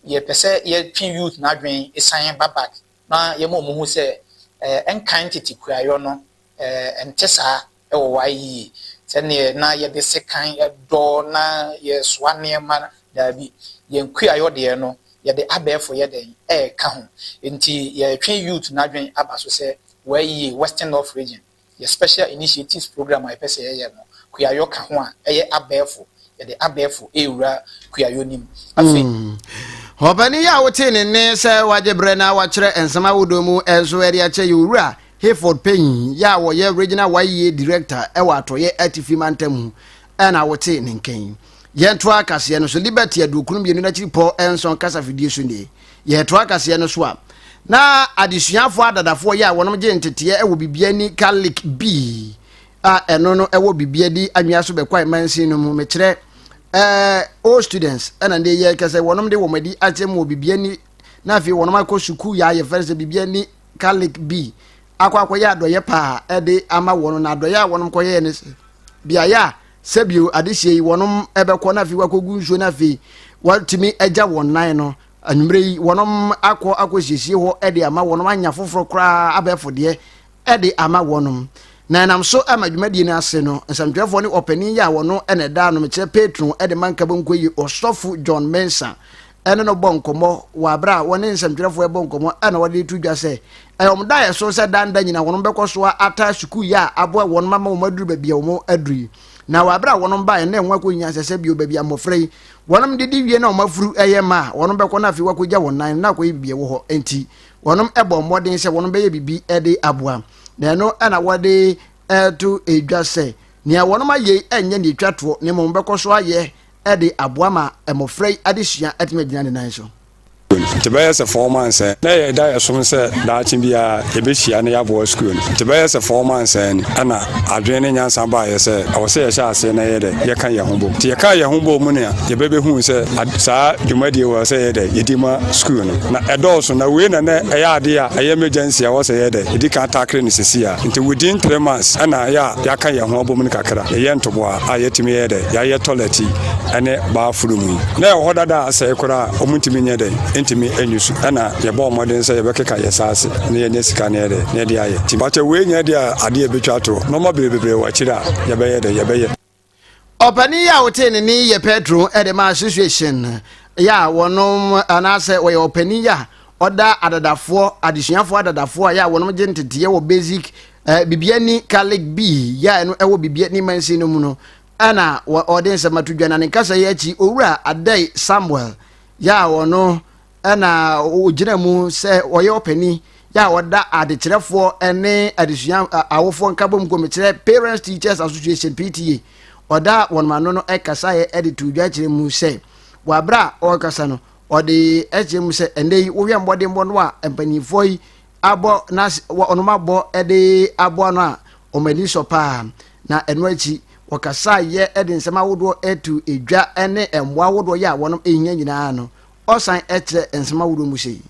yɛpɛ sɛ yɛtwe youth no adwene san ba back na yɛma wɔn hu sɛ nkan tete kuayɔ no ɛnte saa wɔ hɔ ara yiye. Sɛnea na yɛde sekan dɔ na yɛsoa nneɛma no, dabi. Yɛn kuayɔ deɛ no, yɛde abɛɛfo yɛ dɛn? Ɛreka ho. Enti yɛretwe youth no adwene aba so sɛ wɔayie Western North Region, yɛn Special Initiatives Programme a yɛpɛ sɛ yɛyɛ no, kuayɔ ka ho a, ɛyɛ abɛɛfo. Yɛde abɛɛfo rewura kuayɔ no mu. Afei. Ɔpanin yi a wotee ne nne sɛ wagye berɛ na wakyerɛ nsɛm ahodoɔ mu nso de akyɛ yɛ Owura Hayford Panyin yi a ɔyɛ Regional YEA Director wɔ Atɔeɛ Atifi Mantam mu na wotee ne nka yi. Yɛntoa kaseɛ no so, Liberty 92 n'akyiripɔ nson kasafidie so nie. Yɛtoa kaseɛ no so a, na adesuafoɔ adadafoɔ yi a wɔnom gye nteteɛ wɔ Bibiani Catholic B a ɛno no ɛwɔ Bibiadi anwea so bɛkwae mansin no mu, mekyerɛ eh, old students ɛna nde yɛ kɛsɛ wɔnom de wɔn adi akyɛ mu wɔ Bibiani na afei wɔnom akɔ sukuu yɛ a yɛfrɛ sɛ Bibiani Catholic bi akɔ akɔyɛ adɔyɛ paa ɛde ama wɔn na adɔyɛ a wɔn kɔyɛɛ ne beaeɛ a sɛbio adehyeɛ yi wɔn ɛbɛkɔ na afei wakɔgu nsuo na afei wɔatumi agya wɔn nan no anwummerɛ yi wɔn akɔ akɔsiesie hɔ ɛde ama wɔn anya foforɔ koraa abɛɛfo deɛ ɛde ama wɔn na ɛnam so ama dwumadie no ase no nsɛmtwerɛfoɔ ne ɔpanin yi a wɔn ɛna ɛda ano mekyerɛ patron ɛde ma nkabonko yi ɔsɔfo John Mensah ɛne no bɔ nkɔmmɔ wɔ abere a wɔne nsɛmtwerɛfoɔ ɛbɔ nkɔmmɔ ɛna wɔde reto dwa sɛ ɛyɛ wɔn daeɛ so sɛ danda nyina wɔn bɛkɔ so ataa sukuu yi a aboa wɔn ma ma wɔn aduru baabi a wɔn aduru yi na wɔ abere a wɔn baeɛ na ɛho akɔhia sɛ sɛ bio baabi a mmɔfra yi wɔn didi wie na wɔn afuru ɛyɛ ma a wɔn bɛkɔ na afei wakɔgya wɔn nan na akɔyɛ biribi ɛwɔ hɔ nti wɔn ɛbɔ mmɔden sɛ wɔn bɛyɛ biribi ɛde aboa na ɛno ɛna wɔde ɛto edwa sɛ nea wɔn ayɛ yi ɛnyɛ nea etwa toɔ na mmom bɛkɔ so ayɛ de aboa ma mmofra yi adesua atumi agyina ne nan so. Nti bɛyɛ sɛ 4 months ɛ, na ɛyɛ da yɛsom sɛ daakye biara yɛbɛhyia na yɛaboa sukuu no. Nti bɛyɛ sɛ 4 months ɛ ni ɛna adwene ne nyansa baeɛ sɛ ɛwɔ sɛ yɛhyɛ aseɛ na yɛyɛ dɛ yɛka yɛn ho bom. Nti yɛkaa yɛn ho bɔɔ mu nea yɛbɛbɛhuu sɛ saa dwumadie wɔ sɛ yɛyɛ dɛ yɛdi ma sukuu no. Na ɛdɔɔso na wei na na ɛyɛ adeɛ a ɛyɛ emergency a ɛwɔ sɛ yɛyɛ dɛ yɛdi kan takre no sisi a. Nti within 3 months ɛna yɛ a yɛaka yɛn ho abom no kakra yɛyɛ ntoboa a yɛtumi yɛ dɛ yɛayɛ toilet yi ɛne bathroom yi. Na ɛwɔ hɔ dada a asɛe koraa a wɔn ntumi nyɛ dɛ ntumi nyi so ɛna yɛbɔ mmɔden sɛ yɛbɛkeka yɛ sa ase na yɛnyɛ sika na yɛ dɛ na yɛde ayɛ. Nti mpakyɛ wei nyɛ deɛ a adeɛ ɛbɛtwa toɔ nneɛma bebree wɔ akyire a yɛbɛyɛ dɛ yɛbɛyɛ. Ɔpanin yi a wotee ne nne yi yɛ Petro de ma Association yɛ a wɔnom anaasɛ wɔyɛ ɔpanin yi a ɔda adadafoɔ adesuafoɔ adadafoɔ a yɛ a wɔnom gye nteteɛ wɔ basic eh, Bibiani Catholic B yɛ a ɛno ɛwɔ Bibiani mansin no mu no ɛna ɔde nsɛm ato dwa na ne nkasa yi akyi owura Adai Samuel yɛ a ɔno ɛna ɔgyina mu sɛ ɔyɛ ɔpanin yɛ a ɔda adekyerɛfoɔ ne adesua awofoɔ nkabom kɔmikyerɛ Parents Teachers Association PTA ɔda wɔn ano no ɛkasaeɛ de to dwa kyerɛ mu sɛ wɔ abere a ɔrekasa no ɔde ɛkyerɛ mu sɛ ɛnɛ yi wohwɛ mmɔdenbɔ no a mpanimfoɔ yi abɔ na wɔn abɔ de aboa no a wɔn ani sɔ paa na ɛno akyi wɔkasaeɛ de nsɛm ahodoɔ to dwa ne mmoa ahodoɔ yɛ a wɔn hia nyinaa no ɔsan kyerɛ nsɛm ahodoɔ mu sei.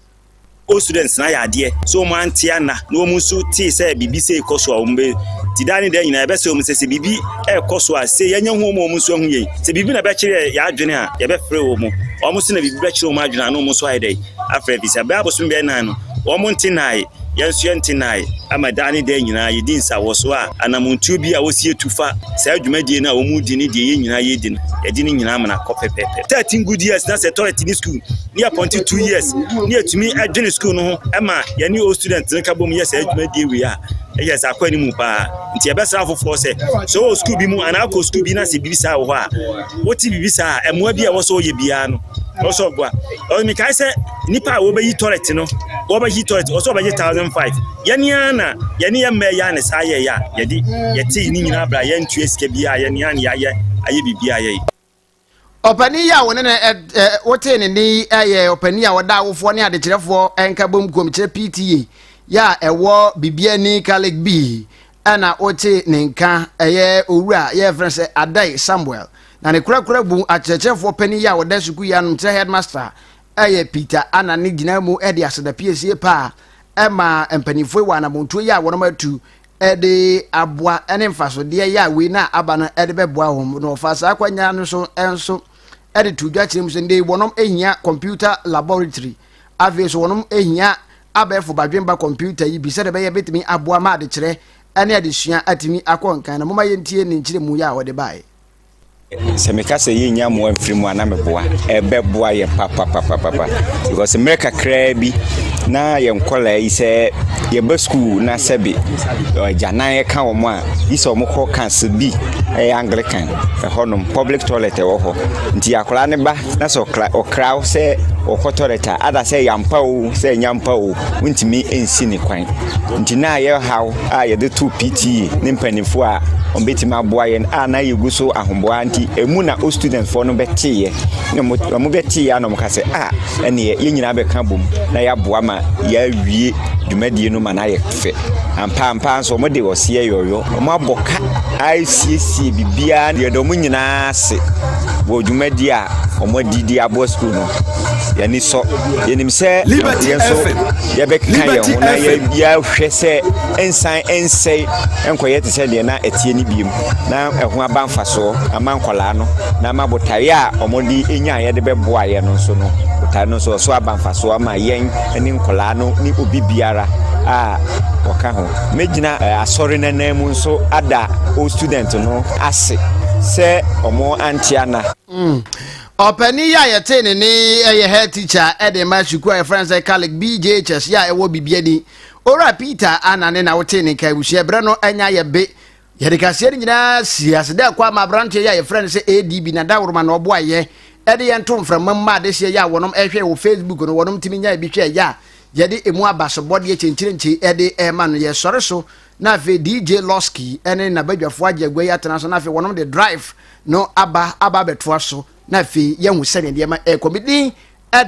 Old students na ayɛ adeɛ sɛ wɔn ante ana na wɔn nso tee sɛ biribi sei kɔ so a wɔn bɛ ti daa ne daa nyinaa yɛbɛsɛ wɔn sɛ sɛ biribi ɛrekɔ so a sei yɛnyɛ hu wɔn a wɔn nso ahu yɛn sɛ biribi na ɛbɛkyerɛ yɛn adwene a yɛbɛfrɛ wɔn. Wɔn so na biribi bɛkyerɛ wɔn adwene a na wɔn nso ayɛ dɛn afrɛ fi sɛ bɛyɛ abosom bɛyɛ nan no wɔn nte nae yɛn nso yɛnte nae ama daa ne daa nyinaa yɛdi nsawɔsoɔ a anamontuo bi a wɔsi atu fa saa dwumadie no a wɔn di ne deɛ yɛn nyinaa yɛdi no yɛde ne nyinaa amana kɔ pɛpɛpɛ. 13 good years na sɛ toilet ne school ne yɛpɔnte 2 years ne yɛtumi adwene school no ho ɛma yɛne old student no ka bom yɛ saa dwumadie wei a ɛyɛ sɛ akɔ anim paa. Nti yɛbɛsrɛ afoforɔ sɛ sɛ wowɔ sukuu bi mu anaa akɔ sukuu bi na sɛ biribi saa wɔ hɔ a, wote biribi saa a, mmoa bi a ɛwɔ sɛ ɔyɛ biara no, ɛwɔ sɛ ɔboa. Mekae sɛ nnipa a wɔbɛyi toilet no, wɔbɛyi toilet, ɔsɛ ɔbɛgye 1005. Yɛne ara na yɛne yɛn mmaa yi a ne saa yɛyɛ a, yɛde yɛtee ne nyinaa bra, yɛntua sika biara, yɛne ara na yɛayɛ ayɛ biribiara yɛyɛ. Ɔpanin yi a wo ne no wotee ne nne yi yɛ ɔpanin a ɔda awofoɔ ne adekyerɛfoɔ nkabom kuom kyerɛ PTA yɛ a ɛwɔ Bibiani Catholic B ɛna wotee ne nka ɛyɛ owura yɛfrɛ no sɛ Adai Samuel na ne korakora bu akyerɛkyerɛfoɔ panin yi a ɔda sukuu yi anom kyerɛ headmaster ɛyɛ Peter Anane gyina mu de aseda piesie paa ɛma mpanimfoɔ yi wɔ anamɔntuo yi a wɔn atu de aboa ne mfasodeɛ yɛ a wei no a aba no de bɛboa wɔn na ɔfa saa akwanya no so nso de to dwa kyerɛ mu sɛ ndɛ wɔnom hia computer laboratory afei so wɔnom hia abɛɛfo badwemba computer yi bi sɛdeɛ ɛbɛyɛ bɛtumi aboa ma adekyerɛ ne adesua atumi akɔ nkan na moma yɛntie ne nkyerɛmu yɛ a ɔde baeɛ. Sɛ meka sɛ yɛnnya mmoa mfiri mu a na meboa. Ɛbɛboa yɛ papapapapa because mmerɛ kakraa bi na yɛn nkɔlaa yi sɛ yɛba sukuu na sɛbe agyanan ka wɔn a yi sɛ wɔn kɔ kanse bi ɛyɛ Anglican ɛhɔnom public toilet ɛwɔ hɔ nti akwadaa no ba na sɛ ɔkra ɔkra sɛ ɔkɔ toilet a ada sɛ yampa o sɛ nyampa o wontumi nsi ne kwan nti na ayɛ haw a yɛde to PTA ne mpanimfoɔ a wɔbɛtumi aboa yɛn a na yɛgu so ahoboa nti ɛmu na o studentfoɔ no bɛteeɛ na wɔn bɛteeɛ a na wɔka sɛ a ɛneɛ yɛn nyinaa bɛka bom na yɛaboa ma yɛawie dwumadie no ma no ayɛ fɛ ampa ampa nso wɔde ɔseɛ yɔyɔ wɔn abɔ ka asiesie biribiara yɛda wɔn nyinaa ase wɔ dwumadie a wɔn adi de aboa sukuu no yɛni sɔ yɛnim sɛ yɛn nso yɛbɛkeka yɛn ho na yɛahwɛ sɛ nsan nsɛe nkɔyɛ te sɛ deɛ na ɛteɛ no biom na ɛho aba mfasoɔ ama nkwadaa no na ama botaeɛ a wɔde nyaeɛ de bɛboa yɛn no nso no botaeɛ no nso ɛso aba mfasoɔ ama yɛn ne nkwadaa no ne obi biara a wɔka ho. Mɛgyina asɔre no anan mu nso ada o student no ase sɛ wɔn ante ana. Ɔpanin yi a yɛtee ne nne yi yɛ head teacher de ma sukuu a yɛfrɛ no sɛ Catholic BJHS yi a ɛwɔ Bibiani. Owura Peter Anane na wotee ne nka abusua berɛ no anya yɛ be. Yɛde kaseɛ no nyinaa si ase dɛ kɔ ama aberanteɛ yi a yɛfrɛ no sɛ ADB na dawuroma na ɔboa yɛ ɛde yɛn to mframa mu ma adehyeɛ yi a wɔnom ɛhwɛ wɔ Facebook no wɔnom tumi nya ebi hwɛ yɛ a yɛde emu abasobɔdeɛ kyenkyerenkye ɛde ɛma no. Yɛsɔre so na afei DJ Losky ɛne n'abadwafoɔ agye agua yi atena so na afei wɔnom de drive no aba aba abɛtoa so na afei yɛahu sɛdeɛ nneɛma ɛrekɔ. Me din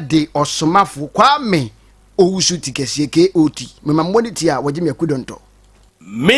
de Ɔsomafo Kwame Owusu Tikɛseɛ, KOT. Mema mmɔ ne ti a wɔgye me akudɔntɔ. Me.